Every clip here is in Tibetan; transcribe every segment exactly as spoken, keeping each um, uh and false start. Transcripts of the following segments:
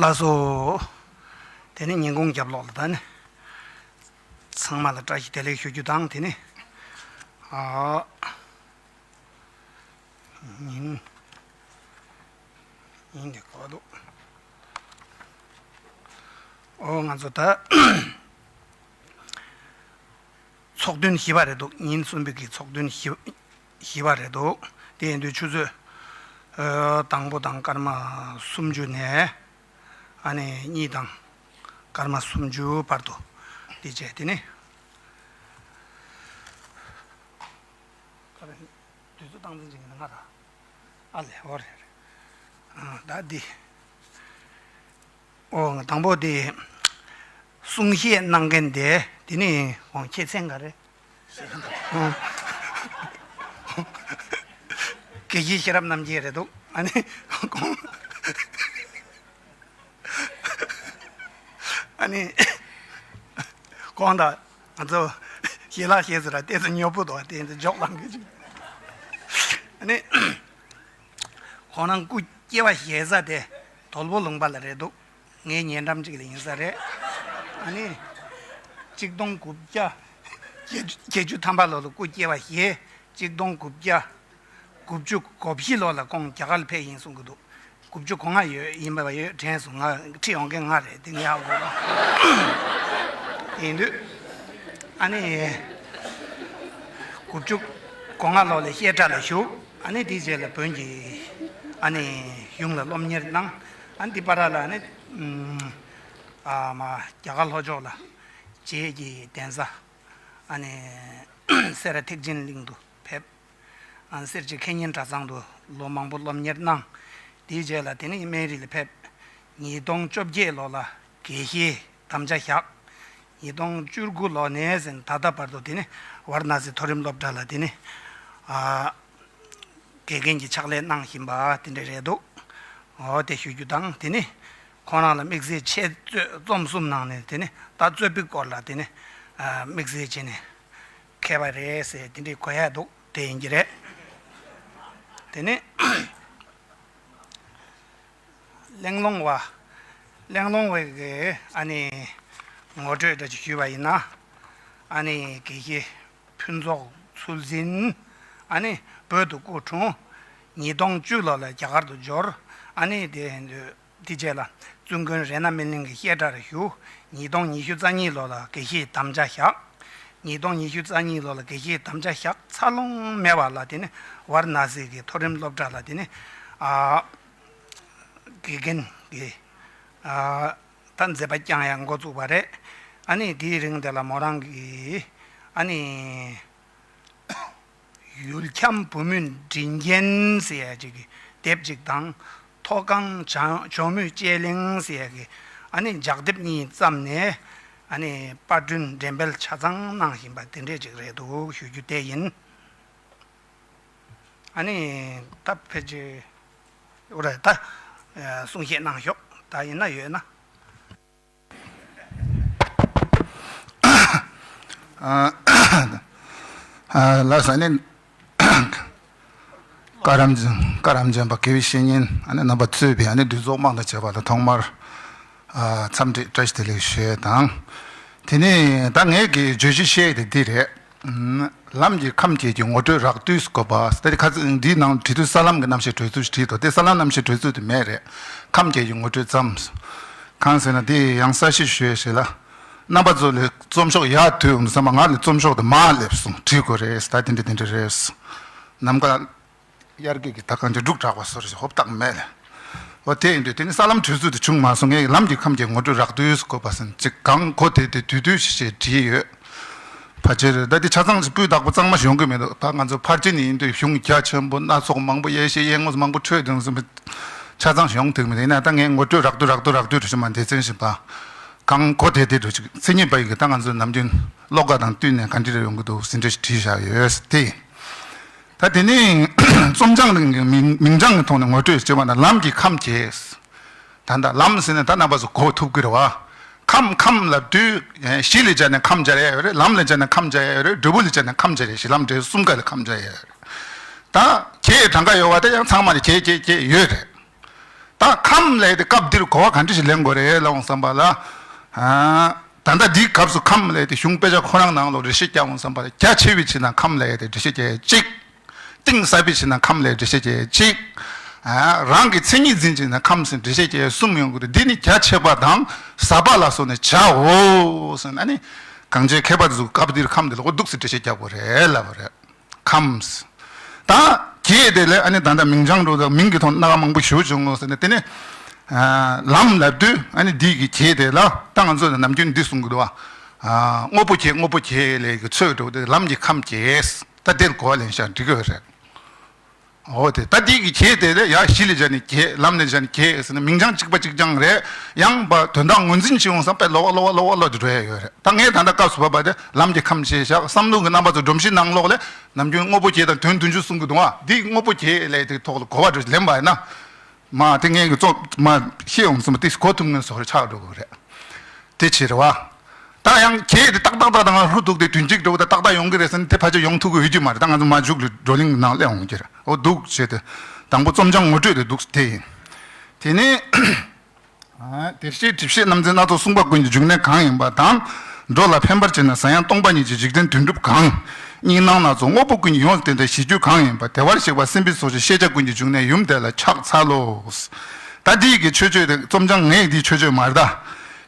ལགས་སོ། དེ་ནི་ཉིན་གུང་རྒྱབ་ལོགས་ལ་ད་ནི། ཚང་མ་ལ་བཀྲ་ཤིས་བདེ་ལེགས་ཞུ་རྒྱུ་དང་དེ་ནི། ཨ། ཉིན། ཉིན་འདི་གོ་འདུག་ཨོ་ང་ཚོ་ད། ཚོགས་ཐུན་བཞི་པ་རེད་འདུག་ཉིན་གསུམ་པའི་གི་ཚོགས་ཐུན་བཞི་བཞི་པ་རེད་འདུག་དེ་ཡིན་དུས་ཆུ་ཚོད་ཨ་དང་པོ་དང་སྐར་མ་སུམ་ཅུ་ནས་ཨ་ནི་གཉིས་དང་སྐར་མ་སུམ་ཅུ་བར་དུ་དེ་བྱས་དེ་ནི་དུས་ཚོད་སྟངས་འཛིན་བྱེད་མཁན་ང་རང་ཨ་ལས་འོ་རེད་རེད་ཨ་ད་འདི། ཨོ་དང་པོ་དེ། གསུང་བཤད་གནང་མཁན་དེ་དེ་ནི་ཁོང་ཁྱེད་མཚན་ག་རེ། ཨོ། དགེ་བཤེས་ཤེས་རབ་རྣམ་རྒྱལ་རེད་འདུག་ཨ་ནི་ཁོང་ཨ་ནི་ཁོང་དང་ང་ཚོ་ཞལ་ལག་བཞེས་ཟེར་ར་ཏོག་ཙམ་ཉོབ་པོ་འདུག་དེ་ཚོ་འཇོག་ལང་གི་ཅིག་ཨ་ནི། ཁོང་རང་སྐུ་སྐྱེ་བ་བཞེས་ས་དེ་དོལ་པོ་ལུང་པ་ལ་རེད་འདུག་ངའི་ཉེ་འགྲམ་གཅིག་ལ་ཡིན་ས་རེད། ཨ་ནི། གཅིག་སྟོང་དགུ་བརྒྱ་བརྒྱད་ཅུ་ཐམ་པ་ལོ་ལ་སྐུ་སྐྱེ་བ་བཞེས། གཅིག་སྟོང་དགུ་བརྒྱ་དགུ་བཅུ་གོ་བཞི་ལོ་ལ་ཁོང་རྒྱ་གར་ལ་ཕེབས་ཡིན་གསུང་གི་འདུག་དགུ་བཅུ་གོ་ལྔ་ཡོད་ཡིན་པ་ཡོད་དྲན་སོང་ང་ཁྲིད་ཡོང་མཁན་ང་རེད་དེ་ངའི་ཨ་ཁུ་ཡིན་དུས། ཨ་ནི། དགུ་བཅུ་གོ་ལྔ་ལོ་ལ་བཤད་གྲྭ་ལ་ཞུགས། ཨ་ནི་དེའི་རྗེས་ལ་བོན་གྱི་ཨ་ནི་གཞུང་ལ་སློབ་གཉེར་གནང་། ཨ་ནི་དེ་བར་ལ་ཨ་ནི་ཨ་མ་རྒྱ་གར་ལྷོ་ཕྱོགས་ལ་རྗེ་གི་གདན་ས་ཨ་ནི་སེ་ར་ཐེག་ཆེན་གླིང་དུ་ཕེབས། ཨ་ནི་སེར་བྱེས་མཁས་སྙན་གྲྭ་ཚང་དུ་ལོ་མང་པོ་སློབ་གཉེར་གནང་། དེའི་རྗེས་ལ་དེ་ནི་སྨན་རི་ལ་ཕེབས། ཉིས་སྟོང་བཅོ་བརྒྱད་ལོ་ལ་དགེ་བཤེས་དམ་བཅའ་བཞག་ཉིས་སྟོང་བཅུ་དགུ་ལོ་ནས་ཟིན་ད་ལྟ་བར་དུ་དེ་ནི་ཝཱ་ར་ཎ་སི་མཐོ་རིམ་སློབ་གྲྭ་ལ་དེ་ནི་ཨ་དགེ་རྒན་གྱི་ཕྱག་ལས་གནང་བཞིན་པ་དེ་འདྲ་རེད་འདུག་འོ་དེ་ཞུ་རྒྱུ་དང་དེ་ནི་ཁོང་རང་ལ་དམིགས་བསལ་འཆད་རྩོད་རྩོམ་གསུམ་ནང་ནས་དེ་ནི་ད་རྩོད་པའི་སྐོར་ལ་དེ་ནི་ཨ་དམིགས་བསལ་བྱས་ནས་མཁས་པ་རེད་ཟེར་དེ་འདྲའི་གོ་ཡ་འདུག་དེ་ཡིན་གྱི་རེད། དེ་ནི། གླེང་སློང་བ། གླེང་སློང་བའི་གི་ཨ་ནི་ངོ་སྤྲོད་འདྲ་ཅིག་ཞུས་པ་ཡིན་ན། ཨ་ནི་དགེ་བཤེས་ཕུན་ཚོགས་ཚུལ་འཛིན། ཨ་ནི་བོད་དུ་སྐུ་འཁྲུངས། ཉིས་སྟོང་བཅུ་ལོ་ལ་རྒྱ་གར་དུ་འབྱོར། ཨ་ནི་དེ་དེ་རྗེས་ལ་བཙུན་དགོན་རཏྣ་སྨིན་གླིང་གི་བཤད་གྲྭར་ཞུགས། ཉིས་སྟོང་ཉི་ཤུ་རྩ་གཉིས་ལོ་ལ་དགེ་བཤེས་དམ་བཅའ་བཞག་ཉིས་སྟོང་ཉི་ཤུ་རྩ་གཉིས་ལོ་ལ་དགེ་བཤེས་དམ་བཅའ་བཞག་འཚར་ལོངས་མེད་པ་ལ་དེ་ནི་ཝཱ་ར་ཎ་སི་གི་མཐོ་རིམ་སློབ་གྲྭ་ལ་དེ་ནི་ཨ། དགེ་རྒན་གྱི་ཨ་ད་མཛད་པ་བསྐྱངས་ཡ་འགོ་བཙུགས་པ་རེད། ཨ་ནི་དེའི་རིང་དེ་ལ་མོ་རང་གིས་ཨ་ནི་ཡུལ་འཁྱམས་བུ་མོའི་མགྲིན་རྒྱན་ཟེར་ཡ་ཅིག་གི་དེབ་ཅིག་དང་མཐོ་སྒང་ཇོ་མོའི་དཔྱད་གླེང་ཟེར་ཡ་གི་ཨ་ནི་ལྗགས་དེབ་གཉིས་བརྩམས་ནས་ཨ་ནི་པར་སྐྲུན་འགྲེམས་སྤེལ་ཆ་ཚང་གནང་བཞིན་པ་དེ་འདྲས་ཅིག་རེད་འདུག་ཞུ་རྒྱུ་དེ་ཡིན། ཨ་ནི་ད་ཕལ་ཆེར་འོ་རེད་ད། གསུང་བཤད་གནང་ཤོག་ད་ཡིན་ན་ཡོད་ན། ལགས་སོ་ནི། བཀའ་དྲིན་བཀའ་དྲིན་ཅན་པ་དགེ་བའི་བཤེས་གཉེན་ཨ་ནི་རྣམ་པ་གཙོས་པའི་ཨ་ནི་འདུས་ཚོགས་དམངས་དང་བཅས་པ་ལ་ཐོག་མར་འཚམས་འདྲི་བཀྲ་ཤིས་བདེ་ལེགས་ཞུ་ཡས་དང་། དེ་ནས་ད་ངས་ཀྱི་བརྗོད་གཞི་བཤད་ཡས་དེ་འདི་རེད། ལམ་གྱི་ཁམས་བརྒྱད་ཀྱི་ངོ་སྤྲོད་རགས་བསྡུས་སུ་བཀོད་པ། ད་ཁ་ཚིག་འདིའི་ནང་བྲིས་དུས་ས་ལམ་གྱི་རྣམ་བཤད་གྲོས་ཚུལ་ཞིག་བྲིས་འདུག་དེ་ས་ལམ་རྣམ་བཤད་གྲོས་ཚུལ་དེ་མེད་རེད། ཁམས་བརྒྱད་ཀྱི་ངོ་སྤྲོད་ཙམ། གང་ཟེར་ན་དེ་ཡང་གསལ་བཤད་ཞུ་ཡས་ཞིག་ལ། རྣམ་པ་ཚོ་ལ་རྩོམ་ཤོག་ཡར་དུས་འོང་དུས་ཙམ་པ་ང་ལ་རྩོམ་ཤོག་དེ་མར་སླེབས་སོང་བྲིས་དགོས་རེད་ད་དེ་འདྲ་དེ་འདྲ་རེད། ནམ་མཁའ་དབྱར་སྐྱིད་ཀྱི་ད་གང་ཅི་འབྲུག་གྲགས་པ་སོར་ཞིག་ཧོབ་སྟེགས་མེད་ལ། འོ་དེ་ཡིན་དུས་དེ་ནི་ས་ལམ་གྲོས་ཚུལ་དེ་བྱུང་མ་སོང་ངས་ལམ་གྱི་ཁམས་ཀྱི་ངོ་སྤྲོད་རགས་བསྡུས་སུ་བཀོད་པ་ཟིན་ཅིག་གང་གོ་དེ་དེ་དུས་དུས་ཞེས་བྲིས་ཡོད། ཕལ་ཆེར་ད་དེ་ཆ་ཚང་ཞིག་སྤུས་དག་པོ་གཙང་མ་ཞིག་ཡོང་གི་མི་འདུག་ད་ང་ཚོ་ཕར་ཕྱིན་ཡིན་དུས་གཞུང་རྒྱ་ཆེན་པོ་སྣ་ཚོགས་མང་པོ་ཡེ་ཤེས་ཡེ་ངོ་མང་པོ་འཕྲོས་དོན་གསུམ་པོ་ཆ་ཚང་ཞིག་ཡོང་ཐུབ་མི་འདུག་ཡིན་ན་ད་ངས་ངོ་སྤྲོད་རགས་བསྡུས་རགས་བསྡུས་རགས་བསྡུས་དུ་ཞུ་མ་སྡེ་ཚན་བཞི་པ་གང་གོ་དེ་དེ་འགྲོ་ཅིག་མཚན་ཉིད་པ་ཡིན་གི་ད་ང་ཚོ་ནམ་རྒྱུན་བློ་དགའ་དང་བསྟུན་ནས་ག་འདྲ་རེ་ཡོང་གི་འདུག་ཟིན་བྲིས་ཤིག་བྲིས་བཞག་ཡོད་དེ། ད་དེ་ནས་རྩོམ་བྱང་རིང་གི་མིང་མིང་བྱང་གི་ཐོག་ནས་ངོ་སྤྲོད་བྱེད་པ་ན་ལམ་གྱི་ཁམས་ཀྱི། ད་ལྟ་ལམ་ཟེར་ནས་ད་རྣམ་པ་ཚོ་གོ་ཐུབ་ཀྱི་རེད་བ། ཁམས་ཁམས་ལབ་དུས་གཞི་ལ་སྦྱར་ནས་ཁམས་སྦྱར་ཡ་ཡོད་རེད། ལམ་ལ་སྦྱར་ནས་ཁམས་སྦྱར་ཡ་ཡོད་རེད། འབྲས་བུ་ལ་སྦྱར་ནས་ཁམས་སྦྱར་ཡ་གཞི་ལམ་འབྲས་བུ་གསུམ་ཀ་ལ་ཁམས་སྦྱར་ཡ་ཡོད་རེད། ད་གྱེས་གྲངས་ཀ་ཡོད་བ་དེ་ཡང་ཚང་མ་ལ་གྱེས་གྱེས་གྱེས་ཡོད་རེད། ད་ཁམས་ལས་དེ་སྐབས་འདིར་གོ་བ་ག་འདྲ་ཞིག་ལེན་དགོས་རེད་ལབ་འོང་བསམ་པ་ལ། ཨ། ད་ལྟ་འདིའི་སྐབས་སུ་ཁམས་ལས་དེ་གཞུང་དཔེ་ཆ་ཁོ་རང་ནང་ལོགས་འགྲེལ་བཤད་རྒྱག་འོང་བསམ་པ་ལ། རྒྱ་ཆེ་བའི་ཕྱིར་ན་ཁམས་ལས་དེ་འགྲེལ་བཤད་རྒྱག་གཅིག་གཏིང་ཟབ་པའི་ཕྱིར་ན་ཁམས་ལས་འགྲེལ་བཤད་བྱས་གཅིག་ཨ། རང་གི་མཚན་ཉིད་འཛིན་བྱེད་ན་ཁམས་སུ་འགྲེལ་བཤད་བྱས་གསུམ་ཡོང་གི་འདུག་འདི་ནི་རྒྱ་ཆེ་བ་དང་ཟབ་པ་ལ་སོགས་ནས་བྱའོ་ཟེར་ན་ནི། གང་བྱས་མཁས་པ་དེ་ཚོ་སྐབས་འདིར་ཁམས་འདི་ལ་འོ་འདུག་སེ་འགྲེལ་བཤད་རྒྱག་དགོས་རེད་ལབ་པ་རེད། ཁམས། ད་གྱེས་དེ་ལས་ཨ་ནི་ད་ལྟ་མིང་བྱང་འགྲོ་དང་མིང་གི་ཐོག་སྣ་ཁ་མང་པོ་ཞུ་བྱུང་ངོ་ཟེར་ནས་དེ་ནི། ཨ། ལམ་ལབ་དུས་ཨ་ནི་འདི་གི་གྱེས་དེ་ལ་ད་ང་ཚོ་ནམ་རྒྱུན་འདི་གསུང་གི་འདུག་བ། ཨ། དངོས་པོ་གྱེས་དངོས་པོ་གྱེས་ལས་ཀྱི་ཚོད་འགྲོ་དེ་ལམ་གྱི་ཁམས་གྱེས། ད་དེར་གོ་བ་ལེན་བཞག་འགྲིག་གི་རེད། འོ་དེ་ད་འདི་གི་གྱེས་དེ་ལས་ཡ་གཞི་ལས་བྱས་ནས་གྱེས་ལམ་ལས་བྱས་ནས་གྱེས་ཟེར་ནས་མིང་བྱང་གཅིག་པ་གཅིག་རྐྱང་རེད། ཡང་བ་དོན་དག་ངོས་འཛིན་བྱེད་འོང་བསམ་པས་ལོག་ལོག་ལོག་ལོག་ཏུ་འགྲོ་ཡ་ཡོད་རེད། ད་ངས་ད་ལྟ་སྐབས་སུ་བབ་པ་དེ་ལམ་གྱི་ཁམས་ཞེས་བཞག་བསམ་བློ་གི་རྣམ་པ་ཚོ་སྒྲོམ་གཞི་ནང་ལོགས་ལས་ནམ་རྒྱུན་དངོས་པོ་གྱེས་དང་དོན་བདུན་ཅུ་གསུང་གི་འདུག་ཨ། འདི་དངོས་པོ་གྱེས་ལས་དེ་ཐོག་ལ་གོ་བ་འགྲོ་ལེན་པ་ཡིན་ན། མ་དེ་ངས་ཀྱི་ཙོག་མ་ཤེས་འོང་བསམ་པ་དེ་གོ་ཐུབ་ངེས་སོགས་རེ་ཆགས་འགྲོ་གི་རེད། དེ་ཕྱིར་བ། ད་ཡང་གྱེས་དེ་ཏག་ཏག་ཏག་ཏག་ཧྲུ་ཐུག་དེ་དུས་གཅིག་འགྲོ་གི་ད་ཏག་ཏག་ཡོང་གི་རེད་ཟེར་ན་དེ་ཕལ་ཆེར་ཡོང་ཐུབ་གི་ཡོད་ཀྱི་མ་རེད། ད་ང་ཚོ་མ་མཇུག་ལ་བགྲོ་གླེང་ནང་སླེབས་འོང་གི་རེད། འོ་འདུག་བྱས་ཏེ། དང་པོ་རྩོམ་བྱང་ངོ་སྤྲོད་དེ་འདུག་དེ་ཡིན། དེ་ནས། ཨ། དེར་ཤེས་སྒྲིབ་བཤད་རྣམ་འཛིན་སྣ་ཚོགས་གསུངས་པ་ཀུན་གྱི་འབྱུང་གནས་གང་ཡིན་པ་དང་། འགྲོ་ལ་ཕན་པར་བྱེད་ན་ཟ་ཡང་སྟོང་པ་ཉིད་ཀྱི་འཇིག་རྟེན་དོན་གྲུབ་གང་། གཉིས་སྣང་སྣ་ཚོགས་དངོས་པོ་ཀུན་གྱི་ཡོངས་སུ་བསྟན་ཏེ་གཞི་རྒྱུ་གང་ཡིན་པ་བདེ་བར་གཤེགས་པ་སེམས་དཔའི་ཚོགས་ཀྱི་ཤེས་བྱ་ཀུན་གྱི་འབྱུང་གནས་ཡུམ་དེ་ལ་ཕྱག་འཚལ་ལོ། ད་འདི་ཡི་གི་མཆོད་བརྗོད་དེ་རྩོམ་བྱང་ངས་འདིའི་མཆོད་བརྗོད་མ་རེད་ད།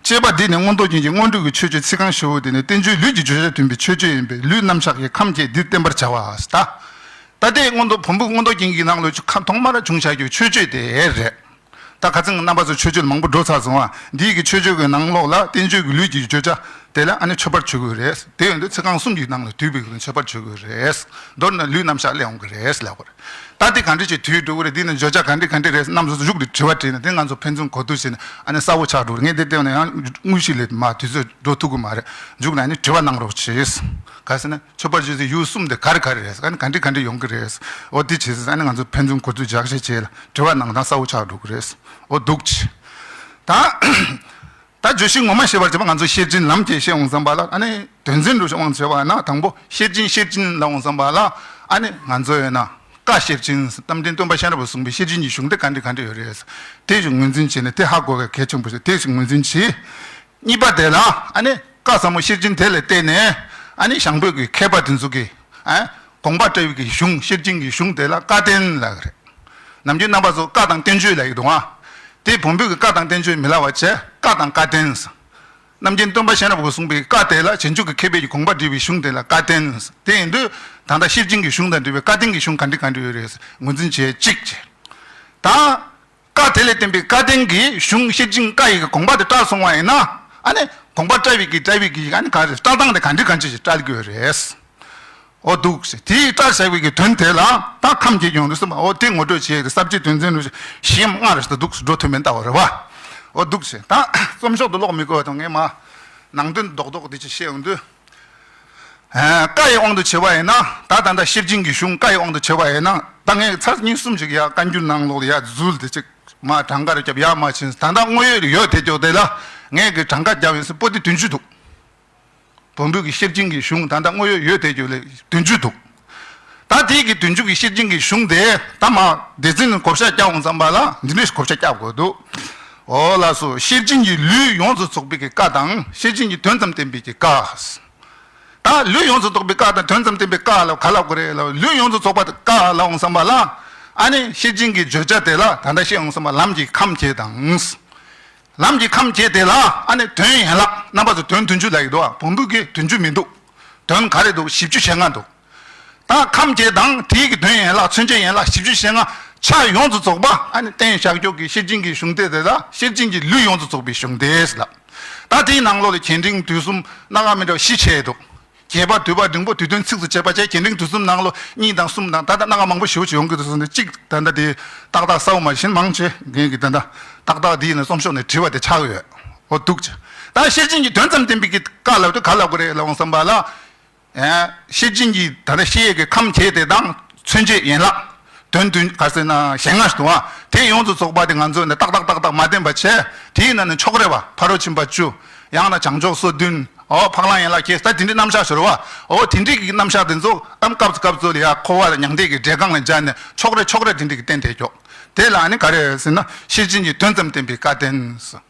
ཅེས་པ་འདི་ནི་མངོན་རྟོགས་རྒྱན་གྱི་སྔོན་འགྲོ་གི་མཆོད་བརྗོད་ཚིག་རྐང་བཞི་བོ་དེ་ནི་བསྟན་བཅོས་ལུས་ཀྱི་བརྗོད་བྱ་མཐུན་པའི་མཆོད་བརྗོད་ཡིན་པས་ལུས་རྣམ་གཞག་གི་ཁམས་བརྒྱད་འདིར་བསྟན་པར་བྱ་བ་ད། ད་ལྟའི་མངོན་རྟོགས་བོན་པོའི་མངོན་རྟོགས་རྒྱན་གྱི་ནང་ལོགས་ཁ་ཐོག་མར་བྱུང་བཞག་རྒྱུ་མཆོད་བརྗོད་དེ་རེད། ད་ཁ་སང་རྣམ་པ་ཚོ་མཆོད་བརྗོད་མང་པོ་འགྲོ་ཚར་སོང་ཨ། འདིའི་གི་མཆོད་བརྗོད་ཀྱི་ནང་ལོགས་ལ་བསྟན་བཅོས་ཀྱི་ལུས་ཀྱི་བརྗོད་བྱ་དེ་ལ་ཨ་ནི་མཆོད་པར་བརྗོད་དགོས་རེད། དེ་ཡོང་དུས་ཚིག་རྐང་གསུམ་གྱི་ནང་ལ་འདུས་པའི་གི་མཆོད་པར་བརྗོད་དགོས་རེད། མདོར་ན་ལུས་རྣམ་གཞག་སླེབས་འོང་གི་རེད་ལབ་དགོས་རེད། ད་དེ་ག་འདྲ་ཅིག་དུས་འགྲོ་གི་རེད། འདི་ནི་བརྗོད་བྱ་ག་འདྲ་ག་འདྲ་རེད་རྣམ་ཚོ་མཇུག་ཏུ་དྲི་བ་དྲིས་ན་དེ་ང་ཚོ་ཕན་ཚུན་གོ་བསྡུར་བྱས་ན་ཨ་ནི་གསལ་བོ་ཆགས་འགྲོ་གི་རེད། ངས་དེ་ལྟ་ན་ཡང་དངོས་གཞི་ལས་མ་དུས་ཚོད་འགྲོ་ཐུབ་ཀྱི་མ་རེད། མཇུག་ན་ཨ་ནི་དྲི་བ་གནང་རོགས་བྱེད། ག་ཟེར་ན་མཆོད་པར་བརྗོད་ཚེ་ཡུལ་གསུམ་དེ་ག་རེ་ག་རེ་རེད། ཨ་ནི་ག་འདྲ་ག་འདྲ་ཡོང་གི་རེད། འོ་དེ་བྱས་ཚེ་ཨ་ནི་ང་ཚོ་ཕན་ཚུན་གོ་བསྡུར་རྒྱག་ཤེས་བྱས་ལ་དྲི་བ་གནང་དང་གསལ་བོ་ཆགས་འགྲོ་གི་རེད། འོ་འདུག་ཅི། ད། ད་བརྗོད་གཞི་ངོ་མ་བཤད་པར་བྱས་པ་ང་ཚོ་ཤེར་ཕྱིན་ལམ་གྱི་བཤད་འོང་བསམ་པ་ལ་ཨ་ནི་དོན་ཚན་རུ་དབང་བྱས་པ་ན་དང་པོ་ཤེར་ཕྱིན་ཤེར་ཕྱིན་ལ་འོང་བསམ་པ་ལ་ཨ་ནི་ང་ཚོ་ཡོད་ན་བཀའ་ཤེར་ཕྱིན་རྟ་མགྲིན་སྟོན་པ་གཤེན་རབ་པས་གསུངས་པའི་ཤེར་ཕྱིན་གྱི་གཞུང་དེ་ག་འདྲ་ག་འདྲ་ཡོད་རེད། དེ་ཞིག་ངོས་འཛིན་བྱས་ནས་དེ་ཧ་གོ་བའི་གལ་ཆེན་པོ་ཞིག་དེ་ཞིག་ངོས་འཛིན་བྱས། གཉིས་པ་དེ་ལ་ཨ་ནི་བཀའ་ཟབ་མོ་ཤེར་ཕྱིན་དེ་ལ་བརྟེན་ནས་ཨ་ནི་ཞང་བོད་ཀྱི་མཁས་པ་དེ་ཚོ་གིས་ཨ་དགོངས་པ་བཀྲལ་བའི་གི་གཞུང་ཤེར་ཕྱིན་གྱི་གཞུང་དེ་ལ་བཀའ་བསྟན་ལབ་ཀྱི་རེད། ནམ་རྒྱུན་རྣམ་པ་ཚོ་བཀའ་དང་བསྟན་བཅོས་ལབ་ཀྱི་འདུག་ཨ། དེ་བོན་པོའི་གི་བཀའ་དང་བསྟན་བཅོས་མི་ལབ་པ་བྱས་བཀའ་དང་བཀའ་བསྟན། རྣམ་རྒྱལ་སྟོན་པ་གཤེན་རབ་ཀྱིས་གསུངས་པའི་བཀའ་དེ་ལ་བྱང་ཆུབ་ཀྱི་མཁས་པའི་གི་དགོངས་པ་བཀྲལ་བའི་གཞུང་དེ་ལ་བཀའ་བསྟན། དེ་ཡིན་དུས་ད་ལྟ་ཤེར་ཕྱིན་གྱི་གཞུང་དང་འབྲེལ་བའི་བཀའ་བསྟན་གྱི་གཞུང་ག་འདྲ་ག་འདྲ་ཡོད་རེད་ངོས་འཛིན་བྱེད་གཅིག་བྱས། ད། བཀའ་དེ་ལས་བསྟན་པའི་བཀའ་བསྟན་གྱི་གཞུང་ཤེར་ཕྱིན་བཀའ་ཡི་གི་དགོངས་པ་དེ་བཀྲལ་སོང་བ་ཡིན་ན་ཨ་ནི་དགོངས་པ་བཀྲལ་བའི་གི་བཀྲལ་བའི་གི་ཨ་ནི་ག་རེ་བཀྲལ་སྟངས་དེ་ག་འདྲ་ག་འདྲ་ཞིག་བཀྲལ་དགོས་རེད། འོ་འདུག་ཟེར་དེའི་བཀྲལ་བྱ་བའི་གི་དོན་དེ་ལ་ད་ཁམས་ཀྱི་ཡོང་དུས་སུ་འོ་དེ་ངོ་སྤྲོད་བྱས་ཏེ་ས་བཅད་དོན་ཚན་རུ་བཞི་ཡ་ལྔ་རེ་ཞིག་འདུག་འགྲོ་ཐུབ་མིན་ལྟ་བ་རེད་བ། འོ་འདུག་ཟེར་ད་རྩོམ་ཤོག་ཏུ་ཀློག་མི་དགོས་དང་ངས་མ་ནང་དོན་རྡོག་རྡོག་དེ་ཅིག་བཤད་ཡོང་དུས། ཨ། བཀའ་ཡི་དབང་དུ་བྱས་པ་ཡིན་ན་ད་ད་ལྟ་ཤེར་ཕྱིན་གྱི་གཞུང་བཀའ་ཡི་དབང་དུ་བྱས་པ་ཡིན་ན་ད་ངས་ཚར་གཉིས་གསུམ་ཞིག་ཡ་བཀའ་འགྱུར་ནང་ལོགས་ལ་ཡ་འཛུལ་དེ་ཅིག་མ་གྲངས་ཀ་རེ་བརྒྱབ་ཡ་མ་ཕྱིན། ད་ལྟ་དངོས་ཡོད་ཡོད་དེ་ཅོག་དེ་ལ་ངས་གི་གྲངས་ཀ་བརྒྱབ་ཡིན་སྲིད་པོ་དེ་བདུན་ཅུ་འདུག་བོན་པོའི་གི་ཤེར་ཕྱིན་གྱི་གཞུང་ད་ལྟ་དངོས་ཡོད་ཡོད་དེ་ཅོག་ལས་བདུན་ཅུ་འདུག་ད་དེའི་གི་བདུན་ཅུ་གི་ཤེར་ཕྱིན་གྱི་གཞུང་དེ་ད་མ་སྡེ་ཚན་ནས་བགོ་བཤའ་རྒྱག་འོང་ཙམ་པ་ལ་འདི་འདྲའི་བགོ་བཤའ་རྒྱག་དགོས་འདུག་འོ་ལགས་སོ། ཤེར་ཕྱིན་གྱི་ལུས་ཡོངས་སུ་རྫོགས་པའི་གི་བཀའ་དང་ཤེར་ཕྱིན་གྱི་དོན་ཙམ་བསྟན་པའི་གི་བཀའ། ད་ལུས་ཡོངས་སུ་རྫོགས་པའི་བཀའ་དང་དོན་ཙམ་བསྟན་པའི་བཀའ་ལ་ག་ལབ་དགོས་རེད་ལབ་ལུས་ཡོངས་སུ་རྫོགས་པ་བཀའ་ལབ་འོང་ཙམ་པ་ལ་ཨ་ནི་ཤེར་ཕྱིན་གྱི་བརྗོད་བྱ་དེ་ལ་ད་ལྟ་བཤད་འོང་ཙམ་པ་ལམ་གྱི་ཁམས་བརྒྱད་དང་། ལམ་གྱི་ཁམས་བརྒྱད་དེ་ལ་ཨ་ནི་དོན་ཡན་ལག་རྣམ་པ་ཚོ་དོན་བདུན་ཅུ་ལབ་ཀྱི་འདུག་བ། བོན་པོའི་གི་བདུན་ཅུ་མི་འདུག་དོན་ག་རེ་འདུག་བཞི་བཅུ་ཞེ་ལྔ་འདུག་ད་ཁམས་བརྒྱད་དང་དེའི་གི་དོན་ཡན་ལག་མཚོན་བྱེད་ཡན་ལག་བཞི་བཅུ་ཞེ་ལྔ་ཆ་ཡོངས་སུ་རྫོགས་པ་ཨ་ནི་བསྟན་བཞག་ཀྱོག་གི་ཤེར་ཕྱིན་གྱི་གཞུང་དེ་དེ་ལ་ཤེར་ཕྱིན་གྱི་ལུས་ཡོངས་སུ་རྫོགས་པའི་གཞུང་དེ་ལ། ད་དེའི་ནང་ལོགས་ལ་གྱེས་འབྲིང་དུས་གསུམ་སྣ་ཁ་མི་འདྲ་བ་བཞི་ཕྱེ་འདུག་རྒྱས་པ་བསྡུས་པ་འབྲིང་པོ་དུས་སྟོན་ཚིགས་སུ་བཅད་པ་བཅས་གྱེས་འབྲིང་དུས་གསུམ་ནང་ལོགས་གཉིས་དང་གསུམ་དང་ད་ལྟ་སྣ་ཁ་མང་པོ་ཞེ་པོ་ཅིག་ཡོང་གི་འདུག་ཟེར་ནས་གཅིག་ད་ལྟ་དེ་ཏག་ཏག་གསལ་བོ་མ་ཤེས་མང་ཆེ་ངས་ཀྱི་ད་ལྟ་ཏག་ཏག་འདི་ཡིན་ན་རྩོམ་ཤོག་ནས་བྲིས་པ་དེ་ཆགས་ཡོད། འོ་འདུག་ཅེ། ད་ཤེར་ཕྱིན་གྱི་དོན་ཙམ་བསྟན་པའི་གི་བཀའ་ལབ་དུས་ག་ལབ་དགོས་རེད་ལབ་འོང་བསམ་པ་ལ། ཨ། ཤེར་ཕྱིན་གྱི་ད་ལྟ་ཤེར་ཡས་ཀྱི་ཁམས་བརྒྱད་དེ་དང་མཚོན་བྱེད་ཡན་ལག་དོན་བདུན་ག་ཟེར་ན་ཞེ་ལྔ་ཞིག་འདུག་བ། དེ་ཡོངས་སུ་རྫོགས་པ་དེ་ང་ཚོས་ནི་ཏག་ཏག་ཏག་ཏག་མ་བསྟན་པ་བྱས། དེའི་ནང་ནས་ཕྱོགས་རེ་བ་ཕ་རོལ་ཕྱིན་པ་བཅུ། ཡང་ན་བྱང་ཕྱོགས་སོ་བདུན། འོ་འཕགས་ལམ་ཡན་ལག་བརྒྱད་ད་དེ་འདྲའི་རྣམ་གཞག་ཞུ་རེད་བ། འོ་དེ་འདྲའི་གི་རྣམ་གཞག་དེ་ཚོ་ཨམ་སྐབས་སུ་སྐབས་སུ་ལ་ཡ་འཁོར་བ་ལ་མྱང་འདས་ཀྱི་འབྲས་རྐང་ལ་སྦྱར་ནས་ཕྱོགས་རེ་ཕྱོགས་རེ་དེ་འདྲའི་གི་བསྟན་བསྡད་ཀྱོག་དེ་ལ་ཨ་ནི་ག་རེ་ཟེར་ན་ཤེར་ཕྱིན་གྱི་དོན་ཙམ་བསྟན་པའི་བཀའ་བསྟན།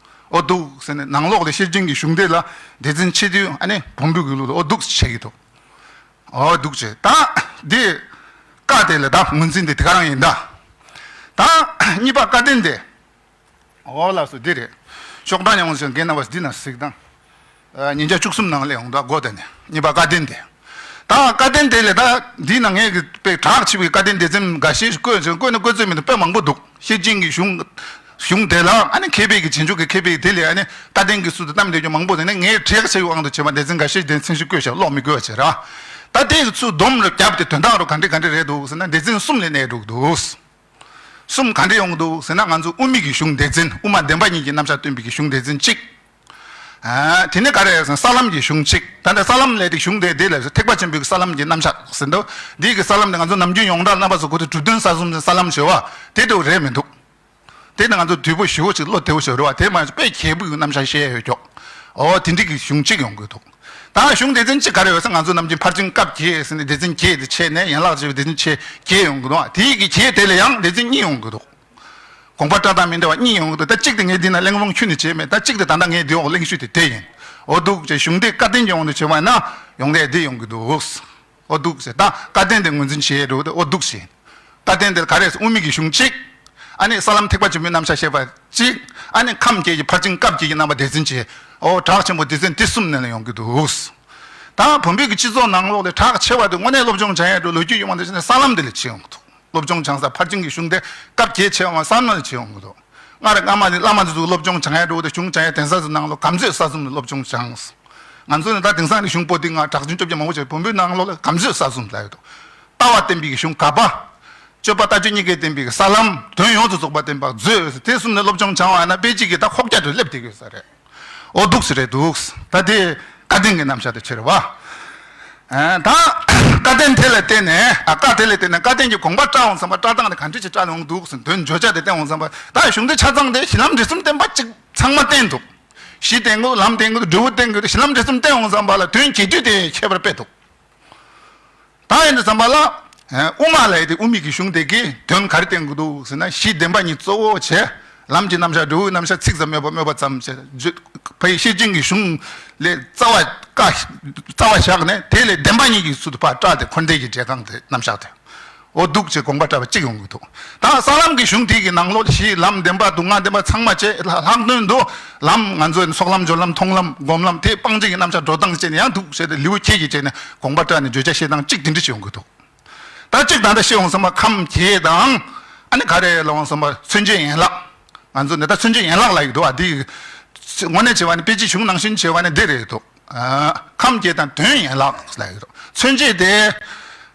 འོ་འདུག་ཟེར་ནས་ནང་ལོགས་ལ་ཤེར་ཕྱིན་གྱི་གཞུང་དེ་ལ་སྡེ་ཚན་ཕྱེ་དུས་ཨ་ནི་བོན་པོའི་གི་ལུགས་ལ་འོ་འདུག་བྱེད་ཀྱི་འདུག་འོ་འདུག་བྱས་ད་འདི་བཀའ་དེ་ལ་ད་ངོས་འཛིན་དེ་དེ་ག་རང་ཡིན་ད། ད་གཉིས་པ་བཀའ་བསྟན་དེ། འོ་ལགས་སོ་འདི་རེད། ཤོག་གྲངས་ཡོངས་སུ་རྒན་རྣམ་པ་འདི་ན་གཟིགས་དང་། ཉིན་ཞག་བཅུ་གསུམ་ནང་ལས་འོང་དོ་སྒོ་དེ་ནས་གཉིས་པ་བཀའ་བསྟན་དེ། ད་བཀའ་བསྟན་དེ་ལས་ད་འདི་ན་ངས་ཀྱི་དཔེ་གྲགས་ཆེ་བའི་བཀའ་བསྟན་སྡེ་ཚན་འགའ་ཤས་ཤིག་བཀོད་ཅིང་བཀོད་ནས་བཀོད་ཚོད་མི་འདུག་དཔེ་མང་པོ་འདུག་ཤེར་ཕྱིན་གྱི་གཞུང་གཞུང་དེ་ལ་ཨ་ནི་མཁས་པའི་གི་བྱེད་འཇུག་གི་མཁས་པའི་དེ་ལས་ཨ་ནི་བཀའ་བསྟན་གྱི་ཚུལ་དུ་གཏམ་དེ་ཀྱང་མང་པོ་དེ་ནས་ངས་གྲགས་ཆེ་བའི་དབང་དུ་བྱས་པ་སྡེ་ཚན་འགའ་ཤས་དེ་མཚན་ཞིག་བཀོད་བཞག་ཀློག་མི་དགོས་པ་བྱེད་ར། ད་དེ་གི་ཚུལ་སྡོམ་རུ་བརྒྱབ་སྟེ་དོན་དག་རུ་ག་འདྲ་ག་འདྲ་རེད་འདུག་ཟེར་ན་སྡེ་ཚན་གསུམ་ལས་གནས་འགྲོ་གི་འདུག་གསུམ་ག་འདྲ་ཡོང་གི་འདུག་ཟེར་ན་ང་ཚོ་དབུ་མའི་གི་གཞུང་སྡེ་ཚན་དབུ་མ་བདེན་པ་གཉིས་ཀྱི་རྣམ་གཞག་སྟོན་པའི་གི་གཞུང་སྡེ་ཚན་གཅིག་ཨ། དེ་ནས་ག་རེ་ཟེར་ན་ས་ལམ་གྱི་གཞུང་གཅིག་ད་ལྟ་ས་ལམ་ལས་དེ་གཞུང་དེ་དེ་ལས་ཐེག་པ་ཆེན་པོའི་གི་ས་ལམ་གྱི་རྣམ་གཞག་ཟེར་འདུག་འདིའི་གི་ས་ལམ་དེ་ང་ཚོ་ནམ་རྒྱུན་ཡོངས་གྲགས་རྣམ་པ་ཚོ་གོ་དུས་གྲུབ་དོན་གསལ་གསུམ་ཟེར་ས་ལམ་ཞེས་པ་དེ་འདྲ་རེད་མི་འདུག་དེ་ནི་ང་ཚོ་དུས་པོ་ཞེ་པོ་ཅིག་བློ་བདེ་བོ་ཞིག་རེད་བ། དེ་མ་ཡིན་དཔེ་རྒྱས་པོའི་རྣམ་གཞག་བཤད་ཡོད་ཀྱོག་འོ་དེ་འདྲ་གི་གཞུང་གཅིག་ཡོང་གི་འདུག་ད་གཞུང་སྡེ་ཚན་གཅིག་ག་རེ་ཡོད་ཟེར་ང་ཚོ་ནམ་རྒྱུན་ཕར་ཕྱིན་སྐབས་བརྒྱད་ཟེར་ནས་སྡེ་ཚན་བརྒྱད་དེ་ཕྱེ་ནས་ཡན་ལག་བྱས་པའི་སྡེ་ཚན་ཕྱེ་བརྒྱད་ཡོང་གི་འདུག་དེའི་གི་བརྒྱད་དེ་ལ་ཡང་སྡེ་ཚན་གཉིས་ཡོང་གི་འདུག་དགོངས་པ་བཀྲལ་སྟངས་མི་འདྲ་བ་གཉིས་ཡོང་གི་འདུག་ད་གཅིག་དེ་ངས་འདི་ན་གླེང་སློང་ཁྱོན་ནས་བྱས་མེད། ད་གཅིག་དེ་ད་ལྟ་ངས་འདི་འོག་གླེང་ཤུལ་དེ་དེ་ཡིན། འོ་འདུག་ཅེས་གཞུང་སྡེ་བཀའ་བསྟན་གྱི་དབང་དུ་བྱས་པ་ན་ཡོང་ལས་འདི་ཡོང་གི་འདུག་འོ་འདུག་ཟེར། ད་བཀའ་བསྟན་དེ་ངོས་འཛིན་བྱེད་འགྲོ་དེ་འོ་འདུག་ཟེར། བཀའ་བསྟན་དེ་ག་རེ་ཟེར་དབུ་མའི་གི་གཞུང་གཅིག་ཨ་ནི་ས་ལམ་ཐེག་པ་ཆེན་པོའི་རྣམ་གཞག་བཤད་པ་གཅིག་ཨ་ནི་ཁམས་བརྒྱད་ཀྱི་ཕར་ཕྱིན་སྐབས་བརྒྱད་ཀྱི་རྣམ་པ་སྡེ་ཚན་བྱས། འོ་གྲགས་ཆེན་པོ་སྡེ་ཚན་དེ་གསུམ་ནས་ལ་ཡོང་གི་འདུག་ད་བོན་པོའི་གི་སྤྱི་ཚོགས་ནང་ལོགས་ལ་གྲགས་ཆེ་བ་དེ་དངོས་གནས་སློབ་སྦྱོང་བྱ་ཡ་འགྲོ་ལོ་རྒྱུས་ཡོད་མ་འདུག་ཟེར་ན་ས་ལམ་དེ་ལ་བྱེད་ཡོང་གི་འདུག་སློབ་སྦྱོང་སྦྱང་ས་ཕར་ཕྱིན་གྱི་གཞུང་དེ་སྐབས་བརྒྱད་ཆེ་བ་ས་ལམ་ལ་བྱེད་ཡོང་གི་འདུག་སྔར་བླ་མ་བླ་མ་དེ་ཚོ་སློབ་སྦྱོང་སྦྱང་ཡ་འགྲོ་དེ་གཞུང་སྦྱང་ཡ་གདན་ས་ཚོ་ནང་ལོགས་གམ་ཚོད་ས་གསུམ་ལ་སློབ་སྦྱོང་སྦྱངས། ང་ཚོ་ནི་ད་དེང་སང་ནི་གཞུང་པོ་ཏི་ལྔ་གྲགས་ཆེན་བཅོ་བརྒྱད་མང་པོ་བྱས་བོན་པོའི་ནང་ལོགས་ལ་གམ་ཚོད་ས་གསུམ་ལ་ཡོད་དོ། ལྟ་བ་བསྟན་པའི་གཞུང་ག་པ། སྤྱོད་པ་ལྟ་སྤྱོད་གཉིས་ཀའི་བསྟན་པའི་ས་ལམ། དོན་ཡོངས་སུ་རྫོགས་པ་བསྟན་པ་མཛོད། དེ་གསུམ་ནས་སློབ་སྦྱོང་སྦྱང་བ་ཡིན་ན་དཔེ་གཅིག་གིས་ད་ཁོག་རྒྱ་དུ་སླེབས་བསྡད་ཀྱི་ཡོད་ས་རེད། འོ་འདུག་ཟེར་རེད་འདུག་ད་དེ་བཀའ་བསྟན་གྱི་རྣམ་གཞག་དེ་ཕྱེ་རེད་བ། ཨ། ད་བཀའ་བསྟན་དེ་ལ་བརྟེན་ནས་ཨ་བཀའ་དེ་ལ་བརྟེན་ནས་བཀའ་བསྟན་གྱི་དགོངས་པ་བཀྲལ་འོང་བསམ་པ་བཀྲལ་སྟངས་དེ་ག་འདྲ་ཞིག་བཀྲལ་འོང་འདུག་ཟེར་དོན་བརྗོད་བྱ་དེ་བསྟན་འོང་བསམ་པ་ད་གཞུང་དེ་ཆ་ཚང་དེ་གཞི་ལམ་འབྲས་གསུམ་བསྟན་པ་གཅིག་ཚང་མ་བསྟན་འདུག་གཞི་བསྟན་དགོས་ལམ་བསྟན་དགོས་འབྲས་བུ་བསྟན་དགོས་ཏེ་གཞི་ལམ་འབྲས་གསུམ་བསྟན་འོང་བསམ་པ་ལ་དོན་གྱེས་རྒྱུ་དེ་ཁྱད་པར་དཔེ་འདུག་ད་ཡིན་དུས་ཙམ་པ་ལ། དབུ་མ་ལ་ཡི་དེ་དབུ་མའི་གི་གཞུང་དེ་གིས་དོན་ག་རེ་བསྟན་དགོས་འདུག་ཟེར་ན་གཞི་བདེན་པ་གཉིས་གཙོ་བོ་བྱས། ལམ་གྱི་རྣམ་གཞག་འབྲས་བུའི་རྣམ་གཞག་ཚིག་ཙམ་མེད་པ་སྨོས་པ་ཙམ་བྱས། བརྗོད་ཕ་ཡི་ཤེར་ཕྱིན་གྱི་གཞུང་ལས་རྩ་བ་བཀའ་རྩ་བ་བཞག་ནས་དེ་ལས་བདེན་པ་གཉིས་ཀྱི་ཚུལ་དུ་ཕར་བཀྲལ་ཏེ་འཁོར་འདས་ཀྱི་འབྲས་རྐང་དེ་རྣམ་གཞག་དེ། འོ་འདུག་ཅེས་དགོངས་པ་བཀྲལ་བ་གཅིག་ཡོང་གི་འདུག་ད་ས་ལམ་གྱི་གཞུང་དེ་གི་ནང་ལོགས་གཞི་ལམ་བདེན་པ་སྡུག་བསྔལ་བདེན་པ་ཚང་མ་བྱས་ལྷག་དོན་དུ་ལམ་ང་ཚོའི་ཚོགས་ལམ་སྦྱོར་ལམ་མཐོང་ལམ་སྒོམ་ལམ་དེ་སྤང་བྱ་གི་རྣམ་གཞག་འགྲོ་སྟངས་བྱས་ནས་ཡང་འདུག་ཟེར་ཏེ་ལེའུ་ཁྱེད་ཀྱིས་བྱས་ནས་དགོངས་པ་བཀྲལ་ནས་བརྗོད་བྱ་བཤད་སྟངས་གཅིག་དེ་འདྲ་ཞིག་ཡོང་གི་འདུག་ད་གཅིག་ད་ལྟ་བཤད་འོང་བསམ་པ་ཁམས་བརྒྱད་དང་ཨ་ནི་ག་རེ་ལབ་འོང་བསམ་པ་མཚོན་བྱེད་ཡན་ལག་ང་ཚོ་ནི་ད་མཚོན་བྱེད་ཡན་ལག་ལབ་ཀྱི་འདུག་ཨ་འདི་དངོས་གནས་བྱས་པ་ནི་དཔེ་ཆའི་གཞུང་ནང་བཞིན་བྱས་པ་ནི་འདི་རེད་འདུག་ཨ། ཁམས་བརྒྱད་དང་དོན་ཡན་ལག་ལབ་ཀྱི་འདུག་མཚོན་བྱེད་དེ།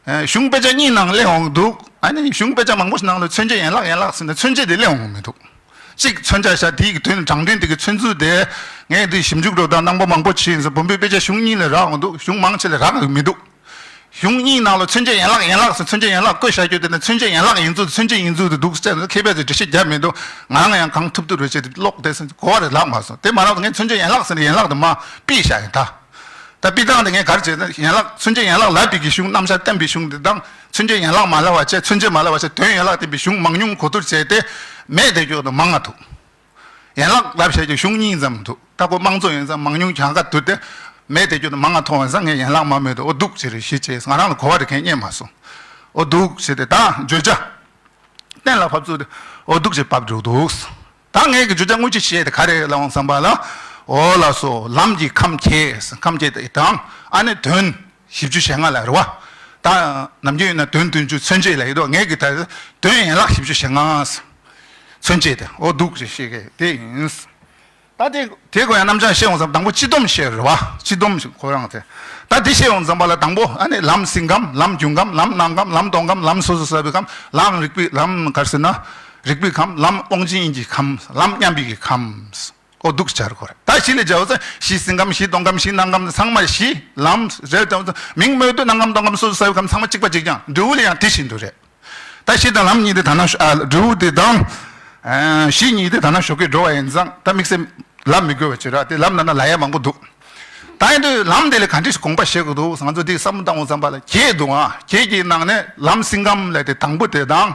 ཨ། གཞུང་དཔེ་ཆ་གཉིས་ནང་སླེབས་འོང་གི་འདུག་ཨ་ནི་གཞུང་དཔེ་ཆ་མང་པོ་ཞིག་ནང་ལ་མཚོན་བྱེད་ཡན་ལག་ཡན་ལག་ཟེར་ནས་མཚོན་བྱེད་དེ་སླེབས་འོང་གི་མི་འདུག་གཅིག་མཚོན་བྱ་བཞག་དེའི་གི་དོན་དྲང་དོན་དེ་གི་མཚོན་ཚུལ་དེ་ངས་འདི་ཞིབ་འཇུག་འགྲོ་དང་གནང་པ་མང་པོ་བྱས་ཡིན་ཟེར་བོན་པོའི་དཔེ་ཆ་གཞུང་གཉིས་ལས་རག་འོང་འདུག་གཞུང་མང་ཆེ་ལས་རག་གི་མི་འདུག་གཞུང་གཉིས་ནང་ལ་མཚོན་བྱེད་ཡན་ལག་ཡན་ལག་ཟེར་མཚོན་བྱེད་ཡན་ལག་བཀོད་བཞག་རྒྱུ་དེ་ནི་མཚོན་བྱེད་ཡན་ལག་ཡིན་ཚུལ་དེ་མཚོན་བྱེད་ཡིན་ཚུལ་དེ་འདུག་ཟེར་ནས་མཁས་པས་ཚོས་འགྲེལ་བཤད་རྒྱབ་མི་འདུག་ང་རང་ཡང་གང་ཐུབ་ཐུབ་རེ་བྱས་ཏེ་ཀློག་བསྡད་ཟིན་གོ་བ་རེ་ལག་མ་སོང་། དེ་མ་རག་ངས་མཚོན་བྱེད་ཡན་ལག་ཟེར་ནས་ཡན་ལག་དེ་མ་ཕུད་བཞག་ཡིན་ད། ད་ཕུད་སྟངས་དེ་ངས་ག་རེ་བྱས་ན་ཡན་ལག་མཚོན་བྱེད་ཡན་ལག་ལབ་པའི་གི་གཞུང་རྣམ་གཞག་བསྟན་པའི་གཞུང་དེ་དང་མཚོན་བྱེད་ཡན་ལག་མ་ལབ་པ་བྱས་མཚོན་བྱེད་མ་ལབ་པ་བྱས་དོན་ཡན་ལག་བསྟན་པའི་གཞུང་མང་ཉུང་གོ་བསྡུར་བྱས་ཏེ་མེད་དེ་སྐྱོ་དང་མང་ང་ཐུག་ཡན་ལག་ལབ་བྱས་ཀྱི་གཞུང་གཉིས་ཙམ་འདུག་ད་ཁོ་དམངས་གཙོ་ཡིན་ཙང་མང་ཉུང་གྱང་ཁ་བསྡུར་ཏེ་མེད་དེ་རྒྱུ་དང་མང་ང་མཐོང་བ་ཙང་ངས་ཡན་ལག་མ་མེད་དུ་འོ་འདུག་ཅེས་རེ་ཞིག་བྱས་ང་རང་ལ་གོ་བ་རེ་གན་རྙེད་མ་སོང་། འོ་འདུག་ཅེས་ཏེ་ད་བརྗོད་བྱ་གཏན་ལ་ཕབ་ཚུལ་དེ་འོ་འདུག་ཅེས་ཕབ་འགྲོ་འདུག་ད་ངས་ཀྱི་བརྗོད་བྱ་དངོས་གཞི་བཤད་དེ་ག་རེ་ལབ་འོང་བསམ་པ་ལ། འོ་ལགས་སོ་ལམ་གྱི་ཁམས་བརྒྱད་ཁམས་བརྒྱད་དེ་དང་ཨ་ནི་དོན། བཞི་བཅུ་ཞེ་ལྔ་ལ་རེད་བ། ད་ནམ་རྒྱུན་ཡིན་ན་དོན་བདུན་ཅུ་མཚོན་བྱེད་ལ་ཡོད་དོ་ངས་ཀྱི་ད་དོན་ཡན་ལག་བཞི་བཅུ་ཞེ་ལྔ། མཚོན་བྱེད་དེ་འོ་འདུག་ཅེས་བཤད་ཀྱི་དེ་ཡིན། ད་དེ་དེ་གོ་ཡང་རྣམ་གྲངས་བཤད་འོང་ཙང་དང་པོ་སྤྱི་སྡོམ་བཤད་རེད་བ། སྤྱི་སྡོམ་ཁོ་རང་དེ། ད་དེ་བཤད་འོང་ཙམ་པ་ལ་དང་པོ་ཨ་ནི་ལམ་སེང་ཁམས་ལམ་འབྱུང་ཁམས་ལམ་སྣང་ཁམས་ལམ་སྟོང་ཁམས་ལམ་སོ་སོ་ས་བའི་ཁམས་ལམ་རིག་པའི་ལམ་ག་རེ་ཟེར་ན། རིག་པའི་ཁམས་ལམ་དབང་ཆེན་གྱི་ཁམས་ལམ་མཉམ་པའི་གི་ཁམས། འོ་འདུག་སེ་བྱ་རུ་གོ་རེད། ད་གཞི་ལས་བྱའོ་ཟེར་གཞི་སེང་ཁམས་གཞི་སྟོང་ཁམས་གཞི་སྣང་ཁམས་ཚང་མ་གཞི་ལམ་རེད་དང་མིང་སྨོས་དུས་སྣང་ཁམས་སྟོང་ཁམས་སོ་སོ་ས་བའི་ཁམས་ཚང་མ་གཅིག་པ་གཅིག་རྐྱང་འབྲས་བུ་ལ་ཡང་དེ་བཞིན་དུ་རེད། ད་གཞི་དང་ལམ་གཉིས་དེ་ད་ན་ཨ་འབྲས་བུ་དེ་དང་། གཞི་གཉིས་དེ་ད་ན་ཞོགས་ཀས་འགྲོ་བ་ཡིན་ཙང་ད་དམིགས་བསལ་ལབ་མི་དགོས་པ་ཅིག་རེད་དེ་ལབ་ན་ན་ལ་ཡ་མང་པོ་འདུག་ད་ཡིན་དུས་ལམ་དེ་ལ་ག་འདྲས་ཤིག་དགོངས་པ་བཞེས་དགོས་འདུག་ང་ཚོ་དེ་བསམ་བློ་བཏང་འོང་བསམ་པ་ལ་བརྒྱད་འདུག་ཨ། བརྒྱད་ཀྱི་ནང་ནས་ལམ་སེང་ཁམས་ལ་དེ་དང་པོ་དེ་དང་།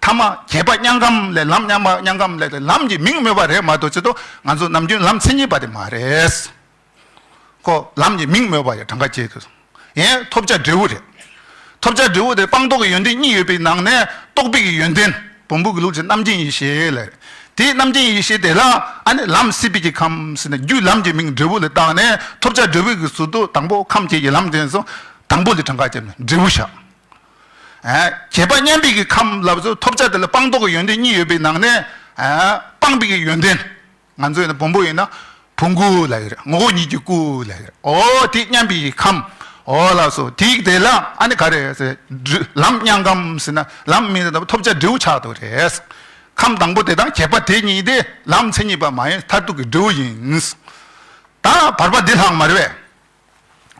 ཐ་མ་བརྒྱད་པ་མྱང་གམ་ལས་ལམ་མྱང་མ་མྱང་གམ་ལས་ལམ་གྱི་མིང་སྨོས་པ་རེད་མ་གཏོགས་ཅི་ཏོ་ང་ཚོ་ནམ་རྒྱུན་ལམ་མཚན་ཉིད་པ་དེ་མ་རེད། ཁོ་ལམ་གྱི་མིང་སྨོས་པ་ཡི་གྲངས་ཀ་བཅད་དུ། ཡང་ཐོབ་བྱ་འབྲས་བུ་རེད། ཐོབ་བྱ་འབྲས་བུ་དེ་སྤངས་རྟོགས་ཀྱི་ཡོན་ཏན་གཉིས་ཡོད་པའི་ནང་ནས་རྟོགས་པའི་གི་ཡོན་ཏན་བོན་པོ་གི་ལུགས་ཀྱི་རྣམ་མཁྱེན་ཡེ་ཤེས་ལ། དེའི་རྣམ་མཁྱེན་ཡེ་ཤེས་དེ་ལ་ཨ་ནི་ལམ་སྲིད་པའི་གི་ཁམས་ཟེར་ནས་རྒྱུ་ལམ་གྱི་མིང་འབྲས་བུ་ལ་བཏགས་ནས་ཐོབ་བྱ་འབྲས་བུ་གི་ཚུལ་དུ་དང་པོ་ཁམས་བརྒྱད་ཀྱི་ལམ་དེ་ཚོ་དང་པོ་ལ་གྲངས་ཀ་བཅད་ནས་འབྲས་བུ་བཞག་ཨ། བྱེད་པ་མཉམ་པའི་གི་ཁམས་ལབ་ཚོ་ཐོབ་བྱ་དེ་ལ་སྤངས་རྟོགས་ཀྱི་ཡོན་ཏན་གཉིས་ཡོད་པའི་ནང་ནས་ཨ། སྤངས་པའི་གི་ཡོན་ཏན། ང་ཚོ་ཡིན་ན་བོན་པོ་ཡིན་ན་བོན་སྐུ་ལ་ཡོད་རེད། ངོ་བོ་ཉིད་ཀྱི་སྐུ་ལ་ཡོད་རེད། འོ་དེ་མཉམ་པའི་གི་ཁམས། འོ་ལགས་སོ། དེའི་དེ་ལ་ཨ་ནི་ག་རེ་ཟེར། ལམ་མྱང་གམ་ཟེར་ན་ལམ་མིང་དེ་ཐོབ་བྱ་འབྲས་བུ་ཆགས་འདུག་རེད། ཁམས་དང་པོ་དེ་དང་བྱེད་པ་དེ་གཉིས་དེ་ལམ་མཚན་ཉིད་པ་མ་ཡིན་མཐར་ཐུག་གི་འབྲས་བུ་ཡིན། ད་བར་པ་འདི་ལྷག་མ་རེད་པས།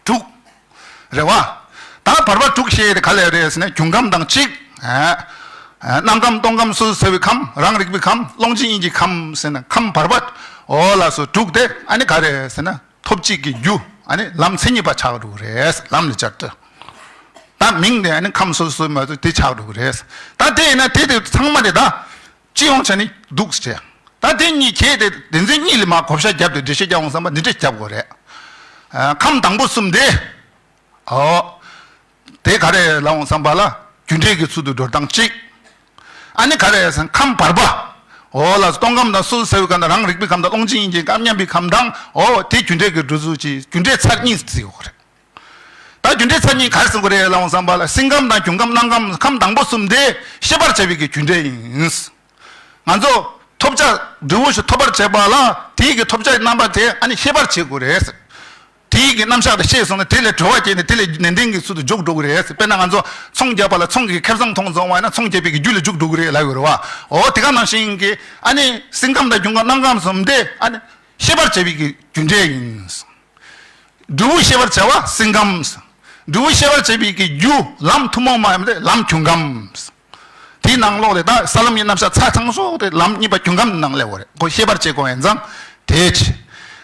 དྲུག་རེད་བ། ད་བར་པ་དྲུག་བཤད་དེ་ག་ལས་རེད་ཟེར་ན་འབྱུང་ཁམས་དང་གཅིག་ཨ། ཨ། རྣམ་ཁམས་སྟོང་ཁམས་སོ་སོར་གསལ་བའི་ཁམས། རང་རིག་པའི་ཁམས། ཀློང་ཆེན་དབྱིངས་ཀྱི་ཁམས་ཟེར་ན་ཁམས་བར་པ། འོ་ལགས་སོ། དྲུག་དེ་ཨ་ནི་ག་རེ་ཟེར་ན་ཐོབ་བྱེད་ཀྱི་རྒྱུ་ཨ་ནི་ལམ་མཚན་ཉིད་པ་ཆགས་འགྲོ་གི་རེད། ལམ་ལ་སྦྱར་ཏེ། ད་མིང་དེ་ཨ་ནི་ཁམས་སོ་སོ་མ་གཏོགས་དེ་ཆགས་འགྲོ་གི་རེད། ད་དེ་ཡིན་ན་དེ་དེ་ཚང་མ་དེ་ད། སྤྱི་ཡོངས་བྱས་ནས་འདུག་ཟེར། ད་དེ་གཉིས་ཁྱེད་དེ་བདེན་འཛིན་གཉིས་ལ་མ་བགོ་བཤའ་བརྒྱབ་སྟེ་འགྲེལ་བཤད་རྒྱག་འོང་བསམ་པ་འདི་འདྲས་བརྒྱབ་དགོས་རེད། ཨ། ཁམས་དང་པོ་གསུམ་དེ། ཨོ། དེ་ག་རེ་ལབ་འོང་བསམ་པ་ལ་རྒྱུ་འབྲས་ཀྱི་ཚུལ་དུ་སྒྲོ་བཏགས་གཅིག་ཨ་ནི་ག་རེ་ཟེར་ན་ཁམས་བར་པ། འོ་ལ་སྟོང་ཁམས་དང་སོ་སོར་གསལ་བའི་ཁམས་དང་རང་རིག་པའི་ཁམས་དང་ཀློང་ཆེན་དབྱིངས་ཀྱི་ཁམས་མཉམ་པའི་ཁམས་དང་འོ་དེ་རྒྱུ་འབྲས་ཀྱི་སྒྲོ་འཛུགས་ཀྱི་རྒྱུ་འབྲས་ཚར་གཉིས་བརྩི་དགོས་རེད། ད་རྒྱུ་འབྲས་ཚར་གཉིས་ག་རེ་ཟེར་དགོས་རེད་ལབ་འོང་བསམ་པ་ལ་སེམས་ཁམས་དང་འབྱུང་ཁམས་རྣམ་ཁམས། ཁམས་དང་པོ་གསུམ་དེ་ཤེས་པར་བྱ་བའི་གི་རྒྱུ་འབྲས་ཡིན། ང་ཚོ་ཐོབ་བྱ་འབྲས་བུ་ཞིག་ཐོབ་པར་བྱེད་པ་ལ་དེའི་གི་ཐོབ་བྱའི་རྣམ་པ་དེ་ཨ་ནི་ཤེས་པར་བྱེད་དགོས་རེད། དེའི་གི་རྣམ་གཞག་དེ་ཤེས་སོང་ན་དེ་ལས་གྲོལ་བ་སྐྱེས་ནས་དེ་ལས་ནན་ཏན་གྱི་ཚུལ་དུ་འཇུག་འགྲོ་གི་རེད། དཔེར་ན་ང་ཚོ་ཚོང་རྒྱག་པ་ལ་ཚོང་གི་ཁེ་བཟང་མཐོང་སོང་བ་ཡིན་ན་ཚོང་རྒྱག་པའི་གི་རྒྱུ་ལ་འཇུག་འགྲོ་གི་རེད་ལབ་ཡོད་རེད་བ། འོ་དེ་ག་ནང་བཞིན་གྱི་ཨ་ནི་སེམས་ཁམས་དང་འབྱུང་ཁམས་རྣམ་ཁམས་གསུམ་དེ་ཨ་ནི་ཤེས་པར་བྱ་བའི་གི་རྒྱུ་འབྲས་ཡིན། འབྲས་བུ་ཤེས་པར་བྱ་བ་སེམས་ཁམས། འབྲས་བུ་ཤེས་པར་བྱེད་པའི་གི་རྒྱུ་ལམ་ཐུན་མོང་མ་ཡིན་པ་དེ་ལམ་འབྱུང་ཁམས། དེའི་ནང་ལོགས་ལས་ད་ས་ལམ་གྱི་རྣམ་གཞག་ཚ་ཚང་སོགས་དེ་ལམ་གཉིས་པ་འབྱུང་ཁམས་ནང་སླེབས་པ་རེད། ཁོ་ཤེས་པར་བྱེད་དགོས་ཡིན་ཙང་དེ་བྱེད།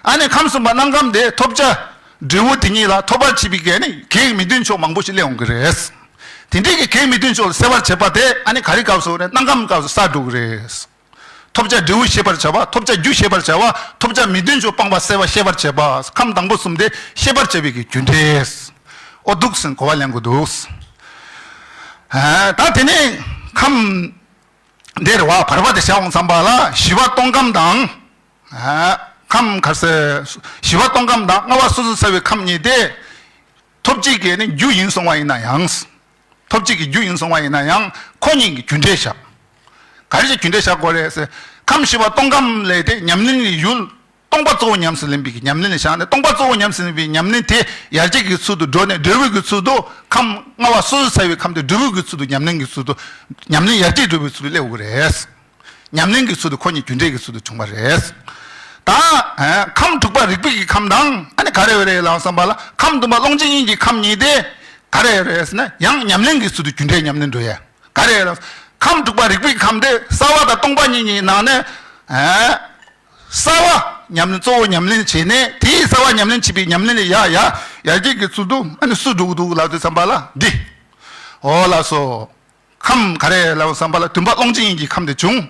ཨ་ནི་ཁམས་གསུམ་པ་རྣམ་ཁམས་དེ་ཐོབ་བྱ་འབྲས་བུ་དེ་གཉིས་ལ་ཐོབ་པར་བྱེད་པའི་གི་ནི་གེགས་མི་མཐུན་ཕྱོགས་མང་པོ་ཞིག་སླེབས་འོང་གི་རེད། དེ་འདྲའི་གི་གེགས་མི་མཐུན་ཕྱོགས་ལ་སེལ་བར་བྱེད་པ་དེ་ཨ་ནི་ག་རེ་སྐབས་སུ་རེད། རྣམ་ཁམས་སྐབས་སུ་བསགས་འགྲོ་གི་རེད། ཐོབ་བྱ་འབྲས་བུ་ཤེས་པར་བྱ་བ། ཐོབ་བྱ་རྒྱུ་ཤེས་པར་བྱ་བ། ཐོབ་བྱ་མི་མཐུན་ཕྱོགས་སྤངས་པ་སེལ་བ་ཤེས་པར་བྱེད་པ། ཁམས་དང་པོ་གསུམ་དེ་ཤེས་པར་བྱ་བའི་གི་རྒྱུ་འབྲས། ཨོ་འདུག་ཟེར་གོ་བ་ལེན་དགོས་འདུག་ཨ། ད་དེ་ནས་ཁམས་འདིར་བ་བར་པ་དེ་བྱ་འོང་བསམ་པ་ལ་བཞི་པ་སྟོང་ཁམས་དང་། ཨ། ཁམས་ག་རེ་ཟེར། བཞི་པ་སྟོང་ཁམས་དང་ལྔ་པ་སོ་སོར་གསལ་བའི་ཁམས་གཉིས་དེ། ཐོབ་བྱེད་ཀྱི་ནི་རྒྱུ་ཡིན་སོང་བ་ཡིན་ན་ཡང་། ཐོབ་བྱེད་ཀྱི་རྒྱུ་ཡིན་སོང་བ་ཡིན་ན་ཡང་ཁོ་གཉིས་ཀྱི་རྒྱུ་འབྲས་བཞག་ག་རེ་ཞིག་རྒྱུ་འབྲས་བཞག་དགོས་རེད་ཟེར། ཁམས་བཞི་པ་སྟོང་ཁམས་ལས་དེ་ཉམས་ལེན་གྱི་ཡུལ་སྟོང་པ་གཙོ་བོ་ཉམས་སུ་ལེན་པའི་གི་ཉམས་ལེན་ལ་བཞག་ནས་སྟོང་པ་གཙོ་བོ་ཉམས་སུ་ལེན་པའི་ཉམས་ལེན་དེ་ཡར་རྒྱས་ཀྱི་ཚུལ་དུ་འགྲོ་ནས་འབྲས་བུ་གི་ཚུལ་དུ་ཁམས་ལྔ་པ་སོ་སོར་གསལ་བའི་ཁམས་དེ་འབྲས་བུ་གི་ཚུལ་དུ་ཉམས་ལེན་གྱི་ཚུལ་དུ་ཉམས་ལེན་ཡར་རྒྱས་འགྲོ་བའི་ཚུལ་དུ་སླེབས་དགོས་རེད། ཉམས་ལེན་གྱི་ཚུལ་དུ་ཁོ་གཉིས་རྒྱུ་འབྲས་ཀྱི་ཚུལ་དུ་བྱུང་བ་རེད། ད་ཨ་ཁམས་དྲུག་པ་རིག་པའི་གི་ཁམས་དང་ཨ་ནི་ག་རེ་ཡོད་རེད་ལབ་བསམ་པ་ལ་ཁམས་བདུན་པ་ཀློང་ཆེན་དབྱིངས་ཀྱི་ཁམས་གཉིས་དེ་ག་རེ་ཡོད་རེད་ཟེར་ན་ཡང་ཉམས་ལེན་གྱི་ཚུལ་དུ་རྒྱུ་འབྲས་ཉམས་ལེན་འགྲོ་ཡ། ག་རེ་ཡོད་རེད། ཁམས་དྲུག་པ་རིག་པའི་ཁམས་དེ་གསལ་བ་དང་སྟོང་པ་གཉིས་ཀྱི་ནང་ནས་ཨ་གསལ་བ་ཉམས་ལེན་གཙོ་བོ་ཉམས་ལེན་བྱས་ནས་དེའི་གསལ་བ་ཉམས་ལེན་བྱེད་པའི་ཉམས་ལེན་ལ་ཡ་ཡ་ཡར་རྒྱས་ཀྱི་ཚུལ་དུ་ཨ་ནི་སུ་འགྲོ་གི་འདུག་ལབ་དུས་ཙམ་པ་ལ་འདི། འོ་ལགས་སོ། ཁམས་ག་རེ་ལབ་བསམ་པ་ལ་བདུན་པ་ཀློང་ཆེན་དབྱིངས་ཀྱི་ཁམས་དེ་བྱུང་།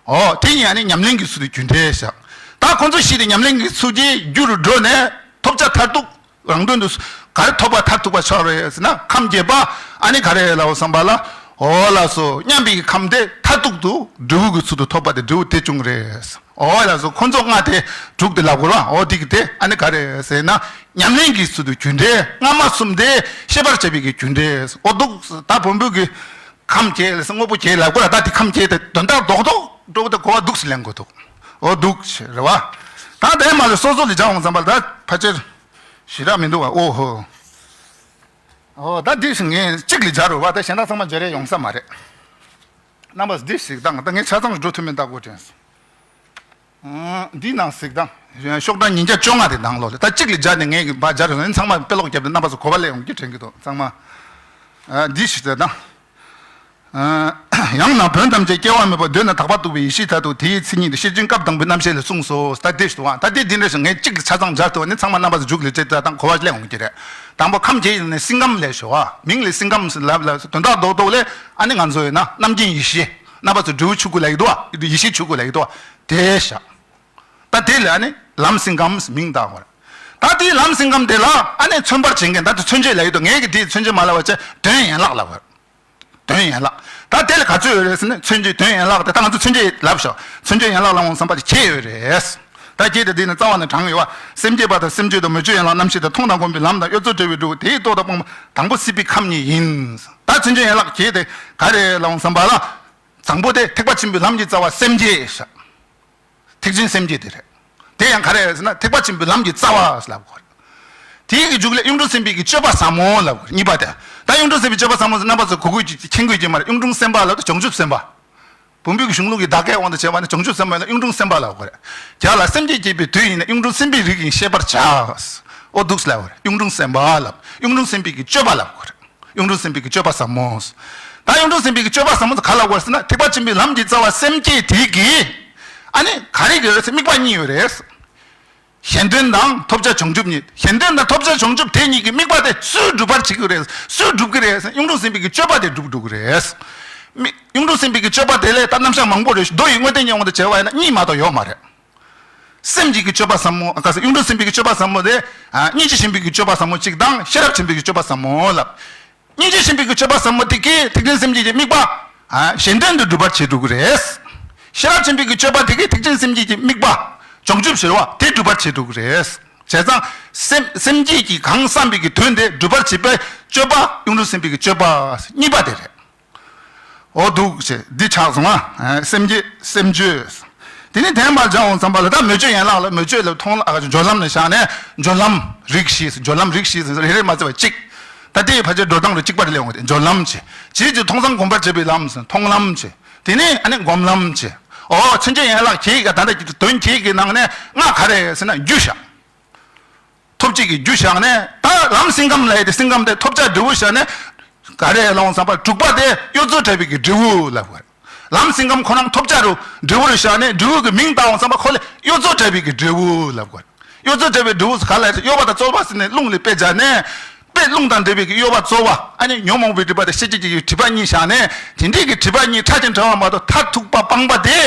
འོ་དེ་ཡིན་ཨ་ནི་ཉམས་ལེན་གྱི་ཚུལ་དུ་རྒྱུ་འབྲས་བཞག་ད་ཁོང་ཚོ་བཞི་དེ་ཉམས་ལེན་གྱི་ཚུལ་གྱིས་རྒྱུ་རུ་འགྲོ་ནས་ཐོབ་བྱ་མཐར་ཐུག་རང་དོན་དུ་ག་རེ་ཐོབ་པ་མཐར་ཐུག་པ་ཆགས་རེད་ཟེར་ན་ཁམས་བརྒྱད་པ་ཨ་ནི་ག་རེ་ལབ་བསམ་པ་ལ་འོ་ལགས་སོ་མཉམ་པའི་ཁམས་དེ་མཐར་ཐུག་ཏུ་འབྲས་བུ་གི་ཚུལ་དུ་ཐོབ་པ་དེ་འབྲས་བུ་དེ་བྱུང་རེད། འོ་ལགས་སོ་ཁོང་ཚོ་ལྔ་དེ་དྲུག་དེ་ལབ་དགོས་ར་འོ་དེ་གི་དེ་ཨ་ནི་ག་རེ་ཟེར་ན་ཉམས་ལེན་གྱི་ཚུལ་དུ་རྒྱུ་འབྲས་སྔ་མ་གསུམ་དེ་ཤེས་པར་བྱ་བའི་གི་རྒྱུ་འབྲས་འོ་འདུག་ད་བོན་པོ་གི་ཁམས་བརྒྱད་ལ་དངོས་པོ་བརྒྱད་ལབ་དགོས་ར་ད་དེ་ཁམས་བརྒྱད་དེ་དོན་དག་རྡོག་རྡོག་འགྲོ་གི་དེ་གོ་བ་འདུག་སེ་ལེན་དགོས་འདུག་འོ་འདུག་ཟེར་རེད་བ། ད་དེ་མ་ལས་སོ་སོ་ལ་སྦྱར་འོང་ཙམ་པ་ལ་ད་ཕལ་ཆེར་ཞེ་དྲག་མི་འདུག་བ། ཨོ་ཧོ། ཨོ་ད་འདི་ཞིག་ངས་གཅིག་ལ་སྦྱར་རོ་བ། ད་གཞན་དག་ཚང་མ་སྦྱར་ཡ་ཡོང་ས་མ་རེད། རྣམ་པ་ཚོ་འདི་གཟིགས་དང་། ད་ངས་ཆ་ཚང་འགྲོ་ཐུབ་མིན་ལྟ་དགོས་དྲན་སོང་། ཨང་། འདི་ནང་གཟིགས་དང་། ཤོག་གྲངས་ཉིས་བརྒྱ་བཅོ་ལྔ་དེ་ནང་ལོགས་ལ་ད་གཅིག་ལ་སྦྱར་ནས་ངས་གི་ཕར་སྦྱར་རོ་ཚང་མ་དཔེ་ཀློག་བརྒྱབ་ནས་རྣམ་པ་ཚོ་གོ་བ་ལེན་ཡོང་གི་དྲན་གི་འདུག་ཚང་མ། ཨ་འདི་ཞིག་ད་དང་། ཡང་ན་བོན་ཐམས་ཅད་སྐྱེ་བ་མེད་པར་འདོད་ན་དག་པར་རྟོགས་པའི་ཡེ་ཤེས་མཐར་ཐུག་དེའི་མཚན་ཉིད་དེ་ཤེར་ཕྱིན་སྐབས་དང་པོའི་རྣམ་བཤད་ལས་གསུངས་སོ། ད་དེ་ཞུ་བ་ད་དེ་འདི་འདྲ་ཞིག་ངས་གཅིག་ལ་ཆ་ཚང་སྦྱར་ཐུབ་པ་ནི་ཚང་མ་རྣམ་པ་ཚོ་མཇུག་ལ་བྱེད་ད་དང་གོ་བ་ལེན་འོང་གི་རེད། དང་པོ་ཁམས་བརྒྱད་ཡིན་ནས་སེམས་ཁམས་ལས་ཞུ་བ་མིང་ལས་སེམས་ཁམས་ལབ་ལ་དོན་དག་རྡོག་རྡོག་ལས་ཨ་ནི་ང་ཚོ་ཡོད་ན་རྣམ་མཁྱེན་ཡེ་ཤེས། རྣམ་པ་ཚོ་འབྲས་བུ་ཆོས་སྐུ་ལབ་ཀྱི་འདུག་བ། ཡེ་ཤེས་ཆོས་སྐུ་ལབ་ཀྱི་འདུག་བ། དེ་བཞག་ད་དེ་ལ་ཨ་ནི་ལམ་སེང་ཁམས་མིང་བཏགས་པ་རེད། ད་དེའི་ལམ་སེང་ཁམས་དེ་ལ་ཨ་ནི་མཚོན་པར་བྱེད་མཁན་ད་དེ་མཚོན་བྱེད་ལབ་ཀྱི་འདུག་ངས་ཀྱི་དེ་མཚོན་བྱེད་མ་ལབ་པ་བྱས་དོན་ཡན་ལག་ལབ་པ་རེད། དོན་ཡན་ལག་ད་དེ་ལ་ག་ཚོད་ཡོད་རེད་ཟེར་ན་མཚོན་བྱེད་དོན་ཡན་ལག་དེ་ད་ང་ཚོ་མཚོན་བྱེད་ལབ་ཤག་མཚོན་བྱེད་ཡན་ལག་ལ་འོང་བསམ་པ་དེ་ཁྱད་ཡོད་རེད། ད་ཁྱེད་དེ་དེ་ནི་རྩ་བ་ནས་དྲངས་ཡོད་བ། སེམས་བསྐྱེད་པ་དང་སེམས་བསྐྱེད་དང་མོས་སྤྱོད་ཡན་ལག་རྣམ་ཤེས་དང་མཐོང་དང་སྒོམ་པའི་ལམ་དང་གཡོ་རྩོལ་བྲལ་བའི་འབྲས་བུ་དེའི་སྟོབས་དང་སྤངས་པ་དང་པོ་སྲིད་པའི་ཁམས་ཉིད་ཡིན། ད་མཚོན་བྱེད་ཡན་ལག་ཁྱེད་དེ་ག་རེ་ལ་འོང་བསམ་པ་ལ། དང་པོ་དེ་ཐེག་པ་ཆེན་པོའི་ལམ་གྱི་རྩ་བ་སེམས་བསྐྱེད་ཤག་ཐེག་ཆེན་སེམས་བསྐྱེད་དེ་རེད། དེ་ཡང་ག་རེ་རེད་ཟེར་ན་ཐེག་པ་ཆེན་པོའི་ལམ་གྱི་རྩ་བ་ལབ་དགོས་རེད། དེའི་གི་མཇུག་ལ་གཡུང་དྲུང་སེམས་དཔའི་གི་སྤྱོད་པ་ཟབ་མོ་ལབ་དགོས་རེད། གཉིས་པ་དེ། ད་གཡུང་དྲུང་སེམས་དཔའི་སྤྱོད་པ་ཟབ་མོ་ཟེར་རྣམ་པ་ཚོ་གོ་དགོས་ཀྱི་མཁྱེན་དགོས་ཀྱི་མ་རེད། གཡུང་དྲུང་སེམས་དཔའ་ལབ་དང་བྱང་ཆུབ་སེམས་དཔའ། བོན་པོའི་གཞུང་ལུགས་ཀྱི་བརྡ་སྐད་དབང་དུ་བྱས་པ་ནི་བྱང་ཆུབ་སེམས་དཔའ་ལ་གཡུང་དྲུང་སེམས་དཔའ་ལབ་དགོས་རེད། རྒྱ་ལ་སེམས་བསྐྱེད་བསྐྱེད་པའི་དུས་ཡིན་ན་གཡུང་དྲུང་སེམས་དཔའི་རིགས་ཡིན་ཤེས་པར་བྱ། ཨོ་འདུག་ལབ་དགོས་རེད། གཡུང་དྲུང་སེམས་དཔའ་ལབ། གཡུང་དྲུང་སེམས་དཔའི་གི་སྤྱོད་པ་ལབ་དགོས་རེད། གཡུང་དྲུང་སེམས་དཔའི་གི་སྤྱོད་པ་ཟབ་མོ། ད་གཡུང་དྲུང་སེམས་དཔའི་གི་སྤྱོད་པ་ཟབ་མོ་དེ་ག་ལ་གོ་ཟེར་ན་ཐེག་པ་ཆེན་པོའི་ལམ་གྱི་རྩ་བ་སེམས་བསྐྱེད་དེ་གི། ཨ་ནི་ག་རེ་གི་རེད་ཟེར་དམིགས་པ་གཉིས་ཡོད་རེད། གཞན་དོན་དང་ཐོབ་བྱ་བྱང་ཆུབ་གཉིས། གཞན་དོན་དང་ཐོབ་བྱ་བྱང་ཆུབ་དེ་གཉིས་ཀྱི་དམིགས་པ་དེ་སུས་སྒྲུབ་པར་བྱེད་ཀྱི་རེད། སུས་སྒྲུབ་ཀྱི་རེད་ཟེར་གཡུང་དྲུང་སེམས་དཔའི་གི་སྤྱོད་པ་དེ་སྒྲུབ་འགྲོ་གི་རེད། མི་གཡུང་དྲུང་སེམས་དཔའི་གི་སྤྱོད་པ་དེ་ལས་ད་རྣམ་གཞག་མང་པོ་རེད། མདོ་ཡི་དངོས་བསྟན་གྱི་དབང་དུ་བྱས་པ་ཡིན་ན་གཉིས་མ་གཏོགས་ཡོད་མ་རེད། སེམས་ཀྱི་གི་སྤྱོད་པ་ཟབ་མོ། ཨ་ག་ས་གཡུང་དྲུང་སེམས་དཔའི་གི་སྤྱོད་པ་ཟབ་མོ་དེ། ཨ་སྙིང་རྗེ་ཆེན་པོའི་གི་སྤྱོད་པ་ཟབ་མོ་གཅིག་དང་ཤེས་རབ་ཆེན་པོའི་གི་སྤྱོད་པ་ཟབ་མོ་ལབ། སྙིང་རྗེ་ཆེན་པོའི་གི་སྤྱོད་པ་ཟབ་མོ་དེ་གིས་ཐེག་ཆེན་སེམས་བསྐྱེད་ཀྱི་དམིགས་པ། ཨ་གཞན་དོན་དུ་སྒྲུབ་པར་བྱེད་འགྲོ་གི་རེད། ཤེས་རབ་ཆེན་པོའི་གི་སྤྱོད་པ་དེ་གིས་ཐེག་ཆེན་སེམས་བསྐྱེད་ཀྱི་དམིགས་པ། བྱང་ཆུབ་ཟེར་བ་དེ་སྒྲུབ་པར་བྱེད་འགྲོ་གི་རེད། བྱས་ཙང་། སེམས་སེམས་བསྐྱེད་ཀྱི་གང་བསམ་པའི་གི་དོན་དེ་སྒྲུབ་པར་བྱེད་པའི་སྤྱོད་པ་གཡུང་དྲུང་སེམས་དཔའི་གི་སྤྱོད་པ་གཉིས་པ་དེ་རེད། འོ་འདུག་ཅེས་འདི་ཆགས་སོང་ང་། སེམས་བསྐྱེད་སེམས་བཅོས། དེ་ནས་དེ་མར་སྦྱར་འོང་ཙམ་པ་ལ་ད་མོས་སྤྱོད་ཡན་ལག་ལ་མོས་སྤྱོད་ལ་མཐོང་ལ་ཨ་སྦྱོར་ལམ་ནས་བཞག་ནས་སྦྱོར་ལམ་རིགས་བཞི། སྦྱོར་ལམ་རིགས་བཞི་རེ་རེ་མ་བརྩི་བ་གཅིག་ད་དེའི་ཕལ་ཆེར་འགྲོ་སྟངས་རེ་གཅིག་པ་རེ་ལས་འོང་གི་སྦྱོར་ལམ་བྱེད། རྗེས་ཀྱི་མཐོང་སང་སྒོམ་པར་བྱེད་པའི་ལམ་ཟེར་མཐོང་ལམ་བྱེད། དེ་ནས་ཨ་ནི་སྒོམ་ལམ་བྱེད། འོ་མཚོན་བྱེད་ཡན་ལག་བརྒྱད་ཀྱི་ད་ལྟ་གི་དོན་བརྒྱད་ཀྱི་ནང་ནས་ལྔ་ག་རེ་ཟེར་ན་རྒྱུ་བཞག་ཐོབ་བྱེད་ཀྱི་རྒྱུ་བཞག་ནས་ད་ལམ་སེང་ཁམས་ལབ་ཡ་དེ་སེང་ཁམས་དེ་ཐོབ་བྱ་འབྲས་བུ་བཞག་ནས་ག་རེ་ལབ་འོང་བསམ་པ་དྲུག་པ་དེ་གཡོ་རྩོལ་བྲལ་བའི་གི་འབྲས་བུ་ལབ་དགོས། ལམ་སེང་ཁམས་ཁོ་རང་ཐོབ་བྱ་རུ་འབྲས་བུ་རུ་བཞག་ནས་འབྲས་བུ་གི་མིང་བཏགས་འོང་བསམ་པ་ཁོ་ལ་གཡོ་རྩོལ་བྲལ་བའི་གི་འབྲས་བུ་ལབ་དགོས། གཡོ་རྩོལ་བྲལ་བའི་འབྲས་བུ་ག་ལ་ཡོད་གཡོ་བ་དང་རྩོལ་བ་ཟེར་ནས་རླུང་ལས་དཔེ་སྦྱར་ནས། དཔེ་རླུང་དང་འབྲེལ་བའི་གི་གཡོ་བ་རྩོལ་བ་ཨ་ནི་ཉོན་མོངས་པའི་སྒྲིབ་པ་དང་ཤེས་བྱའི་སྒྲིབ་པ་གཉིས་བཞག་ནས་དེ་འདྲའི་གི་སྒྲིབ་པ་གཉིས་ཕྲ་ཞིང་བྲལ་བ་མ་གཏོགས་མཐར་ཐུག་པ་སྤངས་པ་དེ་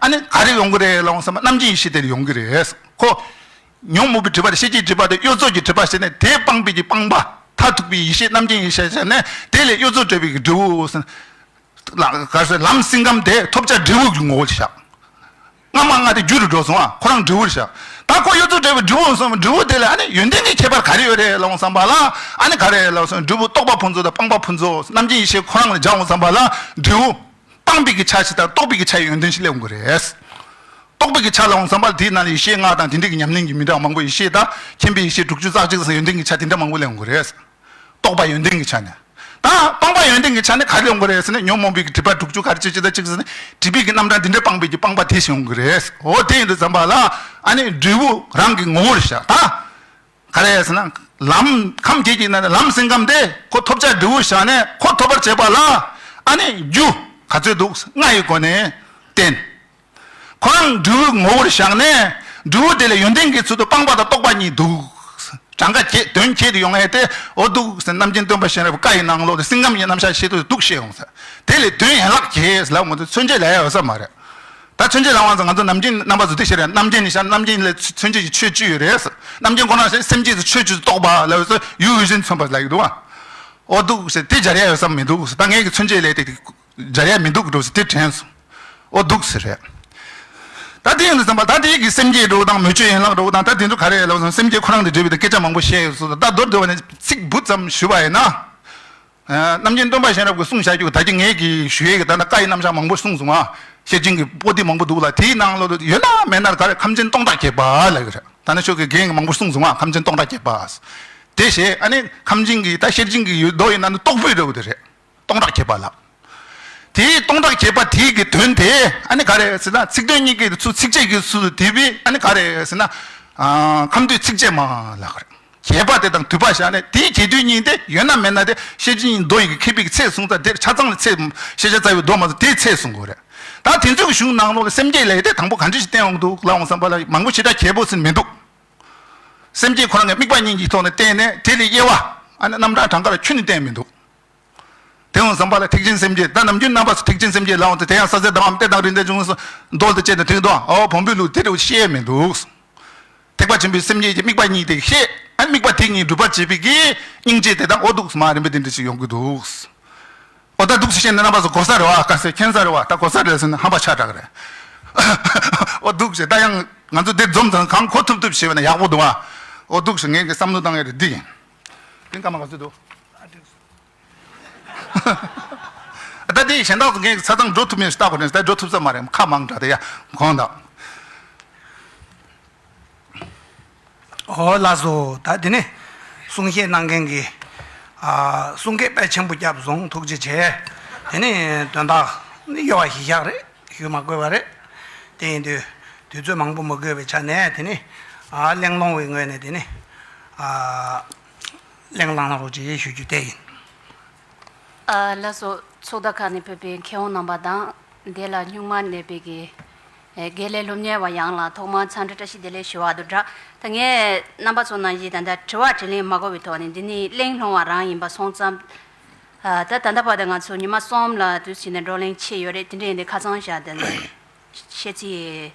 ཨ་ནི་ག་རེ་ཡོང་གི་རེད་ལབ་འོང་བསམ་པ་རྣམ་མཁྱེན་ཡེ་ཤེས་དེ་ལ་ཡོང་གི་རེད། ཁོ། ཉོན་མོངས་པའི་སྒྲིབ་པ་དང་ཤེས་བྱའི་སྒྲིབ་པ་དང་གཡོ་རྩོལ་གྱི་སྒྲིབ་པ་ཟེར་ནས་དེ་སྤངས་པའི་གི་སྤངས་པ། མཐར་ཐུག་པའི་ཡེ་ཤེས་རྣམ་མཁྱེན་ཡེ་ཤེས་ཟེར་ནས་དེ་ལས་གཡོ་རྩོལ་བྲལ་བའི་གི་འབྲས་བུ་ཟེར། ལ་ག་ཟེར་ལམ་སེང་ཁམས་དེ་ཐོབ་བྱ་འབྲས་བུ་གི་ངོ་བོ་བཞག་སྔ་མ་ལྔ་དེ་རྒྱུ་རུ་འགྲོ་སོང་ཨ་ཁོ་རང་འབྲས་བུར་བཞག་ད་ཁོ་གཡོ་རྩོལ་བྲལ་བའི་འབྲས་བུ་སོང་འབྲས་བུ་དེ་ལ་ཨ་ནི་ཡོན་ཏན་གྱི་ཁྱད་པར་ག་རེ་ཡོད་རེད་ལབ་འོང་བསམ་པ་ལ་ཨ་ནི་ག་རེ་ལབ་སོང་འབྲས་བུ་རྟོགས་པ་ཕུན་ཚོགས་དང་སྤངས་པ་ཕུན་ཚོགས་རྣམ་མཁྱེན་ཡེ་ཤེས་ཁོ་རང་ལ་སྦྱར་འོང་བསམ་པ་ལ་འབྲས་བུ། སྤངས་པའི་གི་ཆ་ཞིག་དང་རྟོགས་པའི་གི་ཆ་ཡི་ཡོན་ཏན་ཞིག་སླེབས་འོང་གི་རེད། རྟོགས་པའི་གི་ཆ་ལ་འོང་བསམ་པ་དེའི་ནང་ལ་ཡེ་ཤེས་ལྔ་དང་དེ་འདྲའི་གི་ཉམས་ལེན་གྱི་མི་འདྲ་བ་མང་པོ་ཡེ་ཤེས་དང་མཁྱེན་པའི་ཡེ་ཤེས་དྲུག་ཅུ་རྩ་གཅིག་ཟེར་ཡོན་ཏན་གྱི་ཆ་དེ་འདྲ་མང་པོ་སླེབས་འོང་གི་རེད། རྟོགས་པ་ཡོན་ཏན་གྱི་ཆ་ནས། ད་སྤངས་པ་ཡོན་ཏན་གྱི་ཆ་ནས་ག་རེ་ཡོང་གི་རེད་ཟེར་ན་ཉོན་མོངས་པའི་གི་སྒྲིབ་པ་དྲུག་ཅུ་ག་རེ་ཅི་ཅི་དང་གཅིག་ཟེར་ན་སྒྲིབ་པའི་གི་རྣམ་གྲངས་འདི་འདྲ་སྤངས་པའི་གི་སྤངས་པ་དེ་ཞིག་ཡོང་གི་རེད། འོ་དེ་ཡིན་དུས་ཙམ་པ་ལ་ཨ་ནི་འབྲས་བུ་རང་གི་ངོ་བོར་བཞག་ད། ག་རེ་ཟེར་ན། ལམ་ཁམས་བརྒྱད་ཀྱི་ནང་ནས་ལམ་སེང་ཁམས་དེ་ཁོ་ཐོབ་བྱ་འབྲས་བུ་བཞག་ནས་ཁོ་ཐོབ་པར་བྱེད་པ་ལ་ཨ་ནི་རྒྱུ་ག་ཚོད་འདུག་ལྔ་ཡི་སྒོ་ནས་བསྟན། ཁོ་རང་འབྲས་བུ་ངོ་བོར་བཞག་ནས་འབྲས་བུ་དེ་ལ་ཡོན་ཏན་གྱི་ཚུལ་དུ་སྤངས་པ་དང་རྟོགས་པ་གཉིས་འདུག་གྲངས་ཀ་ཁྱད་དོན་ཁྱད་དུ་ཡོང་ཡས་དེ་འོ་འདུག་ཟེར་རྣམ་མཁྱེན་སྟོན་པ་གཤེན་རབ་བཀའ་ཡི་ནང་ལོགས་ཏེ་སེང་ཁམས་ཀྱི་རྣམ་གཞག་ཤེས་ཐུབ་འདུག་ཤེས་ཡོང་ཟེར། དེ་ལས་དོན་ཡན་ལག་གྱེས་ལབ་ང་ཚོ་མཚོན་བྱེད་ལ་ཡ་ཡོད་ས་མ་རེད། ད་མཚོན་བྱེད་ལབ་དབང་ཚང་ང་ཚོ་ནམ་རྒྱུན་རྣམ་པ་ཚོ་དེ་ཤེས་རེད། རྣམ་རྒྱུན་ནི་ཤ་རྣམ་རྒྱུན་ལས་མཚོན་བྱེད་ཀྱི་ཆོས་བཅུ་ཡོད་རེད། རྣམ་རྒྱུན་ཁོ་ན་ཤ་སེམས་བསྐྱེད་ཀྱི་ཆོས་བཅུ་རྟོགས་པ་ལབ་ཟེར་ཡུལ་ཡུལ་ཅན་མཚོན་པ་ལབ་ཀྱི་འདུག་ཨ། འོ་འདུག་ཟེར་དེ་སྦྱར་ཡ་ཡོད་ས་མི་འདུག་ཟེར། ད་ངས་ཀྱི་མཚོན་བྱེད་ལས་དེ་སྦྱར་ཡ་མི་འདུག་འགྲོ་ཟེར་དེ་དྲན་སོང་། འོ་འདུག་ཟེར་རེད། ད་དེ་ཡིན་དུས་ཙམ་པ་ད་དེ་གི་སེམས་བསྐྱེད་འགྲོ་དང་མོས་སྤྱོད་ཡན་ལག་འགྲོ་དང་ད་དེ་ཚོ་ག་རེ་ལབ་སོང་སེམས་བསྐྱེད་ཁོ་རང་དེ་འབྲེལ་བའི་ད་སྐད་ཆ་མང་པོ་བཤད་ཡོད་སོང་ད་མདོར་བསྡུས་པ་ནས་ཚིག་འབུ་ཙམ་ཞུ་བ་ཡིན་ན། རྣམ་རྒྱལ་སྟོན་པ་གཤེན་རབ་ཀྱིས་གསུངས་བཞག་རྒྱུ་ད་ཅི་ངས་ཀྱིས་ཞུ་ཡས་ཀྱི་ད་ནི་བཀའ་ཡི་རྣམ་གཞག་མང་པོ་གསུངས་སོང་ང་། ཤེར་ཕྱིན་གྱི་པོ་ཏི་མང་པོ་འདུག་ལ་དེའི་ནང་ལོགས་ཡོད་ན་མེད་ན་ག་རེ་ཁམས་ཆེན་སྟོང་ཕྲག་བརྒྱད་པ་ལབ་ཀྱི་རེད། ད་ནི་ཆོས་ཀྱི་རྒན་གྱིས་མང་པོ་གསུངས་སོང་ང་ཁམས་ཆེན་སྟོང་ཕྲག་བརྒྱད་པ། དེ་བྱས་ཨ་ནི་ཁམས་ཆེན་གྱི་ད་ཤེར་ཕྱིན་གྱི་ཡོད་མདོ་ཡིན་ན་ནི་རྟོགས་པའི་འདྲ་བོ་དེ་རེད། སྟོང་ཕྲག་བརྒྱད་པ་ལབ། དེའི་སྟོང་ཕྲག་བརྒྱད་པ་དེའི་གི་དོན་དེ་ཨ་ནི་ག་རེ་ཟེར་ན་ཚིག་དོན་གཉིས་ཀྱི་ཚུལ་ཚིགས་བཅད་ཀྱི་ཚུལ་དེ་བས་ཨ་ནི་ག་རེ་ཟེར་ན། ཁམས་འདུས་ཚིགས་བཅད་མ་ལབ་ཀྱི་རེད། བྱེད་པ་དེ་དང་དུས་པ་བཞག་ནས་དེའི་བྱེད་དུས་གཉིས་དེ་ཡོད་ན་མེད་ན་དེ་ཤེར་ཕྱིན་མདོ་ཡི་གི་མཁས་པའི་གི་ཚད་གསུངས་ཙང་དེར་ཆ་ཚང་ལ་ཚད་ཤེས་བྱ་རྩ་བའི་མདོ་མ་གཏོགས་དེའི་ཚད་གསུང་དགོས་རེད། ད་དེ་ཚོའི་གི་གཞུང་ནང་ལོགས་ལ་སེམས་བསྐྱེད་ལས་དེ་དང་པོ་ག་འདྲ་ཞིག་བསྟན་འོང་འདུག་ལབ་འོང་བསམ་པ་ལ་མང་པོ་ཞེ་དྲག་གལ་པོ་ཟིན་མི་འདུག་སེམས་བསྐྱེད་ཁོ་རང་གི་དམིགས་པ་གཉིས་ཀྱི་ཐོག་ནས་བསྟན་ནས་དེ་ལས་དབྱེ་བ་ཨ་ནི་རྣམ་གྲངས་གྲངས་ཀ་ལ་ཁྱོན་ནས་བསྟན་མི་འདུག་ཡང་བསམ་པ་ལ་ཐེག་ཆེན་སེམས་བསྐྱེད། ད་ནམ་རྒྱུན་རྣམ་པ་ཚོ་ཐེག་ཆེན་སེམས་བསྐྱེད་ལབ་འོང་དུས། དེ་ཡང་ས་ཟེར་དང་བ་མ་གཏེར་དང་རིགས་གནས་ཆུང་ངུ་སོགས་མདོ་དེ་བྱས་ནས་དྲན་འདུག། ཨོ་བོན་པོའི་ལུགས་དེ་འདྲ་བཤད་མི་འདུག། ཐེག་པ་ཆེན་པོའི་སེམས་བསྐྱེད་ཀྱི་དམིགས་པ་གཉིས་དེ་བཤད། ཨ་དམིགས་པ་དེ་གཉིས་སྒྲུབ་པར་བྱེད་པའི་གི་སྙིང་རྗེ་དེ་དང་། ཨོ་འདུག་སེ་མ་རིམ་པ་དེ་འདྲ་ཞིག་ཡོང་གི་འདུག། ཨོ་ད་འདུག་སེ་བཤད་ན་རྣམ་པ་ཚོ་གོ་ས་རེད་བ། དཀའ་སེ་མཁྱེན་ས་རེད་བ། ད་གོ་ས་རེད་ཟེར་ན་ཧམ་པ་ཆགས་དྲགས་རེད། ཨོ་འདུག་སེ་ད་ཡང་ང་ཚོ་འདིར་འཛོམས་ཙང་གང་གོ་ཐུབ་ཐུབ་བྱས་པ་ན་ཡག་པོ་འདུག་བ། ཨོ་འདུག་སེ་ངས་ཀྱི་བསམ་བློ་བཏང་ཡ་རེད་འདི་ཡིན། དེ་སྐར་མ་ག་ཚོད་འདུག། ད་དེ་གཞན་དག་ཚོ་ངས་ཆ་ཚང་འགྲོ་ཐུབ་མེད་ལྟ་དགོས་ནས། ད་འགྲོ་ཐུབ་ས་མ་རེད། ཁ་མང་དྲགས་དེ་ཡ་གོང་དང་། ཨོ་ལགས་སོ། ད་དེ་ནི་གསུང་བཤད་གནང་མཁན་གྱི་ཨ་གསུང་སྐད་དཔེ་ཆེན་པོ་བརྒྱབ་སོང་། ཐུགས་རྗེ་ཆེ། དེ་ནི་དོན་དག་ནི་ཡོད་པ་ཞིག་བཞག་རེད། ཞུ་མ་དགོས་པ་རེད། དེ་ཡིན་དུས་དུས་ཚོད་མང་པོ་མི་དགོས་པའི་ཆ་ནས། དེ་ནི་ཨ་གླེང་སློང་བའི་ངོས་ནས་དེ་ནི་ཨ་གླེང་སློང་རོགས་ཅེས་ཞུ་རྒྱུ་དེ་ཡིན། ཨ་ལགས་སོ། ཚོགས་བརྡ་ཁང་ནས་ཕེབས་པའི་མཁས་དབང་རྣམ་པ་དང་། དེ་ལ་སྨྱུག་མ་ནས་ཕེབས་པའི་ཨེ་དགེ་ལས་སློབ་གཉེར་བ་ཡོངས་ལ་ཐོག་མར་འཚམས་འདྲི་བཀྲ་ཤིས་བདེ་ལེགས་ཞུ་བ་དང་སྦྲགས། ད་ངས་རྣམ་པ་ཚོ་ནང་བཞིན་ད་ལྟ་དྲི་བ་དྲིས་ལན་མ་དགོས་པའི་ཐོག་ནས་འདི་ནི་གླེང་སློང་བ་རང་ཡིན་པ་སོང་ཙང་། ཨ་ད་ད་ལྟ་བར་དུ་ང་ཚོ་ཉི་མ་གསུམ་ལ་དུས་ཕྱིན་ནས་བགྲོ་གླེང་བྱས་ཡོད་རེད། དེ་འདྲ་ཡིན་དུས་ཁ་སང་ཞག་དེ་ནས་བཤད་ཚིག་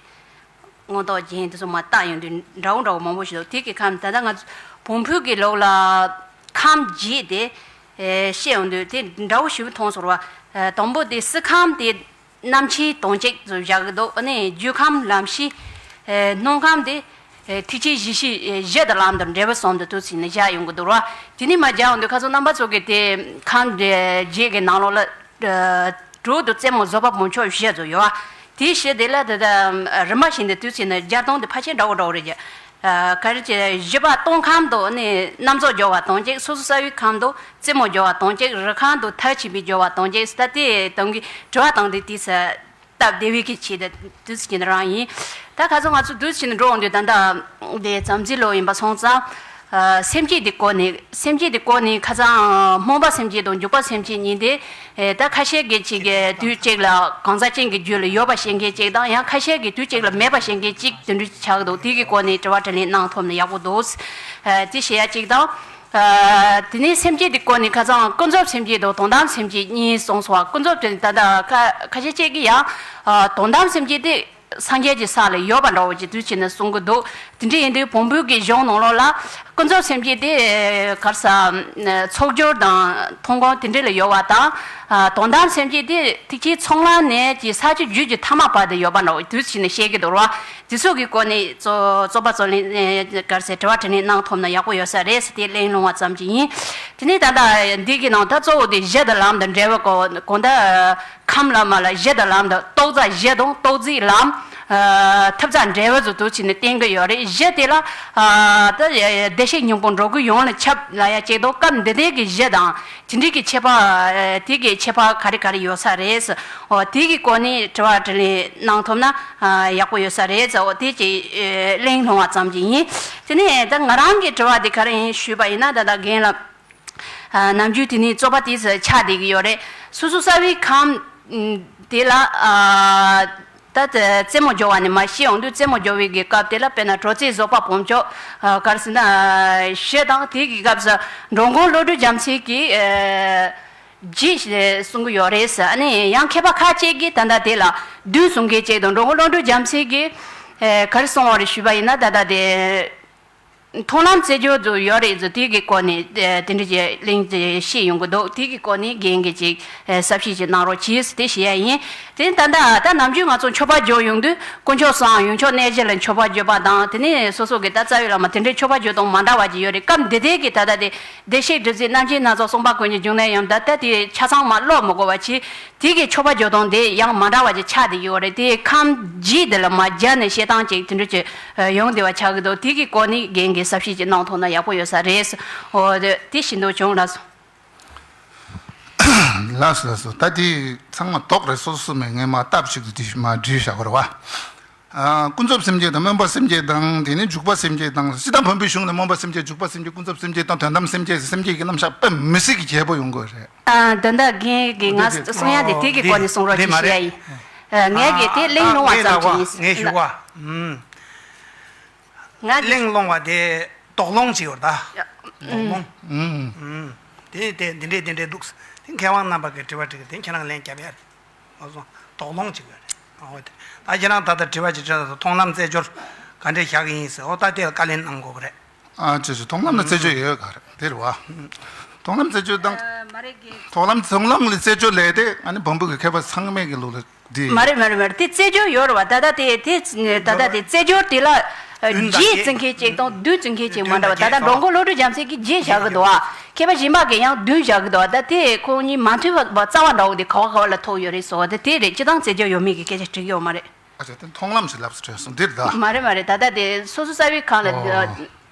མངོན་རྟོགས་རྒྱན་དེ་ཚོ་མར་བཏགས་ཡོང་དུས་འདྲ་བོ་འདྲ་བོ་མང་པོ་ཞིག་འདུག། དེ་གི་ཁམས་ད་ལྟ་ང་ཚོ་བོན་པོའི་གི་ལུགས་ལ་ཁམས་བརྒྱད་དེ་ཨེ་བཤད་ཡོང་དུས་དེ་འདྲ་བོ་ཞིག་མཐོང་སོང་བ། ཨེ་དང་པོ་དེ་སྲིད་ཁམས་དེ་རྣམ་མཁྱེན་དོན་གཅིག་ཏུ་བཞག་གི་འདུག། ཨ་ནི་རྒྱུད་ཁམས་ལམ་ཤེས། ཨེ་སྣོད་ཁམས་དེ་ཨེ་ཐེག་ཆེན་གཞི་ཤེས་ཨེ་གཞི་དང་ལམ་དང་འབྲས་བུ་གསུམ་དུ་དུས་ཕྱིན་ནས་བཞག་ཡོང་གི་འདུག་ར། དེ་ནས་མར་བཞག་ཡོང་དུས་ཁ་སང་རྣམ་པ་ཚོ་གིས་དེ་ཁམས་བརྒྱད་ཀྱི་ནང་ལོགས་ལ། ཨ་དྲུག་ཏུ་རྩེ་མོ་བཟོད་པ་བུམ་ཆོག་བཞི་ཙམ་ཡོད་པ། དེའི་བཞི་དེ་ལ་ད་ལྟ་རིམ་པ་བཞིན་དུ་དུས་ཕྱིན་ནས་སྦྱར་སྟངས་དེ་ཕལ་ཆེར་འདྲ་བོ་འདྲ་བོ་རེད་ཀྱི། ཨ་ག་རེ་བྱས། བཞི་པ་སྟོང་ཁམས་དུ་ནི་རྣམ་རྫོགས་སྦྱོར་བ་དོན་གཅིག། སོ་སོ་རྩ་བའི་ཁམས་དུ་རྩེ་མོ་སྦྱོར་བ་དོན་གཅིག། རིགས་ཁམས་དུ་མཐར་ཕྱིན་པའི་སྦྱོར་བ་དོན་གཅིག། ད་དེ་དོན་གྱི་དྲི་བ་དང་དེ་དུས་སུ་སྟབས་བདེ་བའི་གི་ཆེད་དུ་དུས་ཕྱིན་རང་ཡིན། ད་ཁ་སང་ང་ཚོ་དུས་ཕྱིན་འགྲོ་འོང་དུས་ད་ལྟ་དེ་བྱམས་བརྩེའི་ལོ་ཡིན་པ་སོང་ཙང་། ཨ་སེམས་བསྐྱེད་དེ་སྐོར་ནས། སེམས་བསྐྱེད་དེ་སྐོར་ནས་ཁ་སང་སྨོན་པ་སེམས་བསྐྱེད་དང་འཇུག་པ་སེམས་བསྐྱེད་གཉིས་དེ། ཨེ་ད་ཁ་ཤས་ཀྱིས་ཅིག་གི་དུས་གཅིག་ལ་གང་ཟག་ཅན་གྱི་རྒྱུད་ལ་ཡོད་པ་ཤེས་མཁན་གཅིག་དང་། ཡང་ཁ་ཤས་ཀྱིས་དུས་གཅིག་ལ་མེད་པ་ཤེས་མཁན་གཅིག་དེ་འདྲ་ཆགས་ཀྱི་འདུག། དེ་གི་སྐོར་ནས་དྲི་བ་དྲིས་ལན་གནང་ཐུབ་ན་ཡག་པོ་འདུག། ཨ་དེ་བཤད་ཡ་གཅིག་དང་། ཨ་དེ་ནས་སེམས་བསྐྱེད་དེ་སྐོར་ནས་ཁ་སང་ཀུན་རྫོབ་སེམས་བསྐྱེད་དང་དོན་དམ་སེམས་བསྐྱེད་གཉིས་གསུངས་སོང་བ། ཀུན་རྫོབ་དེ་ད་ལྟ་ཁ་ཁ་ཤས་ཅིག་གིས་ཡང་ཨ་དོན་དམ་སེམས་བསྐྱེད་དེ་སངས་རྒྱས་ཀྱི་ས་ལ་ཡོད་པ་འདྲ་བོ་ཅིག་དུས་ཕྱིན་ནས་གསུང་གི་འདུག། དེ་འདྲ་ཡིན་དུས་བོན་པོའི་གི་གཞུང་ནང་ལོགས་ལ་ཀུན་རྫོབ་སེམས་བསྐྱེད་དེ་ག་རེ་ཟེར། ཚོགས་སྦྱོར་དང་མཐོང་སྒོམ་དེ་འདྲ་ལ་ཡོད་པ་དང་། ཨ་དོན་དམ་སེམས་བསྐྱེད་དེ་ཐེག་ཆེན་ཚོགས་ལམ་ནས་ཀྱི་ས་བཅུ་རྒྱུད་ཀྱི་ཐ་མ་བར་དུ་ཡོད་པ་འདྲ་བོ་དུས་ཕྱིན་ནས་བཤད་ཀྱི་འདུག་ར། དེ་ཚོ་གི་སྐོར་ནས་རྩོ་རྩོད་པ་རྩོད་ལེན་ག་རེ་ཟེར། དྲི་བ་དྲིས་ལན་གནང་ཐུབ་ན་ཡག་པོ་ཡོད་ས་རེད་ཟེར་དེ་གླེང་སློང་བ་ཙམ་ཅིག་ཡིན། དེ་ནས་ད་ལྟ་འདི་གི་ནང་ད་གཙོ་བོ་དེ་གཞི་དང་ལམ་དང་འབྲས་བུ་གོ་གོ་ད། ཁམས་ལ་མ་ལ་གཞི་དང་ལམ་དང་། རྟོགས་རྩ་གཞི་དང་རྟོགས་རྩིས་ལམ། ཨ་ཐུབ་རྩ་འབྲས་བུ་ཚོ་དུས་ཕྱིན་ནས་བསྟན་གྱི་ཡོད་རེད། གཞི་དེ་ལ་ཨ་ད་བདེ་གཤེགས་སྙིང་པོ་འགྲོ་ཀུན་ཡོངས་ལ་ཁྱབ་ལབ་ཡ་གཅིག་དང་། སྐབས་འདི་ལྟའི་གི་གཞི་དང་དེ་འདྲའི་གི་ཁྱད་པར། ཨ་དེ་གི་ཁྱད་པར་ག་རེ་ག་རེ་ཡོད་ས་རེད། འོ་དེ་གི་སྐོར་ནས་དྲི་བ་དྲིས་ལན་གནང་ཐུབ་ན་ཨ་ཡག་པོ་ཡོད་ས་རེད། འོ་དེ་ཅིག་ཨ་གླེང་སློང་བ་ཙམ་ཅིག་ཡིན། དེ་ནས་ད་ང་རང་གི་དྲི་བ་དེ་ག་རེ་ཡིན་ཞུས་པ་ཡིན་ན། ད་ལྟ་རྒན་ལགས། ཨ་ནམ་རྒྱུན་དེ་ནས་རྩོད་པ་དེ་ཆགས་བསྡད་ཀྱི་ཡོད་རེད། སོ་སོ་རྩ་བའི་ཁམས་དེ་ལ་ཨ་ད་རྩེ་མོ་སྦྱོར་བ་ནས་མར་བཤད་ཡོང་དུས། རྩེ་མོ་སྦྱོར་བའི་གི་སྐབས་དེ་ལ་དཔེར་ན་དྲོ་ཚིགས་བཟོད་པ་བུམ་ཆོག། ཨ་ག་རེ་ཟེར་ན། བཞི་དང་། དེ་གི་སྐབས་སུ་འགྲོ་མགོན་བློ་གྲོས་རྒྱལ་མཚན་གྱིས་ཨ་བཞི་གསུང་གི་ཡོད་རེད་ཟེར། ཨ་ནི་ཡང་མཁས་པ་ཁ་ཅིག་གིས་ད་ལྟ་དེ་ལ་བདུན་གསུང་མཁན་ཅིག་དང་། འགྲོ་མགོན་བློ་གྲོས་རྒྱལ་མཚན་གྱིས་ཨ་ག་རེ་གསུངས་པ་རེད་ཞུས་པ་ཡིན་ན། ད་ལྟ་དེ། མཐོང་ལམ་རྩེ་སྦྱོར་དུ་ཡོད་རེད་ཟེར། དེ་གི་སྐོར་ནས་ཨ་དེ་འདྲ་ཅིག་གླེང་ཅིག་བཤད་ཡོང་གི་འདུག། དེ་གི་སྐོར་ནས་རྒན་གྱིས་ཅིག་ཨ་གསལ་བཤད་ཅིག་གནང་རོགས་གྱིས་ཟེར་དེ་བཤད་ཡ་ཡིན། དེ་ནས་ད་ལྟ་ད་ནམ་རྒྱུན་ང་ཚོ་མཆོད་པ་བརྗོད་ཡོང་དུས་དཀོན་མཆོག་གསུམ་ཡུམ་མཆོག་གནས་བཞི་ལ་མཆོད་པ་བརྗོད་པ་དང་། དེ་ནས་སོ་སོ་གི་ད་རྩ་བའི་བླ་མ་དེ་འདྲའི་མཆོད་པ་བརྗོད་སྟངས་མ་འདྲ་བ་ཅིག་ཡོད་རེད། སྐབས་འདི་ལྟའི་གི་ད་ལྟ་དེ་བདེ་གཤེགས་སྒྲུབ་རྩིས་རྣམ་མཁྱེན་སྣ་ཚོགས་གསུང་འབུམ་ཀུན་གྱི་འབྱུང་གནས་ཡང་ད་ལྟ་དེ་ཆ་ཚང་མ་ཀློག་མི་དགོས་པ་བྱས། དེ་གི་མཆོད་པ་བརྗོད་སྟངས་དེ་ཡང་མ་འདྲ་བ་ཅིག་ཆགས་བསྡད་ཡོད་རེད། དེ་ཁམས་བརྒྱད་དེ་ལ་མར་སྦྱར་ནས་བཤད་སྟངས་ཅིག་དེ་འདྲ་ཅིག་ཡོང་བསྡད་པ་ཆགས་ཀྱི་འདུག། དེ་གི་སྐོར་ནས་རྒན་གྱིས་གསལ་བཤད་ཅིག་གནང་ཐུབ་ན་ཡག་པོ་ཡོད་ས་རེད། འོ་དེ་དེ་བཞིན་དུ་བྱུང་ལགས་སོ། ལགས་སོ་ལགས་སོ། ད་དེ་ཚང་མ་དོགས་རེད། སོ་སོ་མེད་ངས་མ་བཏབ་ཞིག་ཏུ་དེ་མ་བྲིས་བཞག་པ་རེད་བ། ཨ་ཀུན་རྫོབ་སེམས་བསྐྱེད་དང་སྨོན་པ་སེམས་བསྐྱེད་དང་། དེ་ནས་འཇུག་པ་སེམས་བསྐྱེད་དང་། སྤྱིར་བཏང་བོན་པོའི་གཞུང་ནས་སྨོན་པ་སེམས་བསྐྱེད། འཇུག་པ་སེམས་བསྐྱེད། ཀུན་རྫོབ་སེམས་བསྐྱེད་དང་དོན་དམ་སེམས་བསྐྱེད་ཟེར་སེམས་བསྐྱེད་ཀྱི་རྣམ་གཞག་དཔེ་མི་སྲིད་ཀྱི་རྒྱས་པོ་ཡོང་གི་རེད། ཨ་ད་ལྟ་རྒན་གྱིས་ང་གསུང་ཡ་དེ་དེ་གི་སྐོར་ནས་གསུང་རོགས་ཞེས་ཞུ་ཡ་ཡིན། ཨ་ངས་གི་དེ་གླེང་སློང་བ་ཙམ་ཅིག་ཡིན། ངས་ཞུ་བ། ང་གི་གླེང་སློང་བ་དེ་དོགས་སློང་ཅིག་ཡོད་ད། དོགས་སློང་། ཨུམ། དེ་དེ་འདི་འདྲས་འདི་འདྲས་འདུག། དེ་མཁས་དབང་རྣམ་པ་གི་དྲི་བ་དྲིས་ཀྱི་དེ་ཁྱེད་རང་ལན་རྒྱབ་ཡ་རེད། ཨོ་སོང་། དོགས་སློང་བྱེད་དགོས་རེད། ཨོ་དེ། ད་ཁྱེད་རང་ད་ལྟ་དྲི་བ་ཅིག་དྲིས་ན་མཐོང་ལམ་རྩེད་སྦྱོར་ག་འདྲས་བཞག་གི་ཡིན་ཟེར། ཨོ་ད་དེ་ལ་བཀའ་ལན་གནང་དགོས་ཀྱི་རེད། ཨ་ཅེ་ཅེ། མཐོང་ལམ་ལ་རྩེད་སྦྱོར་ཡོད་ག་རེད་དེ་རེད་བ། མཐོང་ལམ་རྩེད་སྦྱོར་དང་། ཨ་མ་རེད་གི། མཐོང་ལམ་མཐོང་ལམ་ལ་རྩེད་སྦྱོར་ལས་དེ་ཨ་ནི་བོན་པོ་གི་མཁས་པ་ཚང་མས་གི་ལུགས་ལ་འདི། མ་རེད་མ་རེད་མ་རེད། དེ་རྩེད་སྦྱོར་ཡོད་རེད་བ། ད་ལྟ་དེ་དེ་ད་ལྟ་དེ་རྩེད་སྦྱོར་དེ་ལ་ཨ་བདུན་དང་རྗེས་བརྩི་མཁན་གཅིག་དང་བདུན་བརྩི་མཁན་གཅིག་མ་འདྲ་བ། ད་ལྟ་འགྲོ་མགོན་བློ་གྲོས་རྒྱལ་མཚན་གྱིས་རྗེས་བཞག་གི་འདུག་བ། མཁས་པ་གཞན་པ་གིས་ཡང་བདུན་བཞག་གི་འདུག་བ། ད་དེ་ཁོང་གཉིས་མ་མཐུན་པ་རྩ་བ་འདྲ་བོ་དེ་ག་བ་ག་བ་ལ་ཐུག་ཡོད་རེད་ཟེར་བ། ད་དེ་རེད། སྤྱིར་བཏང་རྩེད་སྦྱོར་ཡོད་མེད་ཀྱི་སྐད་ཆ་དྲིས་ཀྱི་ཡོད་མ་རེད། ཨ་ཅེ། དེ་མཐོང་ལམ་ཞིག་ལབ་ས་བྲོས་སོང་འདིར་ད། མ་རེད་མ་རེད། ད་ལྟ་དེ་སོ་སོ་རྩ་བའི་ཁམས་ལ་ཨོ།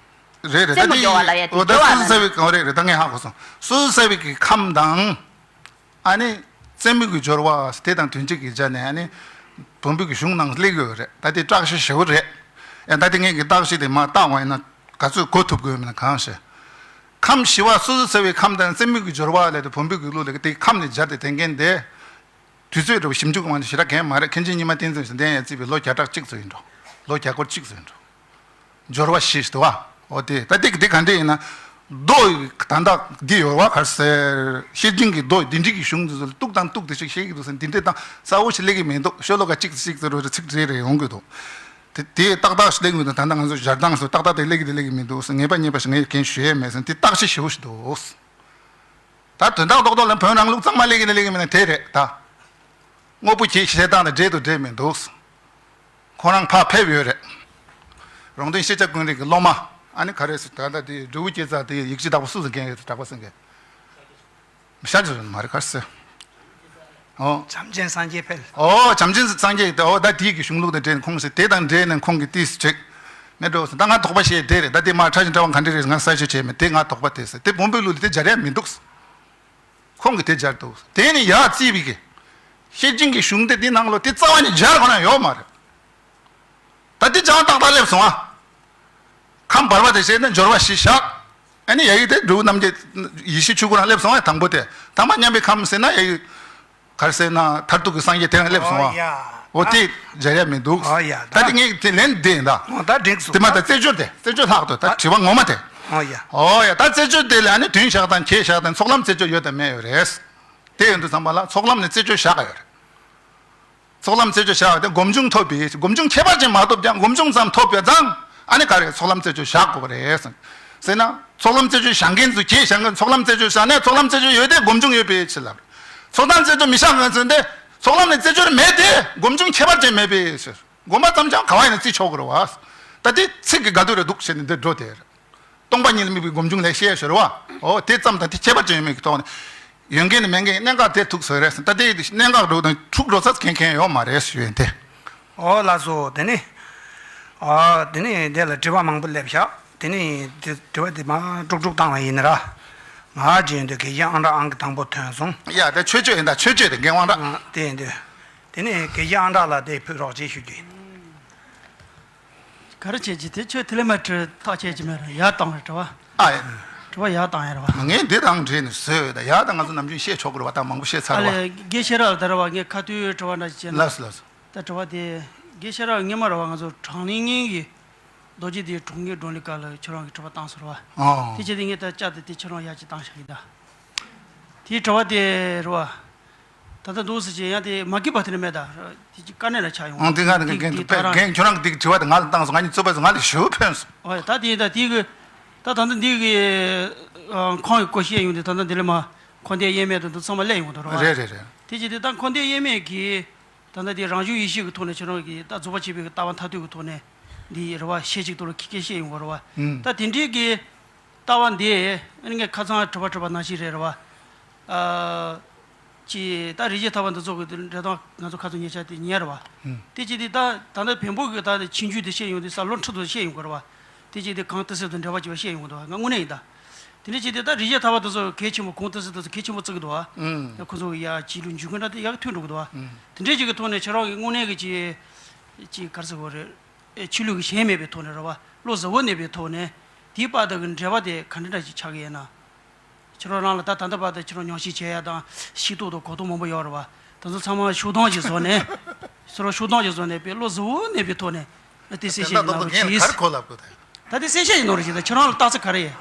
རེད་རེད། རྩེད་མོ་ད་སྦྱོར་བ་ལ་ཡ་དེ་འོ་ད་སྦྱོར་བ་སོ་སོ་ལ་རྩ་བའི་ཁམས་རེད་རེད། ད་ངས་ཧ་གོ་སོང་། སོ་སོ་རྩ་བའི་གི་ཁམས་དང་། ཨ་ནི་རྩེད་མོ་གི་སྦྱོར་བ་དེ་དང་དོན་གཅིག་གི་ཆ་ནས་ཨ་ནི་བོན་པོ་གི་གཞུང་ནང་སླེབས་ཡོད་རེད། ད་དེ་བརྟག་ཞིབ་ཞེ་པོ་རེད། ཡང་ད་དེ་ངས་གི་བརྟག་ཞིབ་དེ་མ་བཏང་བ་ཡིན་ན་ག་ཚོད་གོ་ཐུབ་དགོས་མིན་ན་གང་ཤེས། ཁམས་ཞི་བ་སོ་སོ་རྩ་བའི་ཁམས་དང་རྩེད་མོ་གི་སྦྱོར་བ་ལས་དེ་བོན་པོ་གི་ལུགས་ལས་དེ་ཁམས་ནས་སྦྱར་ཏེ་དེ་མཁན་དེ། དུས་ཚོད་རེ་བ་ཞིབ་འཇུག་གི་དབང་དུ་ཞེ་དྲག་གང་ཡང་མ་རེད། མཁན་ཆེན་རྙིང་མ་བསྟན་འཛིན་ཞིག་གདན་ཡ་བརྩིས་པའི་ལོ་བརྒྱ་ཕྲག་གཅིག་ཙམ་ཡིན་འགྲོ། ལོ་བརྒྱ་སྐོར་གཅིག་ཙམ་ཡིན་འགྲོ། སྦྱོར་བ་བཞི་ཞིག་འདུག་བ། འོ་དེ་ད་དེ་དེ་ག་འདྲས་ཡིན་ན། མདོ་ཡི་ད་ལྟ་འདི་ཡོད་བ། ག་རེ་ཟེར། ཤེར་ཕྱིན་གྱི་མདོ་འདི་འདྲས་ཀྱི་གཞུང་འདི་ཚོ་ལ་གཏུག་དང་གཏུག་དེ་ཞིག་བཤད་ཀྱི་འདུག་ཟེར། འདི་འདྲས་དང་གསལ་བོ་ཞིག་སླེབས་ཀྱི་མི་འདུག་ཤོ་ལོ་ཀ་གཅིག་གཅིག་ཙམ་རེ་ཚིག་རེ་རེ་ཡོང་གི་འདུག་དེ་དེ་ཏག་ཏག་ཞིག་སླེབས་ཀྱི་མི་འདུག་ད་ལྟ་ང་ཚོ་སྦྱར་སྟངས་སུ་ཏག་ཏག་དེ་སླེབས་ཀྱི་དེ་སླེབས་ཀྱི་མི་འདུག་ཟེར། ངེས་པ་རྙེད་པ་ཞིག་ངས་གན་ཞུ་ཡས་མེད་ཟེར། འདི་བརྟག་ཞིབ་ཞེ་པོ་ཞིག་འདུག་ད་དོན་དག་རྡོག་རྡོག་ལ་བོན་རང་ལུགས་གཙང་མ་སླེབས་ཀྱི་ནི་སླེབས་ཀྱི་མིན་ན་དེ་རེད་ད། དངོས་པོ་གྱི་བཤད་སྟངས་དང་འབྲེལ་དང་འབྲེལ་མི་འདུག་ཁོ་རང་ཕར་ཕེབས་ཡོད་རེད། རོང་སྟོན་ཤེས་བྱ་ཀུན་རིག་གི་སློབ་མ། ཨ་ནི་ག་རེ་ཟེར། ད་ལྟ་དེ་འབྲས་བུ་སྐྱེ་ས་དེ་ཡིག་ཆ་བདག་པོ་སུ་ཟིན་མཁན་ཡོད། གྲགས་པ་ཟིན་མཁན། མི་ཤ་ཅི་རེད་མ་རེད་ག་རེ་ཟེར། ཨོ། བྱམས་ཆེན་སངས་རྒྱས་འཕེལ། ཨོ། བྱམས་ཆེན་སངས་རྒྱས་དེ། ཨོ་ད་དེའི་གི་གཞུང་ལུགས་དང་འབྲེལ་ནས་ཁོང་ཟེར། དེ་དང་འབྲེལ་ནས་ཁོང་གི་ཏིས་ཅིག་ངས་འགྲོ་ཟེར། ད་ང་དོགས་པ་བཤད་དེ་རེད། ད་དེ་མ་ཕྲ་ཞིང་ཕྲ་བ་ག་འདྲ་རེད་ང་གསལ་བཤད་བྱས་མེད། དེ་ང་དོགས་པ་དེ་ཟེར། དེ་བོན་པོའི་ལུགས་ལ་དེ་སྦྱར་ཡ་མི་འདུག་ཁོང་གིས་དེ་སྦྱར་འདུག་དེ་ནི་ཡར་བརྩིས་པའི་གི་ཤེར་ཕྱིན་གྱི་གཞུང་དེ་འདི་ནང་ལོ་དེ་རྩ་བ་ནས་སྦྱར་དགོས་ན་ཡོད་མ་རེད། ད་འདི་ཅང་ཏག་ཏག་སླེབས་སོང་ཨ། ཁམས་བར་པ་དེ་བཤད་ན་སྦྱོར་བ་བཞི་བཞག་ཨ་ནི་ཡ་ཡི་དེ་འབྲས་བུ་རྣམ་བརྒྱད་ཡེ་ཤེས་ཆོས་སྐུ་རང་སླེབས་སོང་ཨ། དང་པོ་དེ་དང་པོ་མཉམ་པའི་ཁམས་ཟེར་ན་ཡ་ཡི་ག་རེ་ཟེར་ན་མཐར་ཐུག་གི་སངས་རྒྱས་དེ་རང་སླེབས་སོང་ཨ། ཨོ་ཡ། ཨོ་དེ་སྦྱར་ཡ་མི་འདུག་ཨོ་ཡ། ད་དེ་ངས་དེ་ལན་འདེབས་ད། ཨོ་ད་འགྲིག་སོང་། དེ་མ་ད་རྩེད་སྦྱོར་དེ་རྩེད་སྦྱོར་ལྷག་ཏུ་ད་དྲི་བ་ངོ་མ་དེ། ཨོ་ཡ། ཨོ་ཡ། ད་རྩེད་སྦྱོར་དེ་ལ་ཨ་ནི་བདུན་བཞག་དང་བརྒྱད་བཞག་དང་ཚོགས་ལམ་རྩེད་སྦྱོར་ཡོད་དང་མེད་ཡོད་རེད། དེ་ཡོད་དུས་ཙམ་པ་ལ་ཚོགས་ལམ་ནས་རྩེད་སྦྱོར་བཞག་ག་ཡོད་རེད། ཚོགས་ལམ་རྩེད་སྦྱོར་བྱ་བ་དེ་སྒོམ་བྱུང་ཐོབ་པའི། སྒོམ་བྱུང་ཁྱད་པར་ཅན་མ་ཐོབ་ཀྱང་སྒོམ་བྱུང་ཙམ་ཐོབ་པ་ཙང་ཨ་ནི་ག་རེ་ཚོགས་ལམ་རྩེད་སྦྱོར་བཞག་དགོས་པ་རེད་ཟེར་ན། ཚོགས་ལམ་རྩེད་སྦྱོར་བྱ་མཁན་ཚོ་ཁྱེད་བྱ་མཁན་ཚོགས་ལམ་རྩེད་སྦྱོར་བྱ་ནས་ཚོགས་ལམ་རྩེད་སྦྱོར་ཡོད་དེ་སྒོམ་བྱུང་ཡོད་པའི་ཕྱིར་ལ། ཚོགས་ལམ་རྩེད་སྦྱོར་མི་བྱ་མཁན་ཚོ་འདི་ཚོགས་ལམ་ནས་རྩེད་སྦྱོར་མེད་དེ་སྒོམ་བྱུང་ཁྱད་པར་ཅན་མེད་པའི་ཕྱིར། སྒོམ་པ་ཙམ་ཀྱང་ག་བ་ཡིན་ན་རྩི་ཆོག་གི་རེད་བ། ད་དེ་ཚིག་གི་དགའ་སྡུག་རེ་འདུག་བྱས་ནས་འདིར་འགྲོ་དེ་རེད། སྟོང་པ་ཉིད་ལ་དམིགས་པའི་སྒོམ་བྱུང་ལས་བཤད་ཞོར་བ། འོ་དེ་ཙམ་དང་དེ་ཁྱད་པར་ཅན་ཡོད་མེད་ཀྱི་ཐོག་ནས། ཡོད་མཁན་ནི་མེད་མཁན་གནད་འགག་དེ་ཐུག་ཟེར་རེད་ཟེར། ད་དེ་གནད་འགག་འགྲོ་དང་འཁྲུག་འགྲོ་ཚར་མཁན་མཁན་ཡོད་མ་རེད་ཞུ་ཡིན་ཏེ། འོ་ལགས་སོ། དེ་ནི། ཨ་དེ་ནི་དེ་ལ་དྲི་བ་མང་པོ་སླེབས་ཤག་དེ་ནི་དེ་དྲི་བ་དེ་མ་དཀྲུག་དཀྲུག་བཏང་བ་ཡིན་ན་ར། ང་རྗེས་འདོད་དགེ་བཤེས་ཨང་གྲངས་ཨང་གི་དང་པོ་ཐོན་སོང་། ཡ་ད་ཆོས་སྤྱོད་ཡིན་ད། ཆོས་སྤྱོད་དེ་འགན་དབང་ར། ཨ་དེ་ཡིན་དུས། དེ་ནི་དགེ་བཤེས་ཨང་གྲངས་ལ་དེ་ཕུལ་རོགས་ཅེས་ཞུ་རྒྱུ་ཡིན། ག་རེ་བྱེད་ཀྱི་དེ་ཁྱོད་དེ་ལས་མ་དྲི་ཐག་བཅད་ཀྱི་མེད་ར། ཡར་བཏང་རེད་དྲི་བ། ཨ་ཡ། དྲི་བ་ཡར་བཏང་ཡ་ར་བ། ངས་འདི་དང་འབྲེལ་ནས་བཟོས་ཡོད་ད། ཡར་ད་ང་ཚོ་ནམ་རྒྱུན་བཤད་ཆོག་གི་རེད་བ། ད་མང་པོ་བཤད་ཚར་ཨ་བ། ལས་དགེ་བཤེས་ར་ལ་ད་ར་བ་ངས་ཁ་ཐུག་དྲི་བ་འདྲ་ཞིག་བྱས་ན། ལགས་སོ་ལགས་སོ། ད་དྲི་བ་དེ་དགེ་བཤེས་ར་སྔོན་མ་ར་བ་ང་ཚོ་གྲངས་ལས་ངན་གྱི་རྡོ་རྗེ་གདན་གྲོང་ཁྱེར་བགྲོ་གླེང་སྐབས་ལ་ཁྱོད་རང་གིས་དྲི་བ་བཏང་སོང་ར་བ། ཨོ། དེ་བྱས་ཏེ་ངས་ད་བཅར་ཏེ་དེ་ཁྱོད་རང་ཡར་ཅིག་བཏང་བཞག་གི་ད། དེའི་དྲི་བ་དེ་རེད་བ། ད་ལྟ་འདུག་ཟེར་གྱི་ཡང་དེ་མ་གི་པ་དེ་ནི་མེད་ད། དེ་ཅིག་དཀའ་གནད་ལ་ཆགས་ཡོང་། ཨང་དེ་ང་དེ་དེ་གན་དེ་དེ་ད་རང་རྒན་ཁྱོད་རང་གི་དེ་དྲི་བ་དེ་ང་ལ་བཏང་སོང་། ང་གཉིས་རྩོད་པ་ང་ལ་ཞུ་ཕན་སོང་། ཨོ་ད་དེ་ད་དེ་གི་ད་ད་ལྟ་འདི་གི་ཨ་ཁོང་གི་སྐོར་བཤད་ཡོང་དུས་ད་ལྟ་འདི་ལ་མ་འཁོར་འདས་དབྱེར་མེད་དང་འདི་ཚང་མ་སླེབས་ཡོང་གི་འདུག་རེད་བ། རེད་རེད་རེད། དེ་ཅིག་དེ་ད་འཁོར་འདས་དབྱེར་མེད་ཀྱི་ད་ལྟ་དེ་རང་བྱུང་ཡེ་ཤེས་ཀྱི་ཐོག་ནས་ཁྱོད་རང་གི་ད་རྫོགས་པ་ཆེན་པོའི་ལྟ་བ་མཐར་ཐུག་གི་ཐོག་ནས་འདི་རེད་བ། ཤེས་ཅིག་ཐོག་ལ་ཁྱི་སྐད་བཤད་ཡོང་གི་རེད་བ། ཨུམ། ད་དེ་འདྲའི་གི་ལྟ་བ་འདི་ཨ་ནི་ངས་ཁ་སང་དྲི་བ་དྲིས་པ་ནང་བཞིན་རེད་རེད་བ། ཨ་ཅི་ད་རིགས་བཞི་ཐར་པ་འདི་ཚོ་གི་འགྲེལ་སྟངས་ང་ཚོ་ཁ་ཚོ་ཉེ་ཆར་དེ་ཉན་རེད་བ། ཨུམ། དེ་ཅི་དེ་ད་ད་ལྟ་བོན་པོ་གི་ད་ཆོས་བརྒྱུད་དེ་བཤད་ཡོང་དུས་ས་ལོ་ཁྲི་ཐོག་བཤད་ཡོང་གི་རེད་བ། དེ་ཅི་དེ་གང་ཏི་སེ་དང་འབྲེལ་བ་བྱེད་པ་བཤད་ཡོང་གི་འདུག་ང་དངོས་གནས་ཡིན་ད། དེ་འདྲ་ཅི་དེ་ད་རིགས་བཞི་ཐར་པ་འདི་ཚོ་གལ་ཆེན་པོ་གང་ཏི་སེ་འདི་ཚོ་གལ་ཆེན་པོ་བརྩི་གི་འདུག་བ། ཨུམ། ཁོ་ཚོ་གི་ཡ་ཅི་ལུགས་འཇུག་གི་འདྲ་དེ་ཡག་མཐུན་འགྲོ་གི་འདུག་བ། ཨུམ། དེ་འདྲའི་ཅིག་གི་ཐོག་ནས་ཁྱེད་རང་གི་དངོས་གནས་གི་ཅི་ཅི་ག་རེ་ཟེར་དགོས་རེད། ཨེ་ཆོས་ལུགས་ཀྱི་ཞེན་མེད་པའི་ཐོག་ནས་རེད་བ། བློ་གཟུ་བོར་གནས་པའི་ཐོག་ནས་དེའི་བར་དུ་གི་འབྲེལ་བ་དེ་ག་འདྲ་འདྲ་ཞིག་ཆགས་ཀྱི་ཡོད་ན། ཁྱེད་རང་རང་ལ་ད་ད་ལྟ་བར་དུ་ཁྱེད་རང་ཉམས་ཞིབ་བྱས་ཡ་དང་ཤེས་རྟོགས་དང་གོ་རྟོགས་མང་པོ་ཡོད་རེད་བ། དེ་ཚོ་ཚང་མ་ཤུགས་སྡོམ་ཞིག་བཟོས་ནས། ཁྱེད་རང་ཤུགས་སྡོམ་ཞིག་བཟོས་ནས་དཔེ་བློ་གཟུ་བོར་གནས་པའི་ཐོག་ནས་དེ་གསལ་བཤད་ཞིག་གནང་རོགས་གྱིས། ད་དེ་གསལ་བཤད་ཞིག་གནང་རོགས་གྱིས། ད་ཁྱེད་རང་ལ་རྟགས་གསལ་ག་རེ་ཡོད།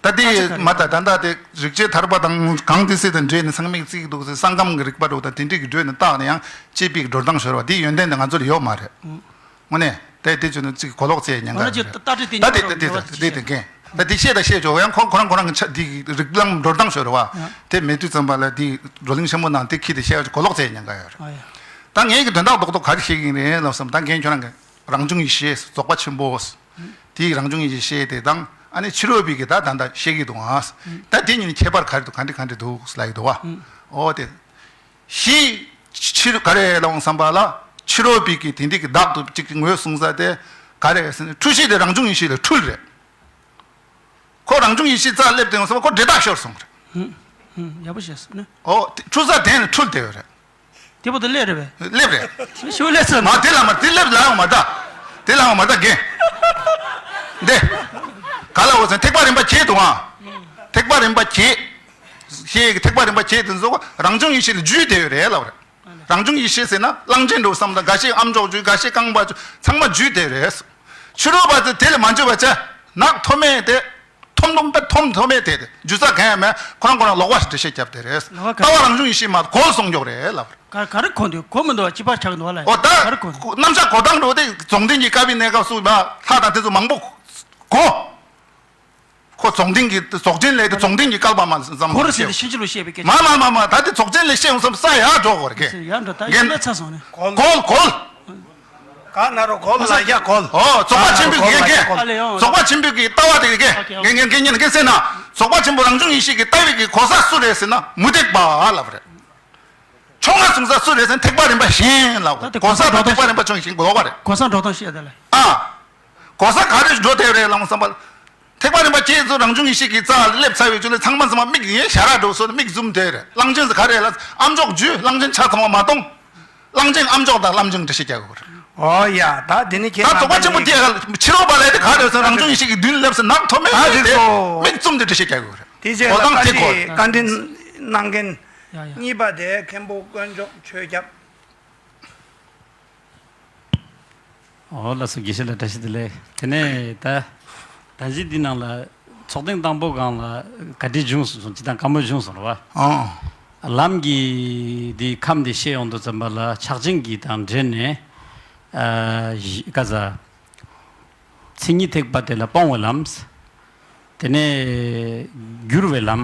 ད་དེ་མ་ད་ད་ད་དེ་རིག་བྱེད་ཐར་པ་དང་གང་དེ་སྲིད་དང་འབྲེལ་ནས་ཚང་མས་བརྩི་གི་འདུག་ཟེར། ས་ཁམས་ཀྱི་རིག་པ་འདྲ་བོ་དང་དེ་འདྲས་ཀྱི་འགྲོས་ནས་བཏགས་ནས་ཡང་བཅས་པའི་འགྲོ་སྟངས་ཤོར་བ་དེའི་ཡོན་ཏན་དེ་ང་ཚོ་ལ་ཡོད་མ་རེད། དངོས་གནས་དེ་དེ་ཚོ་ནི་ཅིག་གོ་ལོག་བྱས་ཉེན་ཁ་ཡོད་རེད། ད་དེ་དེ་དེ་དེ་དེ་དེ་དེ་གན་ད་དེ་བཤད་ད་བཤད་ཆོག་ཡང་ཁོང་ཁོ་རང་ཁོ་རང་གི་ཆ་དེ་རིགས་ལམ་འགྲོ་སྟངས་ཤོར་བ་དེ་མེད་དུས་ཙམ་པ་ལ་དེ་བགྲོ་གླེང་ཆེན་པོ་ནང་དེ་ཁྱེར་ཏེ་བཤད་གོ་ལོག་བྱས་ཉེན་ཁ་ཡོད་རེད། ད་ངས་ཀྱི་དོན་དག་རྡོག་རྡོག་ག་རེ་བཤད་ཀྱི་ཡིན་རེད་ལབ་བསམ། ད་ངས་ཁྱོད་རང་གི་རང་བྱུང་ཡེ་ཤེས་རྫོགས་པ་ཆེན་པོ། དེའི་རང་བྱུང་ཡེ་ཤེས་དེ་དང་ཨ་ནི་ཕྱི་རོལ་པའི་གི་ད་ད་ད་བཤད་ཀྱི་འདུག་ཨ། ད་དེ་གཉིས་ནི་ཁྱད་པར་ག་རེ་འདུག་ག་འདྲ་ག་འདྲ་འདུག་ལབ་ཀྱི་འདུག་བ། ཨོ་དེ། ཕྱི་ཕྱི་ག་རེ་ལབ་བསམ་པ་ལ་ཕྱི་རོལ་པའི་གི་དེ་འདྲ་གི་བདག་ཏུ་གཅིག་གི་ངོས་བཟུང་ས་དེ་ག་རེ་ཟེར་ན་འཁྲུལ་གཞི་དེ་རང་བྱུང་ཡེ་ཤེས་ལ་འཁྲུལ་རེད། ཁོ་རང་བྱུང་ཡེ་ཤེས་རྩ་སླེབས་དེ་ཡོང་བསམ་པ་ཁོ་འདྲེ་ཐག་ཤོར་སོང་རེད། ཧུམ་ཧུམ་ཡག་པོ་བཤད་སོང་ནི། ཨོ་དེ་འཁྲུལ་ས་དེ་ནི་འཁྲུལ་དེ་ཡོད་རེད། དེ་བར་དུ་སླེབས་རེད་པས། སླེབས་རེད། ཞུ་ལས་ཚོད་མ་དེ་ལ་མ་དེ་སླེབས་ལ་ཡང་མ་ད། དེ་ལ་ཡང་མ་ད་རྒན། འདི། ག་ལ་འོ་ཟེར་ཐེག་པ་རིམ་པ་བརྒྱད་འདུག་ཨ། ཐེག་པ་རིམ་པ་བརྒྱད། ཤེས་ཀྱི་ཐེག་པ་རིམ་པ་བརྒྱད་དེ་ཚོ་རང་བྱུང་ཡེ་ཤེས་ལ་རྒྱུད་དེ་ཡོད་རེད་ལབ་རེད། རང་བྱུང་ཡེ་ཤེས་ཟེར་ན་གླང་ཆེན་འགྲོ་བསམ་དང་འགའ་ཤས་ཨ་མཆོག་རྒྱུད་འགའ་ཤས་རྐང་པ་རྒྱུད་ཚང་མ་རྒྱུད་དེ་རེད། ཕྱི་རོལ་པ་ཚོས་དེ་ལ་མ་འཇུག་པ་བྱས་ནག་ཐོམ་མེ་དེ། ཐོམ་ཐོམ་པ་ཐོམ་ཐོམ་མེ་དེ་དེ་རྒྱུ་རྩ་གང་ཡང་མེད་ཁོ་རང་ཁོ་རང་ལོག་པ་ཞིག་འགྲེལ་བཤད་བརྒྱབ་དེ་རེད། ལོག་པ་གང་ལྟ་བ་རང་བྱུང་ཡེ་ཤེས་མ་གོལ་སོང་མགྱོགས་རེད་ལབ་རེད། ག་ག་རེ་གོ་འདུག་གོ་མི་འདུག་ཅི་པར་ཆགས་འདུག་ལ། ཨོ་ད་ག་རེ་གོ་འདུག་རྣམ་གཞག་གོ་སྟངས་འགྲོ་དེ་རྫོགས་ལྡན་གྱི་བཀའ་པའི་གནས་སྐབས་སུ་ལ་ལྷ་དང་དེ་ཚོ་མང་པོ་གོ། ཁོ་རྫོགས་ལྡན་གྱི་རྫོགས་ཆེན་ལས་དེ་རྫོགས་ལྡན་གྱི་བསྐལ་པ་མ་ཙམ་གོ་རེ་ཟེར་ཏེ་ཕྱིན་ཅི་ལོག་བཤད་པའི་སྐད་ཆ། མ་མ་མ་མ་ད་དེ་རྫོགས་ཆེན་ལས་བཤད་ཡོང་བསམ་ས་ཡར་འགྲོ་དགོས་རེད་གས། ཟེར་ཡར་འགྲོ་ད་ཡིན་ན་ཚར་སོང་ནས། གོལ་གོལ། ག་ན་རོ་གོལ་ལ་ཡ་གོལ། ཨོ་རྫོགས་པ་ཆེན་པོའི་གི་ཡ་གེ། ཨ་ལེ་ཡོང་། རྫོགས་པ་ཆེན་པོའི་གི་ལྟ་བ་དེ་གི་གེ། ཨོ་ཁེ་ཨོ་ཁེ། ངེ་ངེ་ངེ་ངེ་ཟེར་ན་རྫོགས་པ་ཆེན་པོ་རང་བྱུང་ཡེ་ཤེས་ཀྱི་ལྟ་བའི་གི་གོ་ས་སུ་རེད་ཟེར་ན་མུ་སྟེགས་པ་ལབ་རེད། ཕྱོགས་སྔ་སོང་ས་སུ་རེད་ཟེར་ན་ཐེག་པ་རིམ་པ་བཞིན་ལབ་རེད། ད་དེ་གོ་ས་གོ་ས་དང་ཐེག་པ་རིམ་པ་ཆུང་ཞིང་གོ་བ་རེད། གོ་ས་འགྲོ་སྟངས་བཤད་དེ་ལ། ཨ། གོ་ས་ག་རེ་འགྲོ་དེ་རེད་ལབ་བསམ་པ། ཐེག་པ་རིམ་པ་བརྒྱད་ཚོ་རང་བྱུང་ཡེ་ཤེས་ཀྱི་རྩ་ལ་སླེབས་ཚར་བའི་རྗེས་ལ་ཚང་མ་ཚང་མ་མིག་ཡིན་ཞར་ར་འགྲོ་སོང་མིག་བཙུམ་དེ་རེད། གླང་ཆེན་ཟེར་ག་རེ་ལ་ཨ་མཆོག་རྒྱུད་གླང་ཆེན་ཆ་ཚང་བ་མ་གཏོང་། གླང་ཆེན་ཨ་མཆོག་དང་བླ་མ་ཆེན་འགྲེལ་བཤད་རྒྱག་དགོས་རེད། ཨོ་ཡ་ད་དེ་ནི་ཁྱེད་ད་རྫོགས་པ་ཆེན་པོ་དེ་ཕྱི་རོལ་པ་ལས་དེ་ག་རེ་ཟེར་རང་བྱུང་ཡེ་ཤེས་ཀྱི་མདུན་སླེབས་སོང་ནག་ཐོམ་མེ་ད་དེ་རེད་དེ་གོ་མིག་བཙུམ་དེ་འགྲེལ་བཤད་རྒྱག་དགོས་རེད། དེ་རྗེས་གོ་ལ་སྟངས་བཀའ་དེ་གོ་དྲིན་བཀའ་དྲིན་གནང་མཁན་ཡ་ཡ། གཉིས་པ་དེ་མཁན་པོ་དཀོན་མཆོག་ཆོས་སྐྱབས། ཨོ་ལགས་སོ། དགེ་བཤེས་ལགས་བཀྲ་ཤིས་བདེ་ལེགས། དེ་ནས་ད་ད་གཞི་འདི་ནང་ལ་ཚོགས་ཐེངས་དང་པོ་སྒང་ལ་ག་འདྲ་བྱུང་སོང་ཅི་དང་བཀའ་མོལ་བྱུང་སོང་རེད་བ། ཨོ། ལམ་གྱི་འདི་ཁམས་འདི་བཤད་ཡོང་དུས་ཙམ་པ་ལ་ཕྱག་ཆེན་གྱི་དང་འབྲེལ་ནས་ཨ་ག་ཟེར། མཚན་ཉིད་ཐེག་པ་དེ་ལ་སྤོང་བའི་ལམ། དེ་ནས་བསྒྱུར་བའི་ལམ།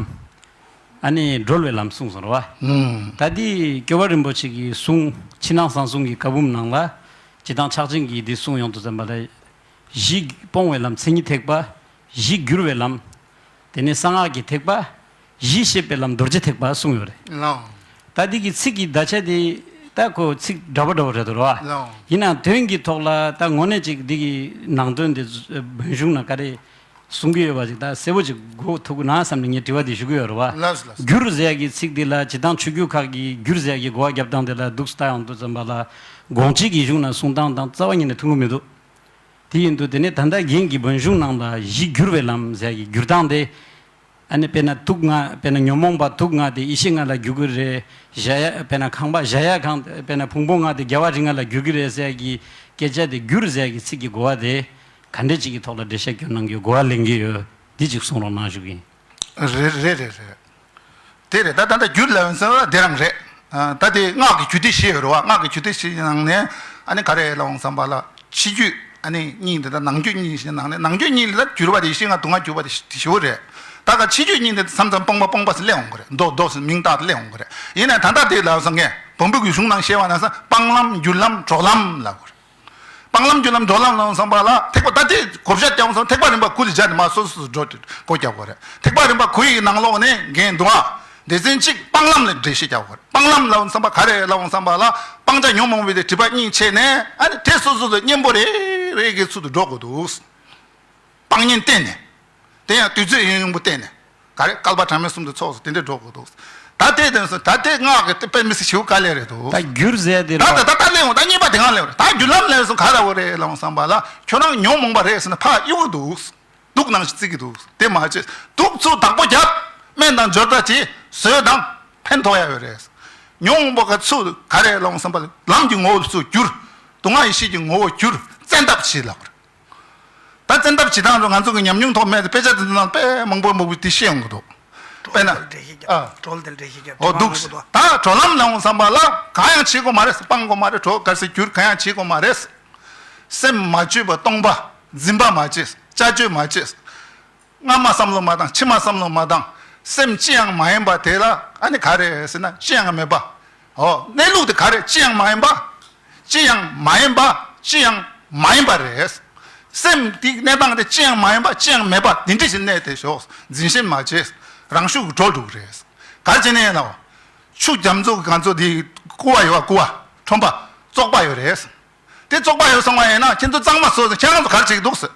ཨ་ནི་སྒྲོལ་བའི་ལམ་གསུངས་སོང་རེད་བ། ཨུམ། ད་འདི་སྐྱོབ་པ་རིན་པོ་ཆེ་གི་གསུང་ཕྱི་ནང་གསང་གསུམ་གྱི་བཀའ་འབུམ་ནང་ལ་ཇི་ལྟར་ཕྱག་ཆེན་གྱིས་འདི་གསུངས་ཡོང་དུས་ཙམ་པ་ལ། གཞི་སྤོང་བའི་ལམ་མཚན་ཉིད་ཐེག་པ། གཞི་བསྒྱུར་བའི་ལམ། དེ་ནས་གསང་སྔགས་ཀྱི་ཐེག་པ། གཞི་ཤེས་པའི་ལམ་རྡོ་རྗེ་ཐེག་པ་གསུངས་ཡོད་རེད། ལགས། ད་འདི་གི་ཚིག་གི་བརྡ་ཆད་དེ་ད་ཁོ་ཚིག་འདྲ་པོ་འདྲ་པོ་རེད་འདུག་རེད་བ། ལགས། ཡིན་ནའང་དོན་གྱི་ཐོག་ལ་ད་དངོས་གནས་ཅིག་འདི་གི་ནང་དོན་དེ་བོན་གཞུང་ན་ག་རེ་གསུང་གི་ཡོད་པ་ཅིག་ད་གསལ་པོ་ཅིག་གོ་ཐུབ་ཀྱི་ན་བསམ་ནས་ངས་དྲི་བ་འདི་ཞུ་གི་ཡོད་རེད་བ། ལགས་ལགས། བསྒྱུར་ཟེར་ཡ་གི་ཚིག་འདི་ལ་ཇི་ལྟར་ཆོས་བརྒྱུད་ཁག་གིས་བསྒྱུར་ཟེར་ཡ་གི་གོ་བ་རྒྱབ་སྟངས་དེ་ལ་འདུག་སེ་ལྟ་ཡོང་དུས་ཙམ་པ་ལ་དགོངས་གཅིག་གི་གཞུང་ན་གསུང་སྟངས་དང་རྩ་བ་ཉིད་ནས་མཐུན་གྱི་མི་འདུག་དེ་ཡིན་དུས་དེ་ནས་ད་ལྟ་རྒན་གྱིས་བོན་གཞུང་ནང་ལ་གཞི་བསྒྱུར་བའི་ལམ་ཟེར་ཡ་གི་བསྒྱུར་སྟངས་དེ། ཨ་ནི་དཔེར་ན་དུག་ལྔ་དཔེར་ན་ཉོན་མོངས་པ་དུག་ལྔ་དེ་ཡེ་ཤེས་ལྔ་ལ་འགྱུར་གྱི་རེད། གཞལ་ཡས་དཔེར་ན་ཁང་པ་གཞལ་ཡས་ཁང་དཔེར་ན་ཕུང་པོ་ལྔ་དེ་རྒྱལ་བ་རིགས་ལྔ་ལ་འགྱུར་གྱི་རེད་ཟེར་ཡ་གི་སྐད་ཆ་དེ་བསྒྱུར་ཟེར་ཡ་གི་ཚིག་གི་གོ་བ་དེ་ག་འདྲས་ཅིག་གི་ཐོག་ལ་འགྲེལ་བཤད་སྐྱོན་གནང་རྒྱུའི་གོ་བ་ལེན་གྱི་ཡོད། འདི་ཅིག་གསུང་རོགས་གནང་ཞུ་གི་ཡིན། རེད་རེད་རེད་རེད། དེ་རེད། ད་ད་ལྟ་བསྒྱུར་ལབ་ཡོང་ཟེར་བ་དེ་རང་རེད། ཨ། ད་དེ་སྔགས་ཀྱི་རྒྱུད་སྡེ་བཞི་ཡོད་རེད་བ། སྔགས་ཀྱི་རྒྱུད་སྡེ་བཞི་ནང་ནས་ཨ་ནི་ག་རེ་ལབ་ཡོང་བསམ་པ་ལ་ཕྱི་རྒྱུད་ཨ་ནི་གཉིས་འདི་དང་ནང་རྒྱུད་གཉིས་ཞེས་ནང་ནས་ནང་རྒྱུད་གཉིས་ལ་ད་བསྒྱུར་བ་དེ་ཡེ་ཤེས་ལྔ་དུག་ལྔ་བསྒྱུར་བ་དེ་དེ་བཞི་པོ་རེད། ད་ག་ཕྱི་རྒྱུད་གཉིས་འདི་མཚམས་མཚམས་སྤོང་བ་སྤོང་བ་ཟེར་སླེབས་ཡོང་གི་རེད། མདོ་མདོ་ཟེར་མིང་བཏགས་ཏེ་སླེབས་ཡོང་གི་རེད། ཡིན་ནའང་ད་ལྟ་དེ་ལབ་སོང་ངས་བོན་པོ་གི་གཞུང་ནང་བཤད་པ་ན་ས་སྤང་ལམ་བསྒྱུར་ལམ་གྲོལ་ལམ་ལབ་དགོས་རེད། སྤང་ལམ་བསྒྱུར་ལམ་གྲོལ་ལམ་ལབ་བསམ་པ་ལ་ཐེག་པ་ད་ལྟའི་གོ་བཤད་རྒྱག་བསམ་ཐེག་པ་རིམ་པ་དགུ་ལ་སྦྱར་ནས་མར་སོ་སོ་སོ་འགྲོ་སྒོ་རྒྱག་དགོས་རེད། ཐེག་པ་རིམ་པ་དགུ་ཡི་ནང་ལོགས་ནས་འགན་འདུག་ཨ། སྡེ་ཚན་གཅིག་སྤང་ལམ་ལ་འགྲེལ་བཤད་རྒྱག་དགོས་རེད། སྤང་ལམ་ལབ་བསམ་པ་ག་རེ་ལབ་བསམ་པ་ལ་སྤང་བྱ་ཉོན་མོངས་པའི་དེ་སྒྲིབ་པ་གཉིས་ཕྱེ་ནས་ཨ་ནི་དེ་སོ་སོ་ལ་གཉེན་པོ་རེ་རེ་གི་ཚུལ་དུ་འགྲོ་དགོས་འདུག་སྤང་གཉེན་བསྟེན་ནས། དེ་ཡང་དུས་ཚོད་ཡུན་རིང་པོ་བསྟེན་ནས། ག་རེ་བསྐལ་པ་གྲངས་མེད་གསུམ་དུ་ཚོགས་སུ་དེ་འདྲའི་འགྲོ་དགོས་འདུག་ད་དེ་དེ་སོ་ད་དེ་སྔགས་ཀྱི་དཔེ་མི་སྲིད་ཞིའུ་དཀའ་ལས་རེད་འདུག་ད་བསྒྱུར་ཟེར་དེ་ད་རེད་ད་ད་ད་སླེབས་འོང་ད་གཉིས་པ་དེ་གང་སླེབས་རེད། ད་བསྒྱུར་ལམ་སླེབས་སོང་ག་རེ་བོ་རེད་ལབ་བསམ་པ་ལ་ཁྱོད་རང་ཉོན་མོངས་པ་རེད་ཟེར་ན་ཕར་གཡུག་གི་འདུག་དུག་ནང་བཞིན་བརྩི་གི་འདུག་དེ་མ་བྱེད་དུག་ཚུར་བདག་པོ་རྒྱབ། སྨན་དང་སྦྱོར་རྟ་བྱེད་ཟོས་དང་ཕན་ཐོགས་ཡ་ཡོད་རེད། ཉོན་མོངས་པ་ག་ཚུར་ག་རེ་ལབ་བསམ་པ་ལ་ལམ་གྱི་ངོ་བོ་ཚུར་བསྒྱུར། དུག་ལྔ་ཡེ་ཤེས་ཀྱི་ངོ་བོ་བསྒྱུར་བཙན་ཐབས་བྱེད་ལབ་རེད། ད་བཙན་ཐབས་བྱེད་སྟངས་ཚོ་ང་ཚོ་གི་ཉམས་མྱོང་ཐོག་མེད་དེ་དཔེ་ཆ་དེ་ཚོ་ནང་དཔེ་མང་པོ་མང་པོ་དེ་ཤེས་ཡོང་གི་འདུག་དཔེར་ན། གྲོལ་དེ་འགྲེལ་བཤད་རྒྱབ་ཨ། གྲོལ་དེ་འགྲེལ་བཤད་རྒྱབ་འོ་འདུག་ད་གྲོལ་ལམ་ལ་འོང་བསམ་པ་ལ་གང་ཡང་བྱེད་དགོས་མ་རེད། སྤང་དགོས་མ་རེད། གྲོལ་ག་ཟེར་རྒྱུར་གང་ཡང་བྱེད་དགོས་མ་རེད། སེམས་མ་བཅོས་པ་སྟོང་པ། འཛིན་པ་མ་བྱེད། བཅའ་བཅོས་མ་བྱེད། སྔ་མ་བསམ་བློ་མ་བཏང་། ཕྱི་མ་བསམ་བློ་མ་བཏང་། སེམས་ཅི་ཡང་མ་ཡིན་པ་དེ་ལ་ཨ་ནི་ག་རེ་ཟེར་ན་ཅི་ཡང་མེད་པ། འོ་གནས་ལུགས་དེ་ག་རེ། ཅི་ཡང་མ་ཡིན་པ། ཅི་ཡང་མ་ཡིན་པ། ཅི་ཡང་མ་ཡིན་པ་རེད། སེམས་དེའི་གནས་སྟངས་དེ་ཅི་ཡང་མ་ཡིན་པ། ཅི་ཡང་མེད་པ་དེ་འདྲ་ཞིག་གནས་ཏེ་ཞོག་འཛིན་ཞེན་མ་བྱེད། རང་ཤུགས་ཀྱིས་གྲོལ་འགྲོ་གི་རེད། ག་རེ་བྱས་ནས་ཡིན་ནའང་། ཆུ་རྒྱ་མཚོ་གི་གངས་མཚོ་དེ་ཀུ་བ་ཡོད་པ། ཀུ་བ་ཁྲོན་པ་བཙོག་པ་ཡོད་རེད། དེ་བཙོག་པ་ཡོད་སོང་བ་ཡིན་ན་ཁྱེད་ཚོ་གཙང་མ་བཟོ་ཟེར། ཁྱེད་རང་ཚོ་ག་རེ་བྱེད་ཀྱི་འདུག་ཟེར།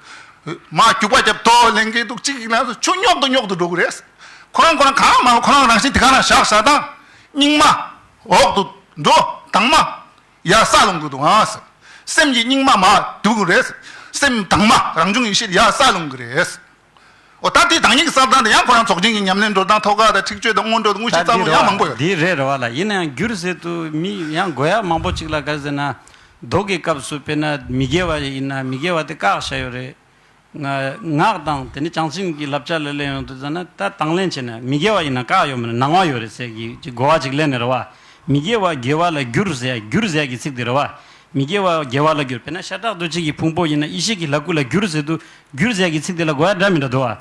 མ་རྒྱུག་པ་རྒྱབ་ཐོ་ལེན་གྱི་འདུག་གཅིག་གིས་ལ་ཆུ་རྙོག་ཏུ་རྙོག་ཏུ་འགྲོ་གི་རེད། ཁོ་རང་ཁོ་རང་གང་མ་ཁོ་རང་རང་བཞིན་དེ་ག་རང་བཞག་བཞག་དང་། སྙིགས་མ་འོག་ཏུ་འགྲོ། དྭངས་མ་ཡར་ས་ལོང་གི་འདུག་ཨ་ཟེར། སེམས་ཀྱི་སྙིགས་མ་མར་འདུག་གི་རེད། སེམས་དྭངས་མ་རང་བྱུང་ཡེ་ཤེས་ཡར་ས་ལོང་གི་རེད། འོ་ད་དེ་བདག་ཉིད་ཀྱི་བསམ་སྟངས་དེ་ཡང་ཁོ་རང་ཚོགས་ཆེན་གྱི་ཉམས་ལེན་འགྲོ་སྟངས་ཐོག་ཁ་དང་འཁྲིག་སྤྱོད་དང་སྔོན་འགྲོ་དང་དངོས་གཞི་ད་རྩ་འདི་བོ་རེད་ཡང་མང་པོ་བ། ཡོད་རེད། འདི་རེད་རེད་བ་ལ། ཡིན་ན་ཡང་བསྒྱུར་ཟེར་དུས་མི་ཡང་དགོས་ཡ་མང་པོ་ཅིག་ལ་ག་རེ་ཟེར་ན། མདོ་གི་སྐབས་སུ་དཔེར་ན་མི་དགེ་བ་ཡིན་ན་མི་དགེ་བ་དེ་བཀག་བཞག་ཡོད་རེད། ང་ངག་དང་དེ་ནི་བྱང་སེམས་ཀྱི་བསླབ་བྱ་ལ་ལེན་ཡོང་དུས་ཙམ་ན་ད་དང་ལེན་བྱས་ན་མི་དགེ་བ་ཡིན་ན་བཀག་ཡོད་མ་རེད། ནང་བ་ཡོད་རེད་ཟེར་གྱི་ཅིག་གོ་བ་ཅིག་ལེན་ནས་རེད་བ། མི་དགེ་བ་དགེ་བ་ལ་བསྒྱུར་ཟེར་ཡ། བསྒྱུར་ཟེར་ཡ་གི་ཚིག་དེ་རེད་བ། མི་དགེ་བ་དགེ་བ་ལ་བསྒྱུར། དཔེར་ན་ཤ་ཁྲག་གདོས་བཅས་ཀྱི་ཕུང་པོ་ཡིན་ན་ཡེ་ཤེས་ཀྱི་ལྷ་སྐུ་ལ་བསྒྱུར་ཟེར་དུས་བསྒྱུར་ཟེར་ཡ་གི་ཚིག་དེ་ལ་གོ་བ་འདྲ་མི་འདྲ་འདུག་བ།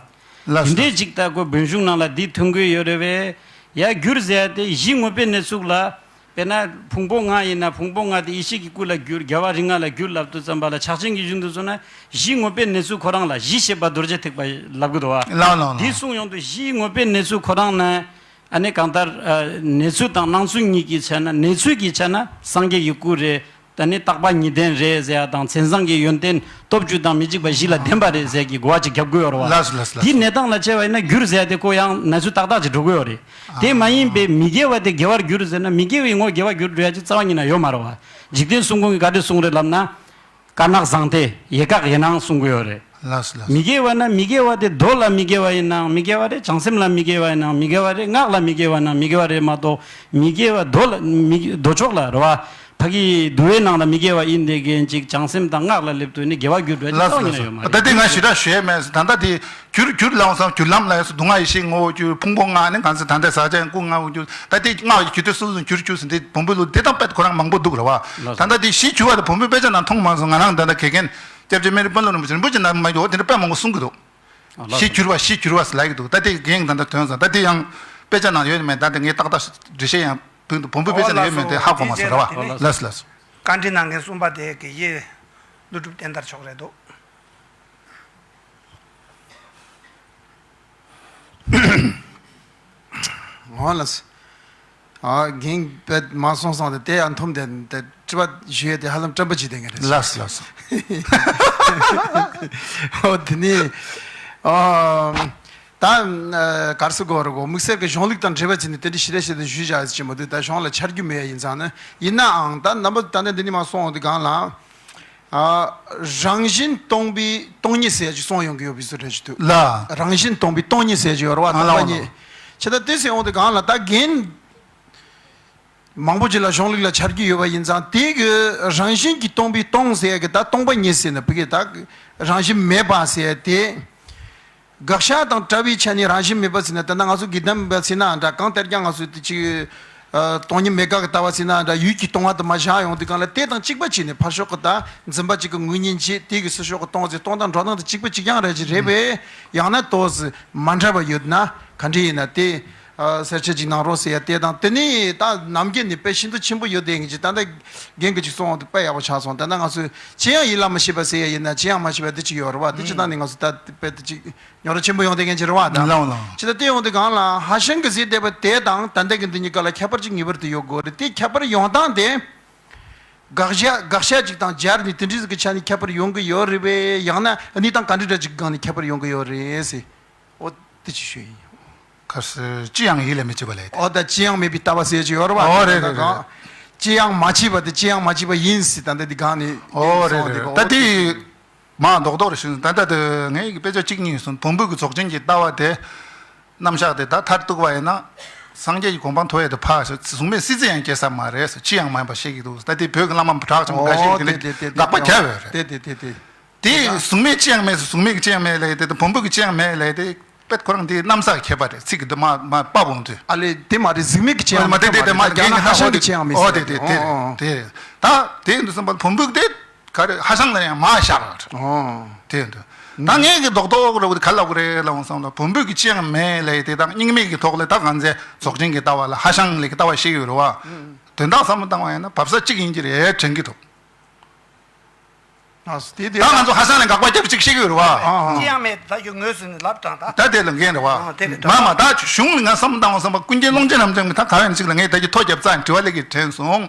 ལགས་སོ། དེ་འདྲས་ཅིག་ད་ཁོ་བོན་གཞུང་ནང་ལ་འདི་ཐོན་གྱི་ཡོད་རེད་བས། ཡ་བསྒྱུར་ཟེར་ཡ་དེ་གཞི་དངོས་པོའི་གནས་ཚུལ་ལ། དཔེར་ན་ཕུང་པོ་ལྔ་ཡིན་ན་ཕུང་པོ་ལྔ་དེ་ཡེ་ཤེས་ཀྱི་སྐུ་ལ་བསྒྱུར། རྒྱལ་བ་རིགས་ལྔ་ལ་བསྒྱུར་ལབ་དུས་ཙམ་པ་ལ་ཕྱག་ཆེན་གྱི་གཞུང་དུ་སོང་ན་གཞི་དངོས་པོའི་གནས་ཚུལ་ཁོ་རང་ལ་གཞི་ཞེས་པ་རྡོ་རྗེ་ཐེག་པ་ལབ་ཀྱི་འདུག་བ། ལགས་ལགས་ལགས། འདི་གསུངས་ཡོང་དུས་གཞི་དངོས་པོའི་གནས་ཚུལ་ཁོ་རང་ན། ཨ་ནི་གང་ལྟར་ཨ་གནས་ཚུལ་དང་སྣང་ཚུལ་གཉིས་ཀྱི་ཆ་ན། གནས་ཚུལ་གྱི་ཆ་ན་སངས་རྒྱས་ཀྱི་སྐུ་རེད། ད་ནི་རྟག་པ་ཉིད་ལྡན་རེད་ཟེར་ཡ་དང་། མཚན་བཟང་གི་ཡོན་ཏན་སྟོབས་བཅུ་དང་མི་འཇིགས་པ་བཞི་ལ་ལྡན་པ་རེད་ཟེར་གྱི་གོ་བ་ཅིག་རྒྱབ་དགོས་ཡོད་རེད་བ། ལགས་སོ་ལགས་སོ་ལགས་སོ། དེའི་གནས་སྟངས་ལ་བྱས་པ་ཡིན་ན་བསྒྱུར་ཟེར་ཡ་དེ་ཁོ་ཡང་གནས་ཚུལ་ཏག་ཏག་ཅིག་འགྲོ་གི་ཡོད་རེད། དེ་མ་ཡིན་པའི་མི་དགེ་བ་དེ་དགེ་བར་བསྒྱུར་ཟེར་ན་མི་དགེ་བའི་ངོ་དགེ་བར་བསྒྱུར་འགྲོ་ཡ་ཅིག་རྩ་བ་ཉིད་ནས་ཡོད་མ་རེད་བ། འཇིག་རྟེན་གསུམ་མགོན་གྱིས་ག་འདྲས་གསུངས་རེད་ལབ་ན། དཀར་ནག་ཟང་ཐལ་ཡེ་བཀག་ཡེ་སྣང་གསུང་གི་ཡོད་རེད། ལགས་སོ་ལགས་སོ། མི་དགེ་བ་ན་མི་དགེ་བ་དེ་མདོ་ལ་མི་དགེ་བ་ཡིན་ནའང་མི་དགེ་བ་རེད། བྱང་སེམས་ལ་མི་དགེ་བ་ཡིན་ནའང་མི་དགེ་བ་རེད། སྔགས་ལ་མི་དགེ་བ་ན་མི་དགེ་བ་རེད་མ་གཏོགས། མི་དགེ་བ་མདོ་ལ་མི་མདོ་ཕྱོགས་ལ་རེད་བ། ཕ་གི་འདུལ་བའི་ནང་ལ་མི་དགེ་བ་ཡིན་བསྡད་མཁན་ཅིག་བྱང་སེམས་དང་སྔགས་ལ་སླེབས་དུས་ནི་དགེ་བ་བསྒྱུར་འགྲོ་ཡ་ཅིག་ལགས་རྩ་བ་ཉིད་ནས་ཡོད་མ་རེད། ད་དེ་ང་ཞེ་དྲག་ཞུ་ཡ་མེད། ད་ལྟ་དེ་བསྒྱུར་བསྒྱུར་ལབ་སོང་། བསྒྱུར་ལམ་ལ་ཡོད་སོང་། སྡུག་བསྔལ་ཡེ་ཤེས་ངོ་བོ་བསྒྱུར། ཕུང་པོ་ལྔ་ནི་གང་ཚེ་ད་ལྟའི་ཟག་བཅས་སྐུ་ལྔ་བོ་བསྒྱུར། ད་དེ་སྔགས་ཀྱི་རྒྱུད་སྡེ་སོ་སོ་བསྒྱུར་བསྒྱུར་ཟིན། དེ་བོན་པོའི་ལུགས་དེ་དང་དཔེ་ཁོ་རང་མང་པོ་འདུག་རེད་བ། ལགས་སོ། ད་ལྟ་དེ་གཞི་བསྒྱུར་བ་དེ་བོན་པོའི་དཔེ་ཆ་ནང་མཐོང་མ་སོང་། ང་རང་ད་ལྟ་དགེ་རྒན་སྐྱབས་རྗེ་སྨན་རི་དཔོན་སློབ་རིན་པོ་ཆེ་རིན་པོ་ཆེ་ནང་མ་འགྱོ་དེ་འདྲ་དཔེ་མང་པོ་གསུང་གི་འདུག་ཨ་ལགས་སོ། གཞི་བསྒྱུར་བ་གཞི་བསྒྱུར་བ་ཟེར་ལབ་ཀྱི་འདུག་ད་དེ་རྒན་ད་ལྟ་ཐོན་སོང་། ད་དེ་ཡང་དཔེ་ཆ་ནང་ཡོད་མེད་ད་ལྟ་ངས་ཏག་ཏག་འགྲེལ་བཤད་ཡང་བོན་དུ་བོན་པོའི་དཔེ་ཆ་ནང་ཡོད་མེད་དེ་ཧ་གོ་མ་སོང་རེད་བ། ལགས་སོ་ལགས་སོ། བཀའ་འདྲི་གནང་མཁན་གསུམ་པ་དེ་དགེ་བཤེས་ཀླུ་སྒྲུབ་བསྟན་དར་མཆོག་རེད་འདུག་འོ་ལགས། ཨ་རྒན་པད་མ་སོང་སོང་དེ་དེ་ཡང་འཐོམ་དེ་དེ་དྲི་བ་ཞུ་ཡས་དེ་ཧ་ལམ་དྲན་པ་བརྗེད་བསྡད་མཁན་རེད། ལགས་སོ་ལགས་སོ། འོ་དེ་ནི་ཨ་ད་གར་སི་གོ་རུ་གོ་དམིགས་བསལ་གྱི་གཞུང་ལུགས་དང་འབྲེལ་བ་བྱས་ནས་དེ་འདྲ་ཞིག་རེད་ཞེས་དེ་ཞུས་བཞག་ཅེས་མ་འདུག་ད་གཞུང་ལ་ཆ་རྒྱུས་མེད་ཡ་ཡིན་ཙང་ནི། ཡིན་ནའང་ད་རྣམ་པ་ད་ནི་འདི་ནི་མ་སོང་འོང་དེ་གང་ལ། ཨ། རང་བཞིན་སྟོང་པའི་སྟོང་ཉིད་ཟེར་ཅིག་གསུངས་ཡོང་གི་ཡོད་པའི་བཟོ་འདྲ་ཞིག་འདུག་ལ། རང་བཞིན་སྟོང་པའི་སྟོང་ཉིད་ཟེར་ཅིག་ཡོད་རེད་བ། ཨ་ལ་སྟོང་པ་ཉིད། ཨ་ལ། ཅི་ལྟར་དེ་ཟེར་ཡོང་དུས་གང་ལ་ད་རྒན་མང་པོ་ཅིག་ལ་གཞུང་ལུགས་ལ་ཆ་རྒྱུས་ཡོད་པ་ཡིན་ཙང་དེ་གི་རང་བཞིན་གྱིས་སྟོང་པའི་སྟོང་ཟེར་གི་ད་སྟོང་པ་ཉིད་ཟེར་ན་བུ་གི་ད་རང་བཞིན་མེད་པ་ཟེར་དེ། དགག་བྱ་དང་བྲལ་བའི་ཆ་ནས་རང་བཞིན་མེད་པ་ཟེར་ན་ད་ལྟ་ང་ཚོ་དགེ་ལྡན་པ་ཟེར་ན་འདྲ། གང་ལྟར་ཀྱང་ང་ཚོས་དེ་ཅིག་ཨ། སྟོང་ཉིད་མེད་དགག་གི་ལྟ་བ་ཟེར་ན་འདྲ། ཡུལ་གྱི་སྟོང་པ་དུ་མ་བཞག་ཡོང་དུས་གང་ལ་དེ་དང་གཅིག་པ་བྱས་ནས་ཕར་ཕྱོགས་ཀྱི་ད་འཛིན་པ་གཅིག་གི་ངོས་ཉིད་བྱེད། དེ་གི་ཚུར་ཕྱོགས་ཀྱི་སྟོང་ཟེར་སྟོང་དང་འགྲོ་སྟངས་དེ་གཅིག་པ་གཅིག་རྐྱང་རེད་ཅིག་རེད་པས། ཡང་ན་ཏོག་ཙམ་མ་འདྲ་བ་ཡོད་ན་ག་འདྲ་ཡིན་ན་དེ་ཨ། གསལ་བཤད་ཅིག་གནང་རོགས་ཟེར་ཡ་དེ་དང་། དེ་ནས་ད་ནམ་རྒྱུན་ནས་དཔེ་ཤིན་ཏུ་ཆེན་པོ་ཡོད་དེ་ངེད་ཀྱི་ད་ལྟ་རྒན་གྱིས་ཅིག་གསུངས་འོང་དུས་དཔེ་ཡག་པོ་ཆགས་སོང་། ད་ལྟ་ང་ཚོས་ཅི་ཡང་ཡིད་ལ་མི་བྱེད་པ་ཟེར་ཡ་ཡིན་ན་ཅི་ཡང་མ་བྱེད་པ་དེ་ཅིག་ཡོད་རེད་བ། དེ་ཅི་ལྟར་ནས་ང་ཚོ་ད་དཔེ་དེ་ཅིག་རྙོག་དྲ་ཆེན་པོ་ཡོང་བསྡད་མཁན་ཅིག་རེད་བ། ད་ལའོ་ལའོ། ཅི་ལྟར་དེ་ཡོང་དུས་གང་ལ་ཧ་ཤང་གི་ཟེར་བསྡད་པ་དེ་དང་ད་ལྟ་གི་འདི་གཉིས་ཀ་ལ་ཁྱད་པར་ཅིག་ངེས་པར་དུ་ཡོད་དགོས་རེད། དེ་ཁྱད་པར་ཡོང་སྟངས་དེ་དགག་བྱ་དགག་བྱ་ཅིག་དང་སྦྱར་ནས་དེ་འདྲ་ཟིག་གི་ཆ་ནས་ཁྱད་པར་ཡོང་གི་ཡོད་རེད་པས། ཡང་ན་གནས་སྟངས་ག་འདྲ་འདྲ་ཅིག་གི་སྒང་ནས་ཁྱད་པར་ཡོང་གི་ཡོད་རེད་ཟེར། འོ་དེ་ཅིག་ཞུ་ཡིན། ག་ཟེར། ཅི་ཡང་ཡིད་ལ་མི་བྱེད་པ་ལས་དེ། འོ་ད་ཅི་ཡང་མེད་པའི་ལྟ་བ་ཟེར་གྱི་ཡོད་རེད་བ། འོ་རེད་རེད་རེད། ཅི་ཡང་མ་བྱས་པ་དེ་ཅི་ཡང་མ་བྱས་པ་ཡིན་ཟེར། ད་ལྟ་འདི་སྒང་ནས་འོ་རེད་རེད་རེད། ད་དེ་མ་རྡོག་རྡོག་རེ་ཞུ། ད་ལྟ་དེ་ངའི་གི་དཔེ་ཆ་གཅིག་གཉིས་སོང་། བོན་པོ་གི་རྫོགས་ཆེན་གྱི་ལྟ་བ་དེ་རྣམ་གཞག་དེ་ད་མཐར་གཏུགས་པ་ཡིན་ན། སངས་རྒྱས་ཀྱི་གོ་འཕང་ཐོབ་ཡས་དེ་ཕར་གཟུགས་མེད་སྲིད་རྩེ་ཡང་སྐྱེ་ས་མ་རེད་ཟེར། ཅི་ཡང་མ་ཡིན་པ་བཤད་ཀྱི་འདུག་ད་དེ་བོད་ཀྱི་བླ་མ་གྲགས་ཆེན་པོ་འགའ་ཤས་ཀྱིས་དེ་འདྲ་དགག་པ་བརྒྱབ་ཡོད་རེད། དེ་དེ་དེ་དེ། དེ་གཟུགས་མེད་ཅི་ཡང་མེད་ཟེར། གཟུགས་མེད་ཀྱི་ཅི་ཡང་མེད་ལབ་ཡ་དེ་དང་བོན་པོ་གི་ཅི་ཡང་མེད་ལབ་ཡ་དེ་དཔེ་ཁོ་རང་དེ་གནམ་ས་ཁྱད་པར་རེད། ཚིག་གི་དེ་མ་མ་དཔའ་བོང་དུས། ཨ་ལེ་དེ་མ་རེད། གཟུགས་མེད་ཀྱི་ཅི་ཡང་མེད་ད་དེ་ཧོ་དེ་དེ་དེ་མ་རྒྱ་ནག་ཧ་ཤང་གི་ཅི་ཡང་མེད་ཨོ་ཟེར་དེ་དེ་དེ་དེ་རེད། ད་དེ་འདུག་བསམ་པ་བོན་པོ་དེ་ག་རེ་ཧ་ཤང་ལ་ཡང་མ་བཞག་ཨོ་དེ་འདུག་ད་ངས་གི་རྡོག་རྡོག་རེ་བ་དེ་ག་ལབ་དགོས་རེད་ལབ་འོང་བསམ་ལ་བོན་པོ་གི་ཅི་ཡང་མེད་ལབ་ཡ་དེ་དང་རྙིང་མའི་གི་ཐོག་ལ་ད་གང་ཚེ་རྫོགས་ཆེན་གྱི་ལྟ་བ་ལ་ཧ་ཤང་ལ་གི་ལྟ་བ་ཤེས་ཡོད་རེད་བ། དོན་དག་བསམ་བློ་བཏང་བ་ཡིན་ན་བབ་ས་གཅིག་ཡིན་གྱི་རེད་དྲན་གྱི་འདུག་ཨ་སི་དེ་དེ་ད་ང་ཚོ་ཧ་ཤང་ལ་དགག་པ་རྒྱབ་ཅིག་ཤེས་ཀྱི་ཡོད་རེད་བ། ཅི་ཡང་མེད་ད་ཞུ་ངོས་ཟིན་ནས་ལབ་དྲང་ད། ད་དེ་ལ་འགན་རེད་བ། ཨ་དེ་རེད་མ་དྲང་མ་ད་གཞུང་ལ་ང་བསམ་བློ་བཏང་བ་བསམ་པ་ཀུན་མཁྱེན་ཀློང་ཆེན་རབ་འབྱམས་ཀྱིས་ད་ག་བས་ཅིག་ལ་ངས་ད་ཀྱི་ཐོ་རྒྱབ་རྩ་དྲི་བ་ལས་ཀྱི་དྲན་སོང་།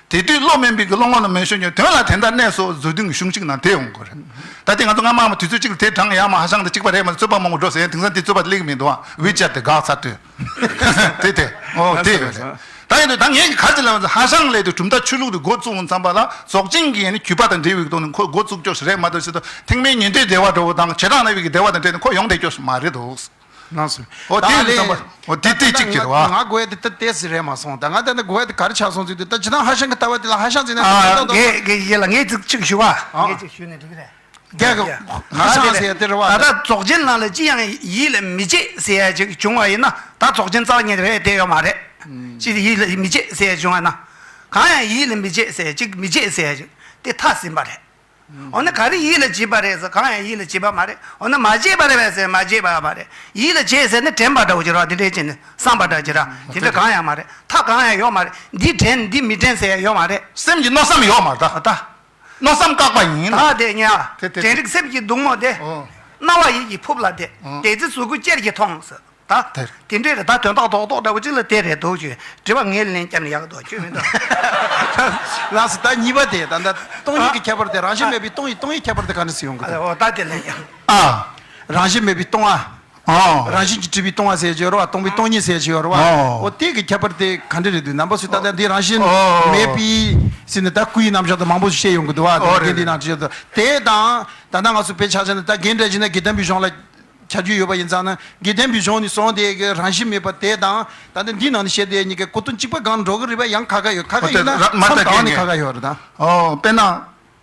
དེ་དུས་བློ་དམན་པའི་གི་བློ་ངོར་ལ་མེ་ཤོད་ཉོན་དོན་ལ་དེ་འདྲ་གནས་སོ་བཟོ་དུས་གཞུང་གཅིག་ནང་དེ་ཡོང་དགོས་རེད། ད་དེ་ང་ཚོ་སྔ་མ་མ་དུས་ཚོད་གཅིག་ལ་དེ་དྲང་ཡ་མ་ཧ་ཤང་དང་གཅིག་པ་རེད་མ་རྩོད་པ་མང་པོ་འགྲོ་ཟེར་དེང་སང་དེ་རྩོད་པ་སླེབས་མི་འདུག་ཨ་ཝི་ཅེཊ་དེ་དགག་ཚར་དུས། དེ་དེ་ཨོ་དེ་ཡོད་རེད། ད་ཡིན་དུས་ད་ངས་ག་ཅི་ལབ་ན་ཧ་ཤང་ལས་དུ་གྲུབ་མཐའ་ཆོས་ལུགས་དེ་འགོ་བཙུགས་འོང་ཙམ་པ་ལ་རྫོགས་ཆེན་གྱི་ཡན་ནི་གུས་པ་དང་འབྲེལ་བའི་ཐོག་ནས་ཁོ་འགོ་བཙུགས་ཀྱོག་རེད་མ་གཏོགས་ཟེར་དུས་ཐེག་དམན་ཉན་ཐོས་བདེ་བ་འདྲ་བོ་དང་བྱེ་བྲག་སྨྲ་བའི་གི་བདེ་བ་དང་འབྲེལ་ནས་ཁོ་ཡོང་བསྡད་ཀྱོག་མ་རེད་འདུག་ལགས་སོ། ཨོ་དེ་ཡིན་ཙམ་པ་ཨོ་དེ་དེ་གཅིག་གི་རེད་བ། ང་དགོས་ཡ་དེ་ད་ཏེས་རེད་མ་སོང་ད་ང་ད་ནི་དགོས་ཡ་དེ་ག་རེ་ཆགས་སོང་ཟེར་དུས་ད་ཇི་ལྟར་ཧ་ཤང་གི་ལྟ་བ་དེ་ལ་ཧ་ཤང་ཟེར་ན་ཨ་ངས་ངས་ཡིད་ལ་ངས་ཅིག་ཅིག་ཞུ་བ། ངས་ཅིག་ཞུས་ནས་འགྲིག་གི་རེད། རྒྱ་གི་ཧ་ཤང་ཟེར་ཡ་དེ་རེད་བ། ད་ལྟ་རྫོགས་ཆེན་ནང་ལ་ཅི་ཡང་ཡིད་ལ་མི་བྱེད་ཟེར་ཡ་ཅིག་བྱུང་བ་ཡིན་ན་ད་རྫོགས་ཆེན་རྩ་བ་ཉིད་རེད་དེ་ཡོད་མ་རེད། ཅི་ཡིད་ལ་མི་བྱེད་ཟེར་ཡ་བྱུང་བ་ན། གང་ཡང་ཡིད་ལ་མི་བྱེད་ཟེར་ཡ་ཅིག་མི་བྱེད་ཟེར་ཡ་ཅིག་དེ་མཐའ་ཟིན་པ་རེད། འོ་ན་ག་རེ་ཡིད་ལ་བྱེད་པ་རེད་ཟེར་གང་ཡང་ཡིད་ལ་བྱེད་པ་མ་རེད། འོ་ན་མ་བྱེད་པ་རེད་པས་ཟེར་མ་བྱེད་པ་མ་རེད། ཡིད་ལ་བྱེད་ཟེར་ནི་དྲན་པ་འདྲ་བོ་ཅིག་རེད་བ། དེ་འདྲས་བྱས་ནས་བསམ་པ་འདྲ་ཅིག་རེད་བ། དེ་འདྲ་གང་ཡང་མ་རེད། མཐའ་གང་ཡང་ཡོད་མ་རེད། འདི་དྲན་འདི་མི་དྲན་ཟེར་ཡ་ཡོད་མ་རེད། སེམས་ཀྱི་མནོ་བསམ་ཡོད་མ་རེད་ད། ད། མནོ་བསམ་བཀག་པ་ཡིན་ལ། ད་དེ་ཉལ། དེ་དེ་དྲན་རིག་སེམས་ཀྱི་གདུང་མོ་དེ། ཨོ། སྣང་བ་ཡིད་ཀྱི་ཕུབ་ལ་དེ། ཨོ། དེ་ཚེ་གཟུགས་སྐུ་ཅེར་གྱིས་མཐོང་ཟེར། ད། དེ་རེད། དེ་འདྲས་རེད་ད་དོན་དག་རྡོག་རྡོག་འདྲ་བོ་ཅིག་ལ་དེ་རེད་འདུག་ཅེས་དྲི་བ་ངས་ལན་བརྒྱབ་ནས་ཡག་འདུག་ཅོས་མི་འདུག་ལགས་སོ། ད་གཉིས་པ་དེ་ད་ལྟ་སྟོང་ཉིད་ཀྱི་ཁྱད་པར་དེ་རང་བཞིན་མེད་པའི་སྟོང་ཉིད་སྟོང་ཉིད་ཁྱད་པར་དེ་ག་འདྲ་སེ་ཡོང་གི་འདུག་ཨོ་ད་དེ་ལན་ཡང་། ཨ། རང་བཞིན་མེད་པའི་སྟོང་ཨ། ཨོ། རང་བཞིན་གྱིས་གྲུབ་པའི་སྟོང་བ་ཟེར་གྱི་ཡོད་རེད་བ། སྟོང་པའི་སྟོང་ཉིད་ཟེར་གྱི་ཡོད་རེད་བ། ཨོ། ཨོ་དེ་གི་ཁྱད་པར་དེ་ག་འདྲ་རེད་འདུག་རྣམ་པ་ཚོས་ད་ལྟ་འདི་རང་བཞིན་ཨོ། མེད་པའི་ཟེར་ནས་ད་སྐུའི་རྣམ་གཞག་དང་མང་པོ་ཞིག་བཤད་ཡོང་གི་འདུག་བ། ཨོ་དེ་རེད་འདི་རེད། ནང་བྲིས་ཡོད་དེ་དང་ད་ལྟ་ང་ཚོ་དཔེ་ཆ་བཞག་ན་ད་རྒན་འདྲ་བྱས་ན་དགེ་ལྡན་པའི་གཞུང་ལ་ཁྱབ་རྒྱུ་ཡོད་པ་ཡིན་ཙང་ན་དགེ་ལྡན་པའི་གཞུང་ནས་གསུངས་དེ་གི་རང་བཞིན་མེད་པ་དེ་དང་ད་ལྟ་འདི་ནང་ནས་བཤད་དེ་གཉིས་ཀའི་གོ་དོན་གཅིག་པ་གང་འགྲོ་གི་རེད་པ། ཡང་ཁ་ཁ་ཡོད། ཁ་ཁ་ཨོ་དེ་ཡིན་ན་ར་མ་མཚམས་ད་གང་ནས་ཁ་ཁ་ཡོད་རེད་ད། ཨོ་དཔེར་ན།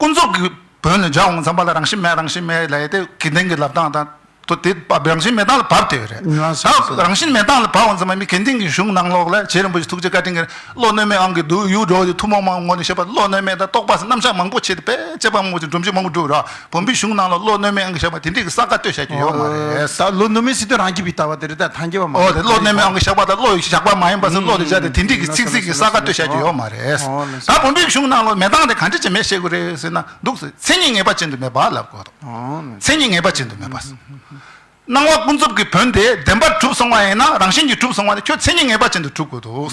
ཀུན་རྫོབ་ཀྱི་བོན་ལ་སྦྱར་འོང་ཙམ་པ་ལ་རང་བཞིན་མེད་རང་བཞིན་མེད་ལབ་ཡ་དེ་དགེ་ལྡན་གྱི་ལབ་སྟངས་དང་དོ་དེ་བབ་རང་བཞིན་མེད་སྟངས་ལ་བབས་བསྡད་ཡོད་རེད། ང་ད་སོ་སོ་རང་བཞིན་མེད་སྟངས་ལ་བབས་འོང་ཙམ་པ་མི་དགེ་ལྡན་གྱི་གཞུང་ནང་ལོགས་ལ་རྗེ་རིན་པོ་ཆེ་ཐུགས་རྗེ་བཀའ་དྲིན་གྱིས་བློ་གནོད་མེད་དབང་གིས་འདུག་ཡུལ་འགྲོ་དེ་ཐུན་མོང་མ་ངོས་ནས་བཤད་པ་བློ་གནོད་མེད་དང་རྟོགས་པ་ཟེར་རྣམ་གཞག་མང་པོ་བྱས་ཏེ་དཔེ་དཔྱད་པ་མང་པོ་ཅིག་སྒྲོམ་གཞི་མང་པོ་བསྒྲུབས་ར་བོན་པོའི་གཞུང་ནང་ལ་བློ་གནོད་མེད་དབང་གིས་བཤད་པ་དེ་འདྲའི་གི་གསལ་ཁ་གཏོད་བྱ་རྒྱུ་ཡོད་མ་རེད། ད་བློ་གནོད་མེད་ཟེར་དུས་རང་རྒྱུད་པའི་ལྟ་བ་དེ་རེད། ད་ཐང་རྒྱུད་པ་མ་ཨོ་རེད། དེ་བློ་གནོད་མེད་དབང་གིས་བཞག་པ་དང་བློ་བཞག་པ་མ་ཡིན་པ་ཟེར་བློ་དེ་བཞག་སྟེ་དེ་འདྲའི་གི་ཚིག་ཚིག་གི་གསལ་ཁ་གཏོད་བྱ་རྒྱུ་ཡོད་མ་རེད། ད་བོན་པོའི་གཞུང་ནང་ལ་མེད་སྟངས་དེ་ག་འདྲ་ཅིག་མེད་བཤད་དགོས་རེད་ཟེར་ན་འདུག་ཟེར། མཚན་ཉིད་ངེས་པ་ཅན་དུ་མེད་པ་ལབ་དགོས་འདུག་མཚན་ཉིད་ངེས་པ་ཅན་དུ་མེད་པ། སྣང་བ་ཀུན་རྫོབ་ཀྱི་བོན་དེ་བདེན་པར་གྲུབ་སོང་བ་ཡིན་ན་རང་བཞིན་གྱིས་གྲུབ་སོང་བ་ནི་ཁྱོད་མཚན་ཉིད་ངེས་པ་ཅན་དུ་གྲུབ་དགོས་འདུག་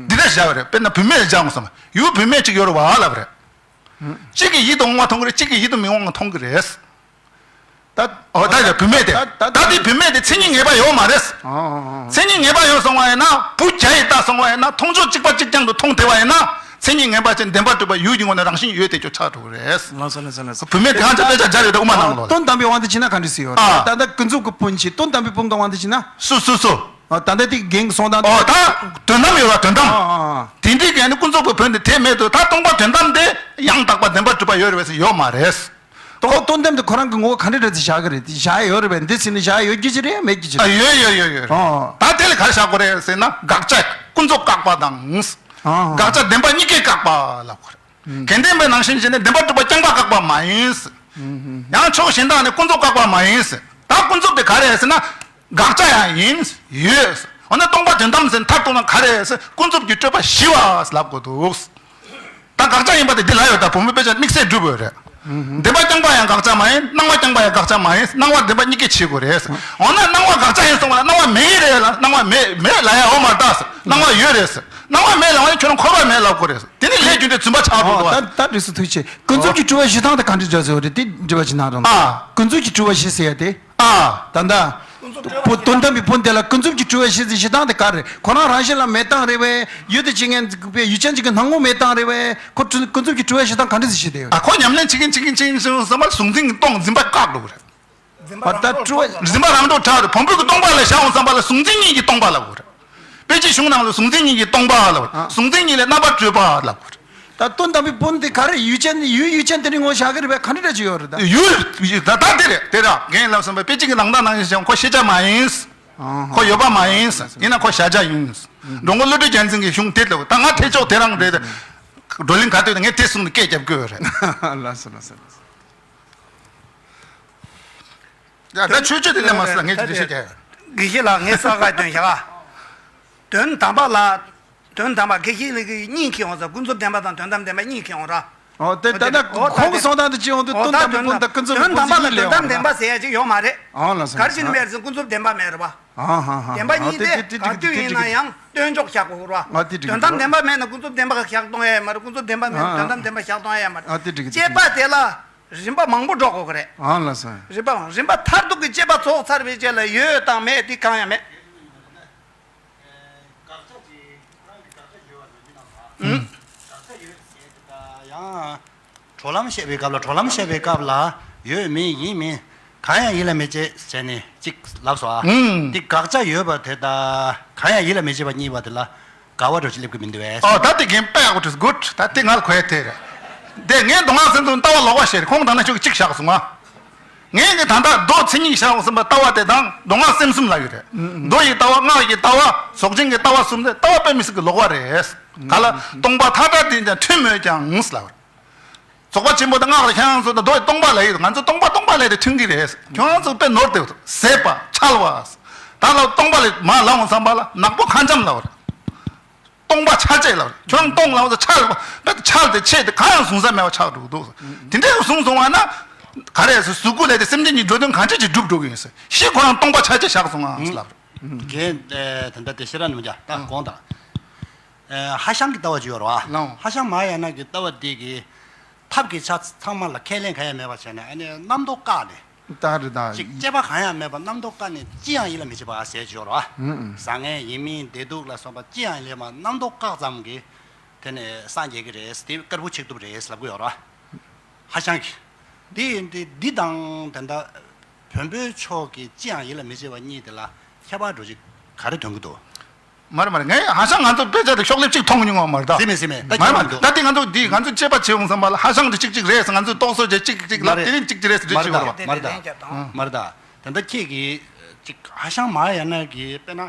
འདི་འདྲ་བཞག་པ་རེད། དཔེར་ན་བུད་མེད་ལ་སྦྱར་འོང་ཙམ་ཡུལ་བུད་མེད་ཅིག་ཡོད་རེད་བ་ལབ་རེད། གཅིག་གིས་ཡིད་དུ་འོང་བ་མཐོང་གི་རེད། གཅིག་གིས་ཡིད་དུ་མི་འོང་བ་མཐོང་གི་རེད། ད་ཨོ་ད་ཡ་བུད་མེད་དེ་ད་ད་ད་དེ་བུད་མེད་དེ་མཚན་ཉིད་ངེས་པ་ཡོད་མ་རེད། ཨོ་ཨོ་ཨོ། མཚན་ཉིད་ངེས་པ་ཡོད་སོང་བ་ཡིན་ན་བུ་བརྒྱ་ཡིས་བལྟས་སོང་བ་ཡིན་ན་མཐོང་ཕྱོགས་གཅིག་པ་གཅིག་རྐྱང་དུ་མཐོང་བསྡད་པ་ཡིན་ན་མཚན་ཉིད་ངེས་པ་ཅན་བདེན་པར་གྲུབ་པ་ཡུལ་གྱི་ངོས་ནས་རང་བཞིན་ཡོད་དེ་ཁྱོད་ཆགས་འགྲོ་གི་རེད། ལགས་སོ་ལགས་སོ་ལགས་སོ། བུད་མེད་དེ་གང་ཅི་དཔེ་ཆ་སྦྱར་ཡོད་དེ་དབུ་མ་ནང་ལོགས་ལ། དོན་དམ་པའི་དབང་དུ་བྱས་ན་ག་འདྲ་ཞིག་ཡོད་རེད། ཨ། ད་ལྟ་ཀུན་རྫོབ་ཀྱི་བོན་གྱི་དོན་དམ་པའི་བོན་གྱི་དབང་དུ་བྱས་ན། སུ་སུ་སུ། ཨ་ད་ལྟ་དེ་རྒན་གྱིས་གསུངས་སྟངས་དེ། ཨོ་ད་དོན་དམ་ཡོད་ལ་དོན་དམ། ཨ་ཨ་ཨ། དེ་འདྲའི་གན་ནི་ཀུན་རྫོབ་ཀྱི་བོན་དེ་དེ་མེད་དུ་ད་སྟོང་པ་དོན་དམ་དེ་ཡང་དག་པ་བདེན་པར་གྲུབ་པ་ཡོད་རེད་པས་ཟེར་ཡོད་མ་རེད། དོན་དོན་དམ་དེ་ཁོ་རང་གི་ངོ་བོ་ག་འདྲ་རེད་ཟེར་བཞག་གི་རེད། དེ་བཞག་ཡོད་རེད་པས་འདི་ཟེར་ནས་བཞག་ཡོད་རྒྱུ་ཅི་རེད་མེད་རྒྱུ་ཅི་ཨ་རེད། ཡོད་ཡོད་ཡོད་ཡོད་རེད། ཨོ། ད་དེ་ལ་ག་རེ་བཞག་དགོས་རེད་ཟེར་ན་དགག་བྱ་ཀུན་རྫོབ་བཀག་པ་དང་། ཨོ། དགག་བྱ་བདེན་པ་གཉིས་ཀས་བཀག་པ་ལབ་དགོས་རེད། དགེ་ལྡན་པའི་ནང་བཞིན་བྱས་ནས་བདེན་པར་གྲུབ་པ་རྐྱང་པ་བཀག་པ་མ་ཡིན། ཡང་ཕྱོགས་གཞན་དག་ནས་ཀུན་རྫོབ་བཀག་པ་མ་ཡིན། ད་ཀུན་རྫོབ་དེ་ག་རེ་ཟེར་ན། དགག་བྱ་ཡང་ཡིན། ཡོད། འོ་ན་སྟོང་པ་དོན་དམ་ཟེར་མཐར་གཏུགས་ན་ག་རེ་ཟེར་ཀུན་རྫོབ་ཀྱི་སྤྲོས་པ་ཞི་བ་ལབ་དགོས་འདུག་ད་དགག་བྱ་ཡིན་པ་དེ་འདི་ལ་ཡོད་ད་བུ་མོའི་དཔེ་ཆ་དམིགས་བསལ་སྒྲུབ་དགོས་རེད། བདེན་པ་རྐྱང་པ་ཡང་དགག་བྱ་མ་ཡིན། སྣང་བ་རྐྱང་པ་ཡང་དགག་བྱ་མ་ཡིན། སྣང་བ་བདེན་པ་གཉིས་ཀས་བྱེད་དགོས་རེད། འོ་ན་སྣང་བ་དགག་བྱ་ཡིན་སོང་བ་ལ་སྣང་བ་མེད་ཀྱི་རེད་ལ་སྣང་བ་མེད་མེད་ལབ་ཡ་ཡོད་མ་རེད་ད། སྣང་བ་ཡོད་རེད། སྣང་བ་མེད་ལབ་ན་ཁྱོད་རང་འཁོར་བ་མེད་ལབ་དགོས་རེད། དེ་ནི་ལས་རྒྱུ་འབྲས་རྫུན་པ་ཆགས་འགྲོ་འདུག་ད་ད་འགྲིག་སོང་ཐུགས་རྗེ་ཆེ། ཀུན་རྫོབ་ཀྱི་སྤྲོས་པ་ཞི་སྟངས་དེ་ག་འདྲ་འདྲ་ཟེར་བ་རེད། དེ་འདྲི་བ་ཅིག་གནང་རོགས། ཨ། ཀུན་རྫོབ་ཀྱི་སྤྲོས་པ་ཞི་ཟེར་ཡ་དེ། ཨ། ད་ལྟ། བོན་དོན་དམ་པའི་བོན་དེ་ལ་ཀུན་རྫོབ་ཀྱི་སྤྲོས་པ་ཞི་ཟེར་ཞི་སྟངས་དེ་ག་རེད། ཁོ་རང་རང་བཞིན་ལ་མེད་སྟངས་རེད་པས། ཡུལ་དུ་བྱེད་མཁན་པའི་ཡུལ་ཅན་ཅིག་གི་སྣང་ངོ་མེད་སྟངས་རེད་པས། ཁོ་ཀུན་རྫོབ་ཀྱི་སྤྲོས་པ་ཞི་སྟངས་ག་འདྲ་ཟེར་ཞི་བསྡད་ཡོད། ཨ་ཁོ་ཉམས་ལེན་བྱེད་མཁན་བྱེད་མཁན་བྱེད་མཁན་བསམ་པ་གཟུང་འཛིན་གྱི་སྟོང་འཛིན་པ་བཀག་འགྲོ་གི་རེད། འཛིན་པ་རང་གྲོལ་བ་རེད། འཛིན་པ་རང་གྲོལ་དྲག་རེད། བོན་པོ་གི་སྟོང་པ་ལ་བཞག་འོང་བསམ་པ་ལ་གཟུང་འཛིན་གཉིས་ཀྱི་སྟོང་པ་ལབ་དགོས་རེད། དཔེ་ཆའི་གཞུང་ནང་ལ་གཟུང་འཛིན་གཉིས་ཀྱི་སྟོང་པ་ལབ་དགོས་རེད། གཟུང་འཛིན་གཉིས་ལས་རྣམ་པར་གྲོལ་བ་ལབ་དགོས་རེད། ད་དོན་དམ་པའི་དཔོན་དེ་ག་རེ་ཡུལ་ཅན་ཡུལ་ཡུལ་ཅན་དེ་རིང་ངོ་བཞག་གི་རེད་པས། ག་འདྲ་འདྲ་ཅིག་ཡོད་རེད་ད། ཡུལ་ད་ད་དེ་རེད་དེ་ར་རྒན་ལགས་སམ་པ་པེ་ཅིང་གི་ནང་ད་ནང་བཞིན་ཁོ་ཤེས་བྱ་མ་ཡིན། ཨང་། ཁོ་ཡོད་པ་མ་ཡིན། ཡིན་ན་ཁོ་བཞག་བྱ་ཡིན། འགྲོ་མགོན་བློ་གྲོས་རྒྱལ་མཚན་གྱི་གཞུང་དེ་ལ་ད་ང་ཐེག་མཆོག་དེ་རང་རེད། བགྲོ་གླེང་ག་དུས་ངས་དེ་གསུངས་ནས་སྐད་རྒྱབ་དགོས་རེད། ལགས་སོ་ལགས་སོ་ལགས་སོ། ཡ་ད་ཆོས་ཆོས་དེ་ལས་མ་སོང་ངས་ཅི་ཞིག་རྒྱག་དགེ་བཤེས་ལགས་ངས་ས་ཁ་སྟོན་བྱ་ག་དོན་དམ་པ་ལ། དོན་དམ་པ་དགེ་བཤེས་ལགས་ཀྱིས་གཉིས་ཁྱེར་ཡོང་ས། ཀུན་རྫོབ་བདེན་པ་དང་དོན་དམ་བདེན་པ་གཉིས་ཁྱེར་ཡོང་ར། ཨོ་དེ་ད་ལྟ་ཁོང་གསུང་སྟངས་དེ་ཅི་ཡོང་དུས་དོན་དམ་པའི་དཔོན་དང་ཀུན་རྫོབ་ཀུན་རྫོབ་གཉིས་ལས་ཡོང་ར། ཨོ་ལགས་སོ་ག་རེ་བྱས་ནས་མེད་ཟེར་ཀུན་རྫོབ་བདེན་པ་མེད་རེད་པ། ཨ་ཧ་ཧ། བདེན་པ་གཉིས་ཏེ་དེ་དེ་ཀུན་རྫོབ་བདེན་པ་མེད་རེད་པ། ཨ་དེ་དེ་ག་དུས་ཡིན་ན་ཡང་སྟོན་ཕྱོགས་བཞག་དགོས་རེད་པ། ཨ་དེ་འགྲིག་དོན་དམ་བདེན་པ་མེད་ན་ཀུན་རྫོབ་བདེན་པ་བཞག་གཏོང་ཡ་ཡོད་མ་རེད། ཀུན་རྫོབ་བདེན་པ་མེད་ན་དོན་དམ་བདེན་པ་བཞག་གཏོང་ཡ་ཡོད་མ་རེད། ཨ་དེ་འགྲིག་དེ་དཔྱད་པ་དེ་ལ་རིམ་པ་མང་པོ་འགྲོ་དགོས་ཀྱི་རེད། ཨ་ལགས་སོ། རིམ་པ་རིམ་པ་མཐར་ཐུག་གི་དཔྱད་པ་ཚོགས་ཚར་བའི་རྗེས་ལ་ཡོད་དང་མེད་དེ་གང་ཡང་མེད། དགག་བྱ་དེ་ཁོ་རང་གི་དགག་བྱ་ཡོད་པ་རེད་མི་རྣམས་ལ། ཨུམ། དགག་བྱ་ཡོད་ཟེར་དེ་ད་ཡང་། གྲོལ་ལམ་བཤད་པའི་སྐབས་ལ་གྲོལ་ལམ་བཤད་པའི་སྐབས་ལ་ཡོད་མིན་ཡིན་མིན་གང་ཡང་ཡིད་ལ་མི་བྱེད་ཟེར་ནས་གཅིག་ལབ་སོང་ཨ། ཨུམ། དེ་དགག་བྱ་ཡོད་པ་དེ་ད་གང་ཡང་ཡིད་ལ་མི་བྱེད་པ་གཉིས་པ་དེ་ལ་དགའ་བ་འདྲ་ཅིག་སླེབས་ཀྱི་མི་འདུག་བས། ཨོ་ད་དེ་རྒན་དཔེ་ཡག་པོ་བྲིས་སོང་། གུཌ། ད་དེ་ང་ལ་གོ་ཡ་དེ་རེད། དེ་ངས་མདོ་སྔགས་སེམས་གསུམ་ལྟ་བ་ལོག་པ་བཤད་རེད། ཁོང་དང་ན་ཆོས་ཀྱི་གཅིག་བཞག་སོང་ཨ། ངས་ཀྱི་ད་ལྟ་མདོ་མཚན་ཉིད་བྱ་བ་གསུམ་པ་ལྟ་བ་དེ་དང་མདོ་སྔགས་སེམས་གསུམ་ལབ་ཡོད་རེད། མདོ་ཡི་ལྟ་བ་སྔགས་ཀྱི་ལྟ་བ་རྫོགས་ཆེན་གྱི་ལྟ་བ་གསུམ་དེ་ལྟ་བ་དཔེ་མི་སྲིད་ཀྱི་ལོག་པ་རེད། ག་ལ་སྟོང་པ་མཐའ་དག་དེ་ཀྱང་མཐུན་མོད་ཀྱང་ལབ་རེད། རྫོགས་པ་ཆེན་པོ་དང་སྔགས་ལ་ཁྱེད་རང་ཚོ་དང་མདོ་ཡི་སྟོང་པ་ལབ་ཡོད། ང་ཚོ་སྟོང་པ་སྟོང་པ་ལབ་དེ་མཐུན་གྱི་རེད། ཁྱོད་རང་ཚོ་དཔེ་ནོར་དེ་ཟད་པ་འཆལ་བ། ད་ལ་སྟོང་པ་ལ་མ་ལབ་འོང་བསམ་པ་ལ་ནག་པོ་ཁ་འཇམ་ལབ་རེད། སྟོང་པ་འཆལ་བྱེད་ལ་ཁྱོད་རང་སྟོང་ལ་འཆལ་འཆལ་དེ་ཆེད་དེ་གང་ཡང་གཟུང་ས་མེད་པ་ཆགས་འགྲོ་གི་འདུག་དེ་འདྲའི་གཟུང་སོང་བ་ན་ག་རེ་ཟེར་གཟུགས་སྐུ་ལས་དེ་སེམས་ཅན་གྱི་འགྲོ་དོན་གང་ཅི་ཅིག་སྒྲུབ་འགྲོ་གི་ཡིན་ཟེར་ཤི་ཁོ་རང་སྟོང་པ་འཆལ་བྱེད་བཞག་སོང་ཨང་ལབ་རེད། དེ་ད་ལྟ་དེ་ཤེས་ར་ནུ་ཇ་ད་དགོངས་དང་། ཧ་ཤང་གི་ལྟ་བ་ཅིག་ཡོད་རེད་བ། ལའོ། ཧ་ཤང་མ་ཧཱ་ཡ་ན་གི་ལྟ་བ་འདི་གི་ཐབས་ཀྱི་ཆ་ཚང་མ་ལ་ཁས་ལེན་གང་ཡང་མེད་པ་བྱས་ནས་ཨ་ནི་རྣམ་རྟོག་བཀག་ནས། ད་རེད་ད། ཅིག་དཔྱད་པ་གང་ཡང་མེད་པར་རྣམ་རྟོག་བཀག་ནས་ཅི་ཡང་ཡིད་ལ་མི་བྱེད་པ་ཟེར་གྱི་ཡོད་རེད་བ། ཨུ་ཨུ། བཟང་ངན་ཡིན་མིན་བདེ་སྡུག་ལ་སོགས་པ་ཅི་ཡང་ཡིད་ལ་མ་རྣམ་རྟོག་བཀག་ཙམ་གྱིས་དེ་ནས་སངས་རྒྱས་ཀྱི་རེད། དེ་དཀར་པོ་ཆིག་ཐུབ་རེད་ལབ་ཀྱི་ཡོད་རེད་བ། ཧ་ཤང་གི། འདི་འདི་འདི་དང་དེ་འདྲ་བོན་པོའི་ཕྱོགས་ཀྱི་ཅི་ཡང་ཡིད་ལ་མི་བྱེད་པ་གཉིས་དེ་ལ་ཁྱད་པར་འདྲ་ཅིག་ག་རེ་སྟོན་གྱི་འདུག་མ་རེད་མ་རེད། ངས་ཧ་ཤང་ང་ཚོ་དཔེ་ཆ་དེ་ཤོག་ལེབ་གཅིག་མཐོང་མྱོང་བ་མ་རེད་ད། ཟེར་མེད་ཟེར་མེད་ད་མ་རེད་མ་རེད་ཁྱོད་ད་དེ་ང་ཚོ་འདི་ང་ཚོ་དཔྱད་པ་བྱེད་འོང་བསམ་པ་ལ་ཧ་ཤང་དེ་གཅིག་གཅིག་རེད་ཟེར་ང་ཚོས་རྟོག་བཟོ་བྱས་གཅིག་གཅིག་ལ་མ་རེད། དེ་རིང་གཅིག་གཅིག་རེད་ཟེར་མ་རེད་བྲིས་ད་བྱེད་དགོས་རེད་བ། མ་རེད་ད། མ་རེད་ད། ད་ལྟ་ཁྱེད་ཀྱིས་གཅིག་ཧ་ཤང་མ་ཧཱ་ཡ་ན་གི་དཔེར་ན་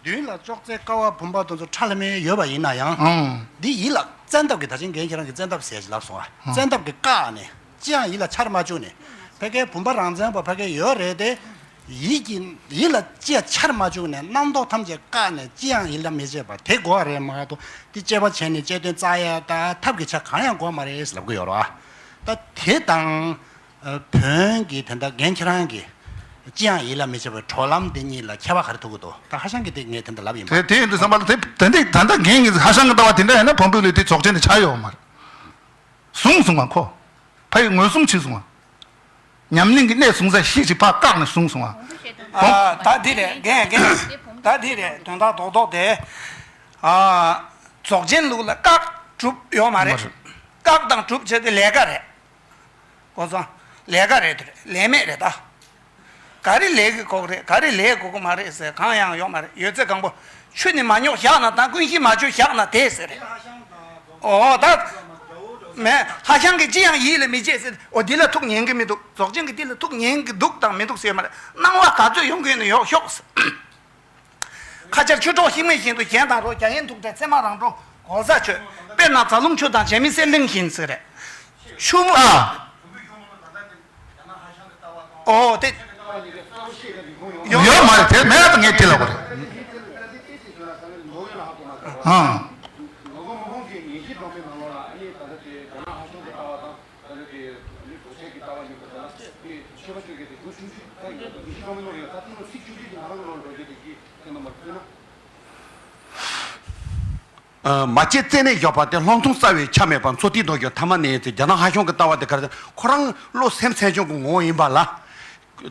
མདུན་ལ་ཅོག་ཙེ་ཀ་བ་བུམ་པ་དེ་ཚོ་ཁྲ་ལམ་མེ་ཡོད་པ་ཡིན་ན་ཡང་། ཨང་། འདི་ཡིད་ལ་བཙན་ཐབས་ཀྱི་ད་ཅིང་རྒན་ཁྱེད་རང་གི་བཙན་ཐབས་ཟེར་ལབ་སོང་ཨ། ཨང་། བཙན་ཐབས་ཀྱི་བཀག་ནས་ཅི་ཡང་ཡིད་ལ་འཆར་མ་བཅུག་ནས་ཕ་གའི་བུམ་པ་རང་མཚན་པ་ཕ་གའི་ཡོད་རེད་དེ། ཡིད་ཀྱི་ཡིད་ལ་ཅི་ཡང་འཆར་མ་བཅུག་ནས་རྣམ་རྟོག་ཐམས་ཅད་བཀག་ནས་ཅི་ཡང་ཡིད་ལ་མི་བྱེད་པ་དེ་དགོས་པ་རེད་མ་གཏོགས་དེ་དཔྱད་པ་བྱས་ནས་དཔྱད་དོན་བཙལ་ཡ་ད་ཐབས་ཀྱི་ཆ་གང་ཡང་དགོས་མ་རེད་ལབ་གི་ཡོད་རེད་བ། ད་དེ་དང་། བོན་གྱི་དེ་འདྲ་རྒན་ཁྱེད་རང་གིས་ཅི་ཡང་ཡིད་ལ་མི་བྱེད་པའི་གྲོལ་ལམ་དེ་གཉིས་ལ་ཁྱད་པར་ག་རེ་ཐུག་གི་འདུག་ད་ཧ་ཤང་གིས་དེ་ངས་དེ་འདྲ་ལབ་ཡིན་པ། དེ་དེ་ཡིན་དུས་བསམ་པ་ལ་དེ་དེ་འདྲ་ད་ལྟ་རྒན་གྱིས་ཧ་ཤང་གི་ལྟ་བ་དེ་འདྲ་ཡིན་ན་བོན་པོའི་ལུགས་དེ་རྫོགས་ཆེན་དེ་ཆགས་ཡོད་མ་རེད། བཟུང་སོང་ང་ཁོ། ཕ་ཡི་ངོས་བཟུང་བྱས་སོང་ང་། ཉམས་ལེན་གྱི་གནས་བཟུང་ས་གཞི་ཅིག་ཕར་བཀག་ནས་བཟུང་སོང་ང་། ཨ་ད་འདི་རེད་རྒན་རྒན། ད་འདི་རེད་དོན་དག་རྡོག་རྡོག་དེ། ཨ་རྫོགས་ཆེན་ལུགས་ལ་བཀག་གྲུབ་ཡོད་མ་རེད། བཀག་དང་གྲུབ་བྱས་ཏེ་ལས་ཀ་རེད། གོ་སོང་། ལས་ཀ་རེད་དེ་རེད་ལས་མེད་རེད་ད། ག་རེ་ལས་ཀྱི་དགོས་རེད་ག་རེ་ལས་དགོས་ཀྱི་མ་རེད་ཟེར་གང་ཡང་ཡོད་མ་རེད། ཡོད་ཚད་གང་པོ་ཆུ་ནི་མ་རྙོག་བཞག་ན་དང་ཀུན་གཞི་མ་བཅོས་བཞག་ན་དེ་ཟེར་རེད། ཨོ་ད། མེད་ཧ་ཤང་གི་ཅི་ཡང་ཡིད་ལ་མི་བྱེད་ཟེར་ཨོ་འདི་ལ་ཐུགས་ཉན་གི་མི་འདུག་རྫོགས་ཆེན་གྱི་འདི་ལ་ཐུགས་ཉན་གི་འདུག་དང་མི་འདུག་ཟེར་མ་རེད། སྣང་བ་ག་ཚོད་ཡོང་གི་ཡོད་ན་ཡོད་ཤོག་ཁ་ཆར་ཆུ་གྲོགས་ཤིང་མེད་བཞིན་དུ་གཞན་དང་རོ། རྒྱ་ཡན་ཐུག་འདྲ་ཚེར་མ་རང་གྲོང་གོ་ས་ཆོད། དཔེར་ན་རྫ་ལུང་ཆུ་དང་བྱེ་མའི་གསེར་གླིང་བཞིན་ཟེར་རེད། ཆུ་བོ། ཨ། ཨོ་དེ། ཡོད་མ་རེད་དེ་མེད་ད་ངས་དེ་ལབ་པ་རེད། ཨ། མ་སྐྱེས་རྩད་ནས་བཞག་པ་སྟེ་ལྷག་མཐོང་རྩ་བའི་ཆ་མེད་པ། མཚོ་ཐིག་ལྡོག་ཀྱང་ཐ་མ་ནས་ཡིན་ཚེ་རྒྱ་ནག་ཧ་ཤང་གི་ལྟ་བ་དེ་ག་རེ་ཟེར་ཁོ་རང་བློ་སེམས་སེམས་བྱུང་གི་ངོ་བོ་ཡིན་པ་ལ།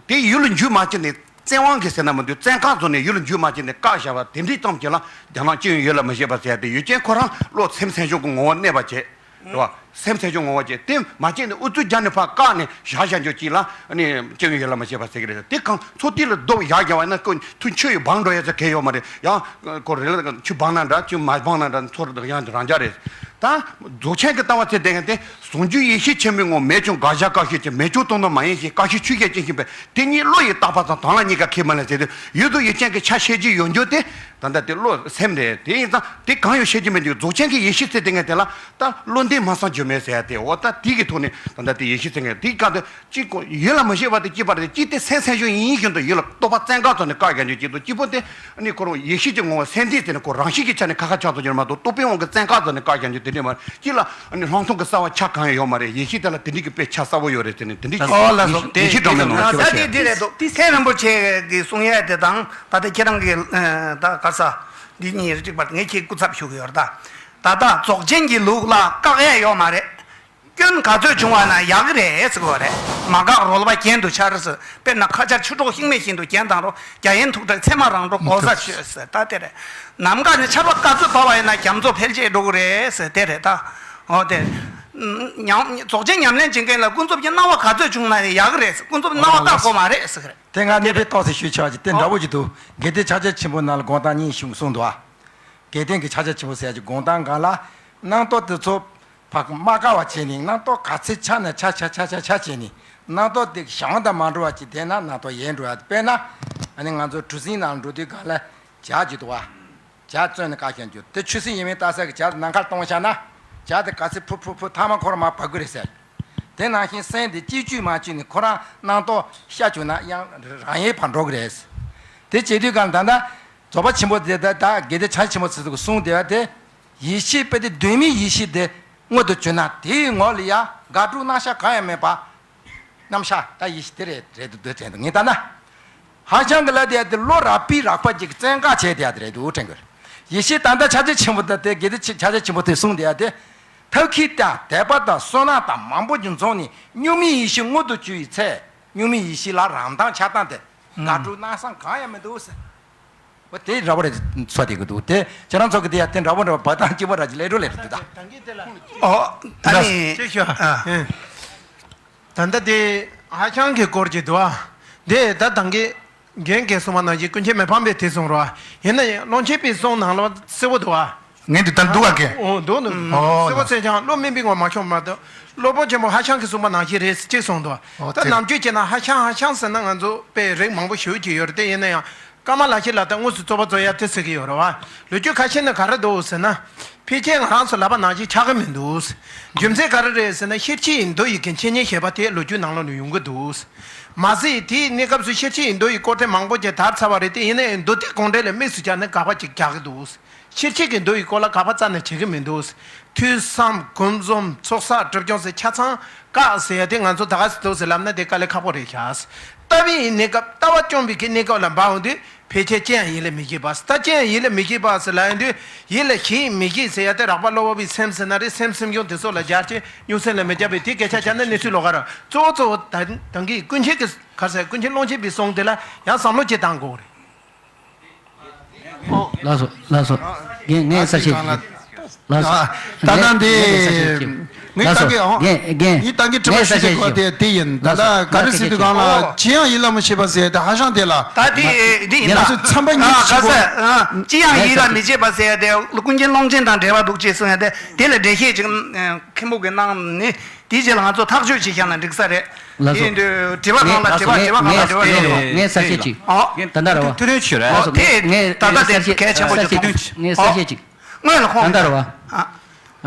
དེ་ཡུལ་ལ་འཇུག་མ་བྱས་ནས་བཙན་དབང་གིས་ཟེར་ན་མི་འདུག་བཙན་བཀག་བཟོ་ནས་ཡུལ་ལ་འཇུག་མ་བྱས་ནས་བཀག་བཞག་པ་དེ་འདྲའི་ཙམ་གྱིས་ལ་རྒྱ་ནག་སྤྱི་ཡོངས་ཡིད་ལ་མི་བྱེད་པ་ཟེར་ཡ་དེ་ཡུལ་ཅན་ཁོ་རང་བློ་སེམས་སེམས་བྱུང་གི་ངོ་བོ་གནས་པ་བྱས། རེད་བ། སེམས་སེམས་བྱུང་ངོ་བོ་བྱས་དེ་མ་བྱས་ནས་ཨུ་ཚུགས་རྒྱག་ནས་ཕར་བཀག་ནས་བཞག་བཞག་འཇོག་ཅིག་ལ་ནི་སྤྱི་ཡོངས་ཡིད་ལ་མི་བྱེད་པ་ཟེར་གི་རེད། དེ་གང་མཚོ་ཐིག་ལ་རྡོ་བཞག་བཞག་པ་ན་ཁོ་ཐུག་ཆུ་ཡིས་སྦང་འགྲོ་ཡ་ཚོ་གལ་ཡོད་མ་རེད། ཡང་ཁོ་རེ་ལ་ཆུ་སྦང་ན་འདྲ་ཆུ་མ་སྦང་ན་འདྲ་མཚོ་རྡོ་ཡང་རང་འཇགས་རེད། ད་རྫོགས་ཆེན་གྱི་ལྟ་བ་ཚེ་བསྟན་མཁན་དེ་ཟུང་འཇུག་ཡེ་ཤེས་ཆེན་པོའི་ངོ་མེད་ཀྱང་དགག་བྱ་བཀག་ཤེས་ཀྱི་མེད་ཀྱང་སྟོང་ནི་མ་ཡིན་ཞེས་བཀག་ཤེས་ཆོས་ཅན་ཅན་ཞིག་པས་དེ་ཉིད་བློ་ཡིས་བཏགས་པ་དང་དོན་ལ་གཉིས་ཀ་ཁས་མི་ལེན་ཟེར་དུས་ཡུལ་དུ་ཡུལ་ཅན་གྱི་ཆ་ཤེས་ཀྱི་ཡོད་རྒྱུ་དེ་ད་ལྟ་དེ་བློ་སེམས་རེད། དེ་ཡིན་ཙང་དེ་གང་ཡང་ཤེས་ཀྱི་མེད་འདུག་རྫོགས་ཆེན་གྱི་ཡེ་ཤེས་ཚེ་བསྟན་མཁན་དེ་ལ་ད་བློ་འདས་མ་སངས་རྒྱུ་མེད་ཟེར་ཡ་དེ་འོ་ད་དེ་གི་ཐོག་ནས་ད་ལྟ་དེ་ཡེ་ཤེས་ཚེ་བསྟན་མཁན་དེ་ག་དུས། གཅིག་གོ་ཡུལ་ལ་མི་ཤེས་པ་དེ་གཅིག་པ་རེད། གཅིག་དེ་སེམས་སེམས་བྱུང་ཡིན་བཞིན་དུ་ཡུལ་ལ་རྟོག་པ་བཙན་བཀག་བཟོ་ནས་བཀག་རྒྱག་རྒྱུ་གཅིག་དང་། གཅིག་པོ་དེ་ནི་ཁོ་རང་ཡེ་ཤེས་ཀྱི་ངོ་བོ་སེམས་འདི་ཟེར་ནས་ཁོ་རང་བཞིན་གྱི་ཆ་ནས་ཁ་ཁ་ཆག་ཐུབ་ཀྱི་མ་གཏོགས་རྟོག་པའི་དབང་གིས་བཙན་བཀག་བཟོ་ནས་བཀག་རྒྱག་རྒྱུ་དེ་འདྲས་མ་རེད། གཅིག་ལ་ནི་ལྷག་མཐོང་གི་རྩ་བ་ཆགས་གང་ཡང་ཡོད་མ་རེད། ཡེ་ཤེས་དེ་ལ་དེ་འདྲས་ཀྱི་དཔེ་ཆ་གསལ་པོ་ཡོད་རེད་ཟེར་ནས་དེ་འདྲས་ཀྱི་ཨོ་ལགས་སོ། དེ་ཡེ་ཤེས་སྒྲོན་མེ་ནང་ལ་ད་ཤེས་པ་ལྟ་བྱས། དེ་དེ་རེད་འདུག་མཁན་རིན་པོ་ཆེ་གིས་གསུང་ཡས་དེ་དང་ད་ལྟ་ཁྱེད་རང་གིས་ད་ག་ས་འདི་གཉིས་གཅིག་པ་ངས་ཁྱེད་སྐུ་ཚབ་ཞུ་གི་ཡོད་རེད། ད་ད་ལྟ་རྫོགས་ཆེན་གྱི་ལུགས་ལ་བཀག་ཡས་ཡོད་མ་རེད། སྐྱོན་ག་ཚོད་བྱུང་བ་ན་ཡག་གི་རེད་ཟེར་གི་རེད། མ་འགགས་རོལ་པ་གྱེན་དུ་འཆར་ཟེར། དཔེར་ན་ཁ་ཆར་ཆུ་གྲོགས་ཤིང་མེ་བཞིན་དུ་གྱེན་དང་རོ། རྒྱ་ཡན་ཐུག་འཕྲད་ཚེར་མ་རང་གྲོལ་གོ་ས་ཆོད་ཟེར་ད་དེ་རེད། ནམ་མཁའ་ནས་ཆར་པ་ག་ཚོད་བབས་པ་ཡིན་ན་རྒྱ་མཚོ་འཕེལ་རྒྱས་འགྲོ་གི་རེད་ཟེར་དེ་རེད་ད། འོ་དེ། ཉམས་རྫོགས་ཆེན་ཉམས་ལེན་བྱེད་མཁན་ལ་ཀུན་རྫོབ་ཀྱི་སྣང་བ་ག་ཚོད་བྱུང་ན་ཡག་གི་རེད་ཟེར། ཀུན་རྫོབ་སྣང་བ་བཀག་དགོས་མ་རེད་ཟེར་གི་རེད། དེ་ང་གནས་པའི་རྟོགས་ཟེར་ཞུས་ཆོག་ཅིག་དེ་འདྲ་བོ་ཅིག་འདུག་དགེ་ལྡན་ཕྱག་རྒྱ་ཆེན་པོ་ནང་ལ་དགོངས་དག་གཉིས་ཞུ་གསུངས་འདུག་ཨ། དགེ་ལྡན་གྱི་ཕྱག་རྒྱ་ཆེན་པོ་ཟེར་ཡ་ཅིག་དགོངས་དག་སྒང་ལ། རྣམ་རྟོག་དེ་ཚོ་ཕར་མ་བཀག་པ་བྱས་ནས་རྣམ་རྟོག་ག་ཚོད་ཆགས་ན་ཆགས་ཆགས་ཆགས་ཆགས་ཆགས་བྱས་ནས་རྣམ་རྟོག་དེ་གཞན་དུ་མ་འགྲོ་བ་ཅིག་བསྡད་ན་རྣམ་རྟོག་ཡལ་འགྲོ་ཡ། དཔེར་ན་ཨ་ནི་ང་ཚོ་གྲུ་གཟིངས་ནང་འགྲོ་དུས་སྒང་ལ་ཇ་ཅིག་འདུག་བ། ཇ་བཙོས་ནས་བཀག་བཞག་རྒྱུ་དེ་ཆུ་སྲིན་ཡིན་མིན་ལྟ་ས་གི་ཇ་ནམ་མཁར་གཏོང་བཞག་ན་ཇ་དེ་ག་ཚོད་ཕུ་ཕུ་ཕུ་ཐ་མ་ཁོ་རང་མར་བབས་ཀྱི་རེད་ཟེར། དེ་ནང་བཞིན་སེམས་དེ་གཅིག་བཅོས་མ་བཅོས་ནས་ཁོ་རང་རྣམ་རྟོག་ཤར་བཅུག་ན་ཡང་རང་ཡལ་བར་འགྲོ་གི་རེད། དེ་བྱེད་དུས་སྒང་ད་ལྟ། རྫོགས་པ་ཆེན་པོ་དེ་ད་ད་དགེ་ལྡན་ཕྱག་ཆེན་པོ་ཚོས་གསུངས་བསྡད་པ་དེ། ཡེ་ཤེས་དཔེ་དེ་གདོད་མའི་ཡེ་ཤེས་དེ་མངོན་དུ་གྱུར་ན་དེའི་ངོ་ལ་ཡ་དགག་སྒྲུབ་རྣམ་གཞག་གང་ཡང་མེད་པ། རྣམ་གཞག་ད་ཡེ་ཤེས་དེ་རེད་རེད་འདུག་འདོད་དྲན་འདུག་ངས་ལྟ་ན། ཧ་ཅང་གི་ལ་དེ་ཡ་དེ་བློ་རགས་པའི་རགས་པ་ཅིག་བཙན་བཀག་བྱས་དེ་ཡ་དེ་རེད་འདུག་དྲན་དགོས། ཡེ་ཤེས་ད་ལྟ་ཕྱག་རྒྱ་ཆེན་པོ་དེ་དེ་དགེ་ལྡན་ཕྱག་རྒྱ་ཆེན་པོ་དེ་གསུངས་བསྡད་ཡ་དེ། ཐབས་མཁས་དང་དད་པ་དང་བསོད་ནམས་དང་མང་པོ་ཅིག་འཛོམས་ནས་གཉུག་མའི་ཡེ་ཤེས་མངོན་དུ་གྱུར་བའི་ཚེ། གཉུག་མའི་ཡེ་ཤེས་ལ་རང་མདངས་ཆགས་སྟངས་དེ་དགག་སྒྲུབ་རྣམ་གཞག་གང་ཡང་མི་འདུག་ཟེར། འོ་དེ་འདྲ་བོ་རེད་ཚོ་དེ་གི་འདུག་དེ་ཁྱེད་རང་ཚོ་གི་དེ་ཡ་དེ་འདྲ་བོ་འདྲ་བོ་བ་དང་སྐྱིད་པོ་འདྲ་ཅིག་ལས་འགྲོ་ལས་རེད་འདུག་ད། ཨོ་ད་ནི་ཅེས་ཤོག་ཨ། ད་ལྟ་དེ་ཧ་ཅང་གི་སྐོར་གྱི་འདུག་ཨ། དེ་ད་དང་གི་རྒན་གྱིས་གསུངས་པ་ནང་བཞིན་ཀུན་མཁྱེན་མི་ཕམ་པས་དེ་གསུངས་རོགས། ཡིན་ན་ཡང་ཀློང་ཆེན་པའི་གསུང་ནང་ལོགས་གསལ་བོ་འདུག་ཨ། ངས་འདི་ལྟར་འདུག་བ་གས། ཨོ་འདུག་འདུག་ཨོ་གསལ་བོ་གསལ་ཀྱང་བློ་དམན་པའི་ངོར་མ་ཤོང་མ་གཏོགས་སློབ་དཔོན་ཆེན་པོ་ཧ་ཤང་གིས་གསུངས་པ་ནང་བཞིན་རེད་ཅེས་གསུངས་འདུག་ཨོ་ད་དེ་ནམ་རྒྱུན་བྱས་ན་ཧ་ཤང་ཧ་ཤང་ཟེར་ན་ང་ཚོ་དཔེ་རིགས་མང་པོ་ཞུ་གི་ཡོད་རེད་དེ། ཡིན་ན་ཡང་ཀ་མ་ལ་ཤཱི་ལ་དང་དངོས་སུ་རྩོད་པ་རྩོད་ཡ་དེ་ཟེར་གི་ཡོད་རེད་བ། ལོ་རྒྱུས་ཁ་ཤས་ནི་ག་རེ་འདུག་ཟེར་ན། ཕལ་ཆེར་ང་རང་ཚོ་ལབ་པ་ནང་བཞིན་ཆགས་ཀྱི་མི་འདུག་རྒྱུ་མཚན་ག་རེ་རེད་ཟེར་ན་ཤེར་ཕྱིན་མདོ་ཡི་གི་འཆད་ཉན་ཞེས་པ་དེ་ལོ་རྒྱུས་ནང་ལོགས་ནས་ཡོང་གི་འདུག་མ་ཟད་དེའི་གནས་སྐབས་སུ་ཤེར་ཕྱིན་མདོ་ཡི་སྐོར་དེ་མང་པོ་ཅིག་དར་ཚར་བ་རེད་དེ། ཡིན་ན་ཡང་མདོ་སྡེ་དགོངས་འགྲེལ་ལ་དམིགས་སུ་བཀར་ནས་དགག་པ་ཅིག་རྒྱག་གི་འདུག་ཤེར་ཕྱིན་གྱི་མདོ་ཡི་སྐོར་ལ་དགག་པ་རྩ་ནས་བྱེད་ཀྱི་མི་འདུག་ཐོས་བསམ་སྒོམ་གསུམ་ཚོགས་བསགས་སྒྲིབ་སྦྱོང་ཟེར་ཆ་ཚང་བཀག་ཟེར་ཡ་དེ་ང་ཚོ་ད་ག་ཟེ་འདུག་ཟེར་ལབ་ན་དེ་དཀའ་ལས་ཁག་པོ་རེད་ཤག་ལྟ་བའི་གནས་སྐབས་ལྟ་བ་སྐྱོང་བའི་གི་གནས་སྐབས་ལ་འབབ་འོང་དུས་ཕལ་ཆེར་ཅི་ཡང་ཡིད་ལ་མི་བྱེད་པ། ད་ཅི་ཡང་ཡིད་ལ་མི་བྱེད་པ་ཟེར་ལབ་ཡོང་དུས་ཡིད་ལ་བྱེད་མི་བྱེད་ཟེར་ཡ་དེ་རགས་པ་གློ་བུར་བའི་སེམས་ཟེར་ན་རེད། སེམས་སེམས་བྱུང་དེ་ཚོ་ལ་སྦྱར་ཅིང་སྨྱུང་སེམས་ལ་མི་སྦྱར་བས་དེ་སྐད་ཆ་བྱས་ན་གནས་ཚུལ་ལོགས་ཀ་རེད། གཙོ་བོ་གཙོ་བོ་ད་ད་གིན་ཀུན་མཁྱེན་གྱི་ག་རེ་ཟེར། ཀུན་མཁྱེན་ཀློང་ཆེན་པའི་གསུང་དེ་ལ་ཡང་བསམ་བློ་ཅིག་བཏང་དགོས་རེད། ལགས་སོ་ལགས་སོ། རྒན་ངས་གསལ་བཤད་ཅིག་ལགས་སོ། ཨ། ད་ལྟ་འདི་ངས་ད་གི་ངས་ད་གི་དྲི་བ་ཞུ་རྒྱུ་གོ་དེ་དེ་ཡིན། ད་ལྟ་ག་རེ་ཟེར་དུས་གང་ལ་ཅི་ཡང་ཡིད་ལ་མི་བྱེད་པ་ཟེར་དེ་ཧ་ཤང་དེ་ལ། ད་དེ་དེ་ཡིན་ད། ང་ཚོས་ཚན་པ་གཉིས་ཤིག་གོ། ཅི་ཡང་ཡིད་ལ་མི་བྱེད་པ་ཟེར་དེ་ཀུན་མཁྱེན་ཀློང་ཆེན་དང་འབྲེལ་བ་འདུག་ཅེས་གསུངས་ཡ་དེ་དེ་ལ་འགྲེལ་བཤད་ཅིག་མཁན་པོ་གིས་གནང་ནི། དེའི་རྗེས་ལ་ང་ཚོ་ཐག་གཅོད་བྱེད་ཤག་ན་འགྲིག་ས་རེད། ལགས་སོ། དེ་ཡིན་དུས་དྲི་བ་གང་ལ་དྲི་བ། དྲི་བ་གང་ལ་དྲི་བ་རེད། ངས་གསལ་བཤད་ཅིག་ཨོ། ད་ལྟ་རེད་བ། ཐུགས་རེ་ཆེ་རེད། ལགས་སོ། དེ་ད་ལྟ་དེ་གལ་ཆེན་པོ་ཅིག་མཐོང་། ངས་གསལ་བཤད་ཅིག་ཨོ། སྔོན་ལ་ཁོང་ད་ལྟ་རེད་བ། ཨ།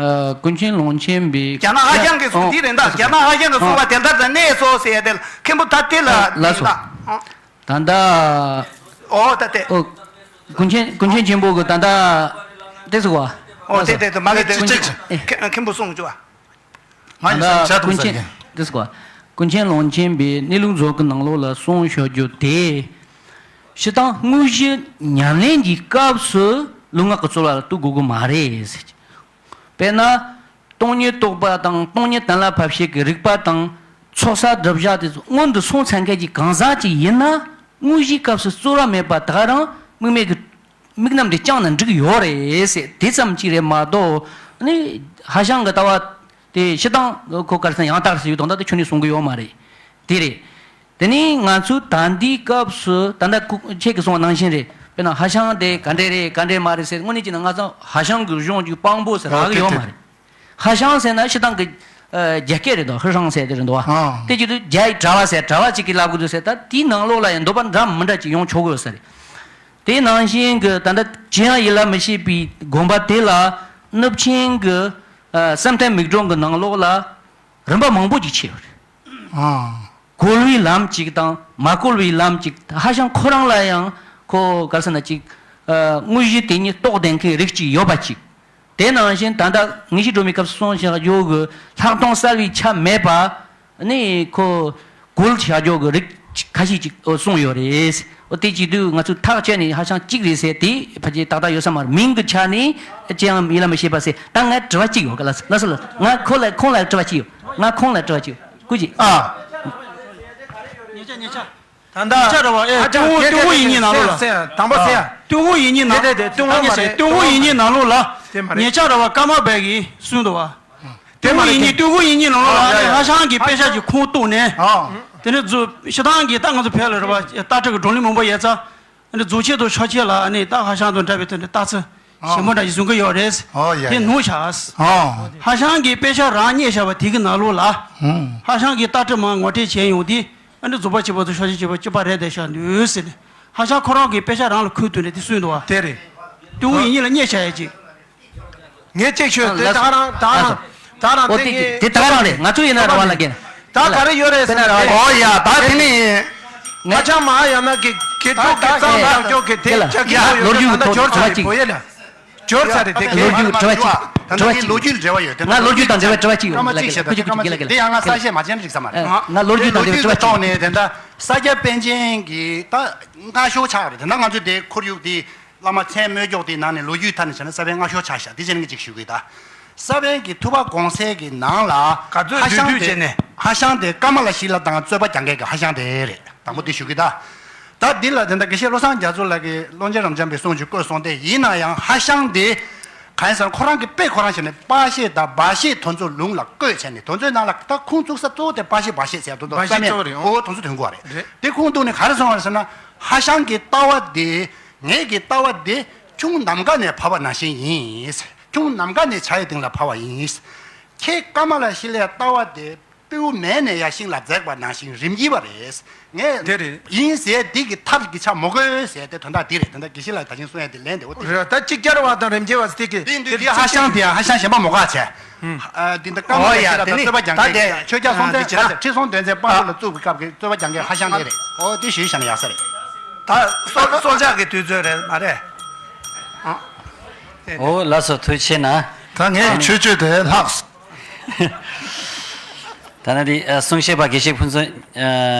ཀུན་མཁྱེན་ཀློང་ཆེན་པའི་རྒྱ་ནག་ཧ་ཤང་གི་གསུང་དེ་རེད་ད། རྒྱ་ནག་ཧ་ཤང་གི་གསུང་བ་དེ་ལྟར་དུ་གནས་སོ་ཟེར་ཡ་དེ་ལ་མཁན་པོ་ད་དེ་ལ་ལགས་སོ། ད་ལྟ། ཨོ་ད་དེ། ཨོ། ཀུན་མཁྱེན་ཀུན་མཁྱེན་ཆེན་པོ་གི་ད་ལྟ་དེ་ཟེར་བ། ཨོ་དེ་དེ་དེ་མ་རེད་དེ། ཀུན་མཁྱེན་མཁན་པོ་གསུང་བཅུག་པ། ང་ཡི་ད་བྱ་ཀུན་མཁྱེན་དེ་ཟེར་བ། ཀུན་མཁྱེན་ཀློང་ཆེན་པའི་གནས་ལུགས་མཛོད་ཀྱི་ནང་ལོགས་ལ་གསུངས་བཞག་རྒྱུ་དེ། སྤྱིར་བཏང་དངོས་གཞི་ཉམས་ལེན་གྱི་སྐབས་སུ་ལུས་ངག་གི་རྩོལ་བ་ལ་གཏུག་དགོས་ཀྱི་མ་རེད་ཟེར། དཔེར་ན། སྟོང་ཉིད་རྟོགས་པ་དང་སྟོང་ཉིད་གཏན་ལ་ཕབ་བྱེད་ཀྱི་རིག་པ་དང་ཚོགས་བསགས་བསྒྲུབ་བྱ་དེ་ཚོ་སྔོན་དུ་སོང་ཚར་མཁན་གྱི་གང་ཟག་ཅིག་ཡིན་ན། དངོས་གཞིའི་སྐབས་སུ་རྩོལ་བ་མེད་པར་ད་ག་རང་དམིགས་མེད་ཀྱི་དམིགས་རྣམ་དེ་བཅངས་ན་འགྲིག་ཡོད་རེད་ཟེར། དེ་ཙམ་གཅིག་རེད་མ་གཏོགས་ནི་ཧ་ཤང་གི་ལྟ་བ་དེ་སྤྱིར་བཏང་ཁོ་ག་རེ་ཟེར་ན་ཡང་དག་ཟེར་ཡོད་དང་ད་དེ་ཁྱོན་ནས་གསུང་གི་ཡོད་མ་རེད། དེ་རེད། དེ་ནས་ང་ཚོས་ད་ལྟའི་སྐབས་སུ་ད་ལྟ་ཁོ་ཁྱེད་ཀྱིས་གསུངས་པ་ནང་བཞིན་རེད། དཔེར་ན་ཧ་ཤང་དེ་ག་འདྲས་རེད་ག་འདྲས་མ་རེད་ཟེར་དངོས་གནས་བྱས་ན་ང་ཚོ་ཧ་ཤང་གི་གཞུང་གི་དཔང་པོ་ཟེར་རག་གི་ཡོད་མ་རེད། ཧ་ཤང་ཟེར་ན་སྤྱིར་བཏང་གི་ཨ་རྒྱ་སྐད་རེད་དོ། ཧི་ཧྲང་ཟེར་དེ་རེད་འདུག་བ། ཨ། དེ་བྱེད་དུས་རྒྱ་ཡི་གྲྭ་བ་ཟེར་གྲྭ་བ་གཅིག་གིས་ལབ་དགོས་འདུག་ཟེར། ད་དེའི་ནང་ལོགས་ལ་ཡང་འདོད་པ་འདྲ་མི་འདྲ་ཅིག་ཡོང་ཆོག་གི་ཡོད་ས་རེད། དེ་ནང་བཞིན་གྱི་ད་ལྟ་ཅི་ཡང་ཡིད་ལ་མི་བྱེད་པའི་དགོན་པ་དེ་ལ་ནུབ་ཆིངས་ཀྱི་ཨ་བསམ་གཏན་མིག་སྒྲོན་གྱི་ནང་ལོགས་ལ་རིམ་པ་མང་པོ་ཅིག་ཕྱེ་ཡོད་རེད། ཨ། བཀོལ་བའི་ལམ་ཅིག་དང་མ་བཀོལ་བའི་ལམ་ཅིག། ཧ་ཤང་ཁོ་རང་ལ་ཡང་ཁོ་ག་རེ་ཟེར་ན་ཅིག་ཨ་དངོས་གཞི་དེ་ཉིད་རྟོགས་ལྡན་མཁན་རིགས་ཅིག་ཡོད་པ་ཅིག། དེ་ནང་བཞིན་ད་ལྟ་ངེས་ཤེས་སྒྲོན་མེ་སྐབས་སུ་གསུངས་བཞག་ཡོད་གི་ལྷག་མཐོང་གསལ་བའི་ཆ་མེད་པ་ནི་ཁོ་བཀོལ་བྱ་རྒྱུ་གི་རིགས་ཁ་ཤས་ཅིག་གསུངས་ཡོད་རེད། འོ་དེ་བྱེད་དུས་ང་ཚོས་ཐག་བཅད་ནས་ཧ་ཤང་གཅིག་རེད་ཟེར་དེ་ཕལ་ཆེར་ཏག་ཏག་ཡོད་ས་མ་རེད། མིང་གི་ཆ་ནས་ཅི་ཡང་ཡིད་ལ་མི་བྱེད་པ་ཟེར། ད་ངས་དྲི་བ་གཅིག་ཡོད་ག་ལགས་སོ། ལགས་སོ་ལགས། ང་ཁོ་ལ་ཁོང་ལ་དྲི་བ་གཅིག་ཡོད། ང་ཁོང་ལ་དྲི་བ་གཅིག་ཡོད། སྐུ་མཁྱེན། ཨ། ཉེ་ཆར་ཉེ་ཆར། ད་ལྟ་ཉེ་ཆར་ར་བ་ཨེ་ཨ་ཅག་ཏུའུ་ཁྱེད་ཏུའུ་ཁྱེད་ཡིན་གཉིས་ནང་ལོགས་ལ། སེ་ཡ་དང་པོ་སེ་ཡ། ཏུའུ་ཡིན་གཉིས་ནང་དེ་དེ་དེ་ཏུའུ་ད་མ་ངས་ཟེར་རེད། ཏུའུ་ཡིན་གཉིས་ནང་ལོགས་ལ། དེ་མ་རེད། ཉེ་ཆར་ར་བ་ཀརྨ་པ་གིས་གསུངས་འདུག་བ། དེ་མ་ཏུའུ་ཡིན་རེད། གཉིས་ཏུའུ་ཡིན་གཉིས་ནང་ལོགས་ལ་ཨ་ཨ་ཨ་ཧ་ཤང་གི་དཔེ་ཆ་གི་ཁུངས་གཏུགས་ནས། ཨ། དེ་ནས་རྫོགས་ཤི་ཐང་གི་ད་ང་ཚོ་བོད་ལ་ར་བ་ལྟ་ཁྲིད་ཀྱི་བགྲོ་གླེང་མང་པོ་ཡོད་ཙང་། ཨ་ནི་རྫོགས་ཆེན་དང་ཕྱག་ཆེན་ལ་ཨ་ནི་ད་ཧ་ཤང་དང་འདྲ་བའི་དོན་དུ་ལྟ་ཚུལ་ཞིབ་མོ་འདྲ་ཞིག་བཟུང་གི་ཡོད་རེད། ཨོ་ཡ་དེ་ཡ། ནོར་བཞག་ཨོ། ཧ་ཤང་གི་དཔེ་ཆ་རང་རྙེད་བཞག་པ་དེ་གི་ནང་ལོགས་ལ། ཧུམ། ཧ་ཤང་གི་ལྟ་ཁྲིད་མར་ངོ་སྤྲོད་བྱས་ཡོང་དུས། ཨ་ནི་རྫོགས་པ་ཆེན་པོ་དང་ཕྱག་ཆེན་ཆེན་པོ་གཅིག་པ་རེད་བསྡད་བཞག་འདུག་ཟེར་ནས། ཧ་ཤང་ཁོ་རང་གི་དཔེ་ཆ་རང་ལ་ཁུར་དུ་ནས་དེ་གསུངས་འདུག་བ། དེ་རེད། ཏུའུ་ཡིན་གཉིས་ལ་རྙེད་བཞག་ཡ་ཅིག། ངས་གཅིག་ཤོད་དེ། ད་རང་ད་རང་ད་རང་ཨོ་དེ་དེ་དེ་ད་རང་རེད། ང་ཚོ་ཡིན་ན་ར་བ་ལ་རྒན། ད་ག་རེ་ཡོད་རེད་ཟེར་ན། ཨོ་ཡ་ད་དེ་ནི་ཧ་ཅང་མ་ཡང་ན་གི་གི་ཐུག་གི་གཙང་དག་ཀྱོག་གི་དེ་ཡ་ཆ་གི་ཡ་ཡོད་ལོ་རྒྱུས་ད་ཐོག་འབྱོར་ཚར་རེད་བོ་ཡ་ལ། འབྱོར་ཚར་རེད་དེ་གི། ལོ་རྒྱུས་དྲི་བ་གཅིག་དྲི་བ་གཅིག། ལོ་རྒྱུས་དང་འབྲེལ་བའི་དྲི་བ་གཅིག་ཡོད། ང་ལོ་རྒྱུས་དང་འབྲེལ་བའི་དྲི་བ་གཅིག་ཡོད། ལ་ལ་གན་དེ་ཡང་ང་ས་བཤད་མ་བྱས་ན་འགྲིག་ས་མ་རེད། ང་ལོ་རྒྱུས་དང་འབྲེལ་བའི་དྲི་བ་གཅིག་ཡོད། དེ་འདྲ་ས་སྐྱ་པཎ་ཆེན་གྱི་ད་སྔ་ཤོས་ཆགས་རེད། དེ་འདྲ་ང་ཚོའི་དེ་ཁོར་ཡུག་དེ། བླ་མ་མཚན་སྨོས་སྐྱོག་དེའི་ནང་ནས་ལོ་རྒྱུས་ཐད་ནས་བྱས་ན་ས་པཎ་སྔ་ཤོས་ཆགས་ཤག། དེ་བྱས་ནས་ངས་ཅིག་ཞུ་གི་ཡིན། ད་ས་པཎ་གྱི་ཐུབ་པ་དགོངས་གསལ་གྱི་ནང་ལ་ག་ཚོད་ཧ་ཤང་བསྡུས་བསྡུས་དེ་བྱས་ནས། ཧ་ཤང་དེ་ཀ་མ་ལ་ཤཱི་ལ་དང་རྩོད་པ་རྒྱག་མཁན་གྱི་ཧ་ཤང་དེ་རེད། དང་པོ་དེ་ཞུ་གི། ད་ད་འདི་ལ་དེ་འདྲ་དགེ་བཤེས་བློ་བཟང་རྒྱ་མཚོ་ལགས་ཀྱིས་ཀློང་ཆེན་རབ་འབྱམས་པའི་གསུང་ཆོས་བཀོད་སོང་སྟེ། ཡིན་ན་ཡང་ཧ་ཤང་དེ་གང་ཡིན་ཟེར་ན་ཁོ་རང་གི་དཔེ་ཁོ་རང་བྱས་ནས་པ་ཤེ་དང་བ་ཤེ་དེ་ཚོ་ལུང་ལ་བཀོད་བྱས་ནས། དེ་ཚོའི་ནང་ལ་ད་ཁུངས་བཙུགས་ས་གཙོ་བོ་དེ་པ་ཤེ་བ་ཤེ་ཟེར་དེ་ཚོ་བ་ཤེ་རྩ་མེད། གཙོ་བོ་རེད། ཨོ་དེ་ཚོ་དོན་གོ་བ་རེད། རེད། དེ་ཁུངས་གཏུགས་ནས་ག་རེ་གསུངས་པ་རེད་ཟེར་ན། ཧ་ཤང་གི་ལྟ་བ་དེ། ངེད་ཀྱི་ལྟ་བ་དེ་ཁྱུང་ནམ་མཁའ་ནས་བབས་པ་ནང་བཞིན་ཡིན། ཁྱུང་ནམ་མཁའ་ནས་བྱ་ཡི་སྟེང་ལ་བབས་པ་ཡིན། ཁྱེད་ཀ་མ་ལ་ཤཱི་ལའི་ལྟ་བ་དེ་སྤྲེའུ་མེ་ནས་ཡར་ཤིང་ལ་འཛེགས་པ་ནང་བཞིན་རིམ་གྱིས་པ་རེད། ངས་དེ་རེད། ཡིན་ཟེར་འདི་གི་ཐབས་ཀྱི་ཆ་མོ་དགོས་ཟེར་དེ་དོན་དག་འདི་རེད། དོན་དག་དགེ་བཤེས་ལགས་ད་ཅིང་གསུང་ཡ་དེ་ལན་དེ་འོ་དེ་རེད། ད་ཅིག་ཅར་བ་དང་རིམ་གྱིས་པ་དེ་གི་དེ་འདི་དེ་ཧ་ཤང་དེ་ཡང་ཧ་ཤང་གཞན་པ་མོ་ག་བྱས། ཨ་འདི་འདི་ཀ་མ་ལ་ཤཱི་ལ་དང་རྩོད་པ་རྒྱག་མཁན་ཆོས་རྒྱལ་སྲོང་བཙན། ཁྲི་སྲོང་ལྡེ་བཙན་དཔའ་བོ་ལ་བཙུགས་པའི་སྐབས་ཀྱི་རྩོད་པ་རྒྱག་མཁན་ཧ་ཤང་དེ་རེད། ཨོ་དེ་ཞུས་བཞག་ན་ཡག་ས་རེད། ད་སྲོག་སྲོག་ཆགས་ཀྱི་དུས་ཚོད་རེད་མ་རེད། ཨོ་ལགས་སོ། ཐུགས་རྗེ་ཆེ་གནང་། ད་ངས་ཆོས་སྤྱོད་དེ་ལྷག་སོང་། ད་ནི་དེ་གསུང་བཤད་པ་དགེ་བཤེས་ཕུན་ཚོགས།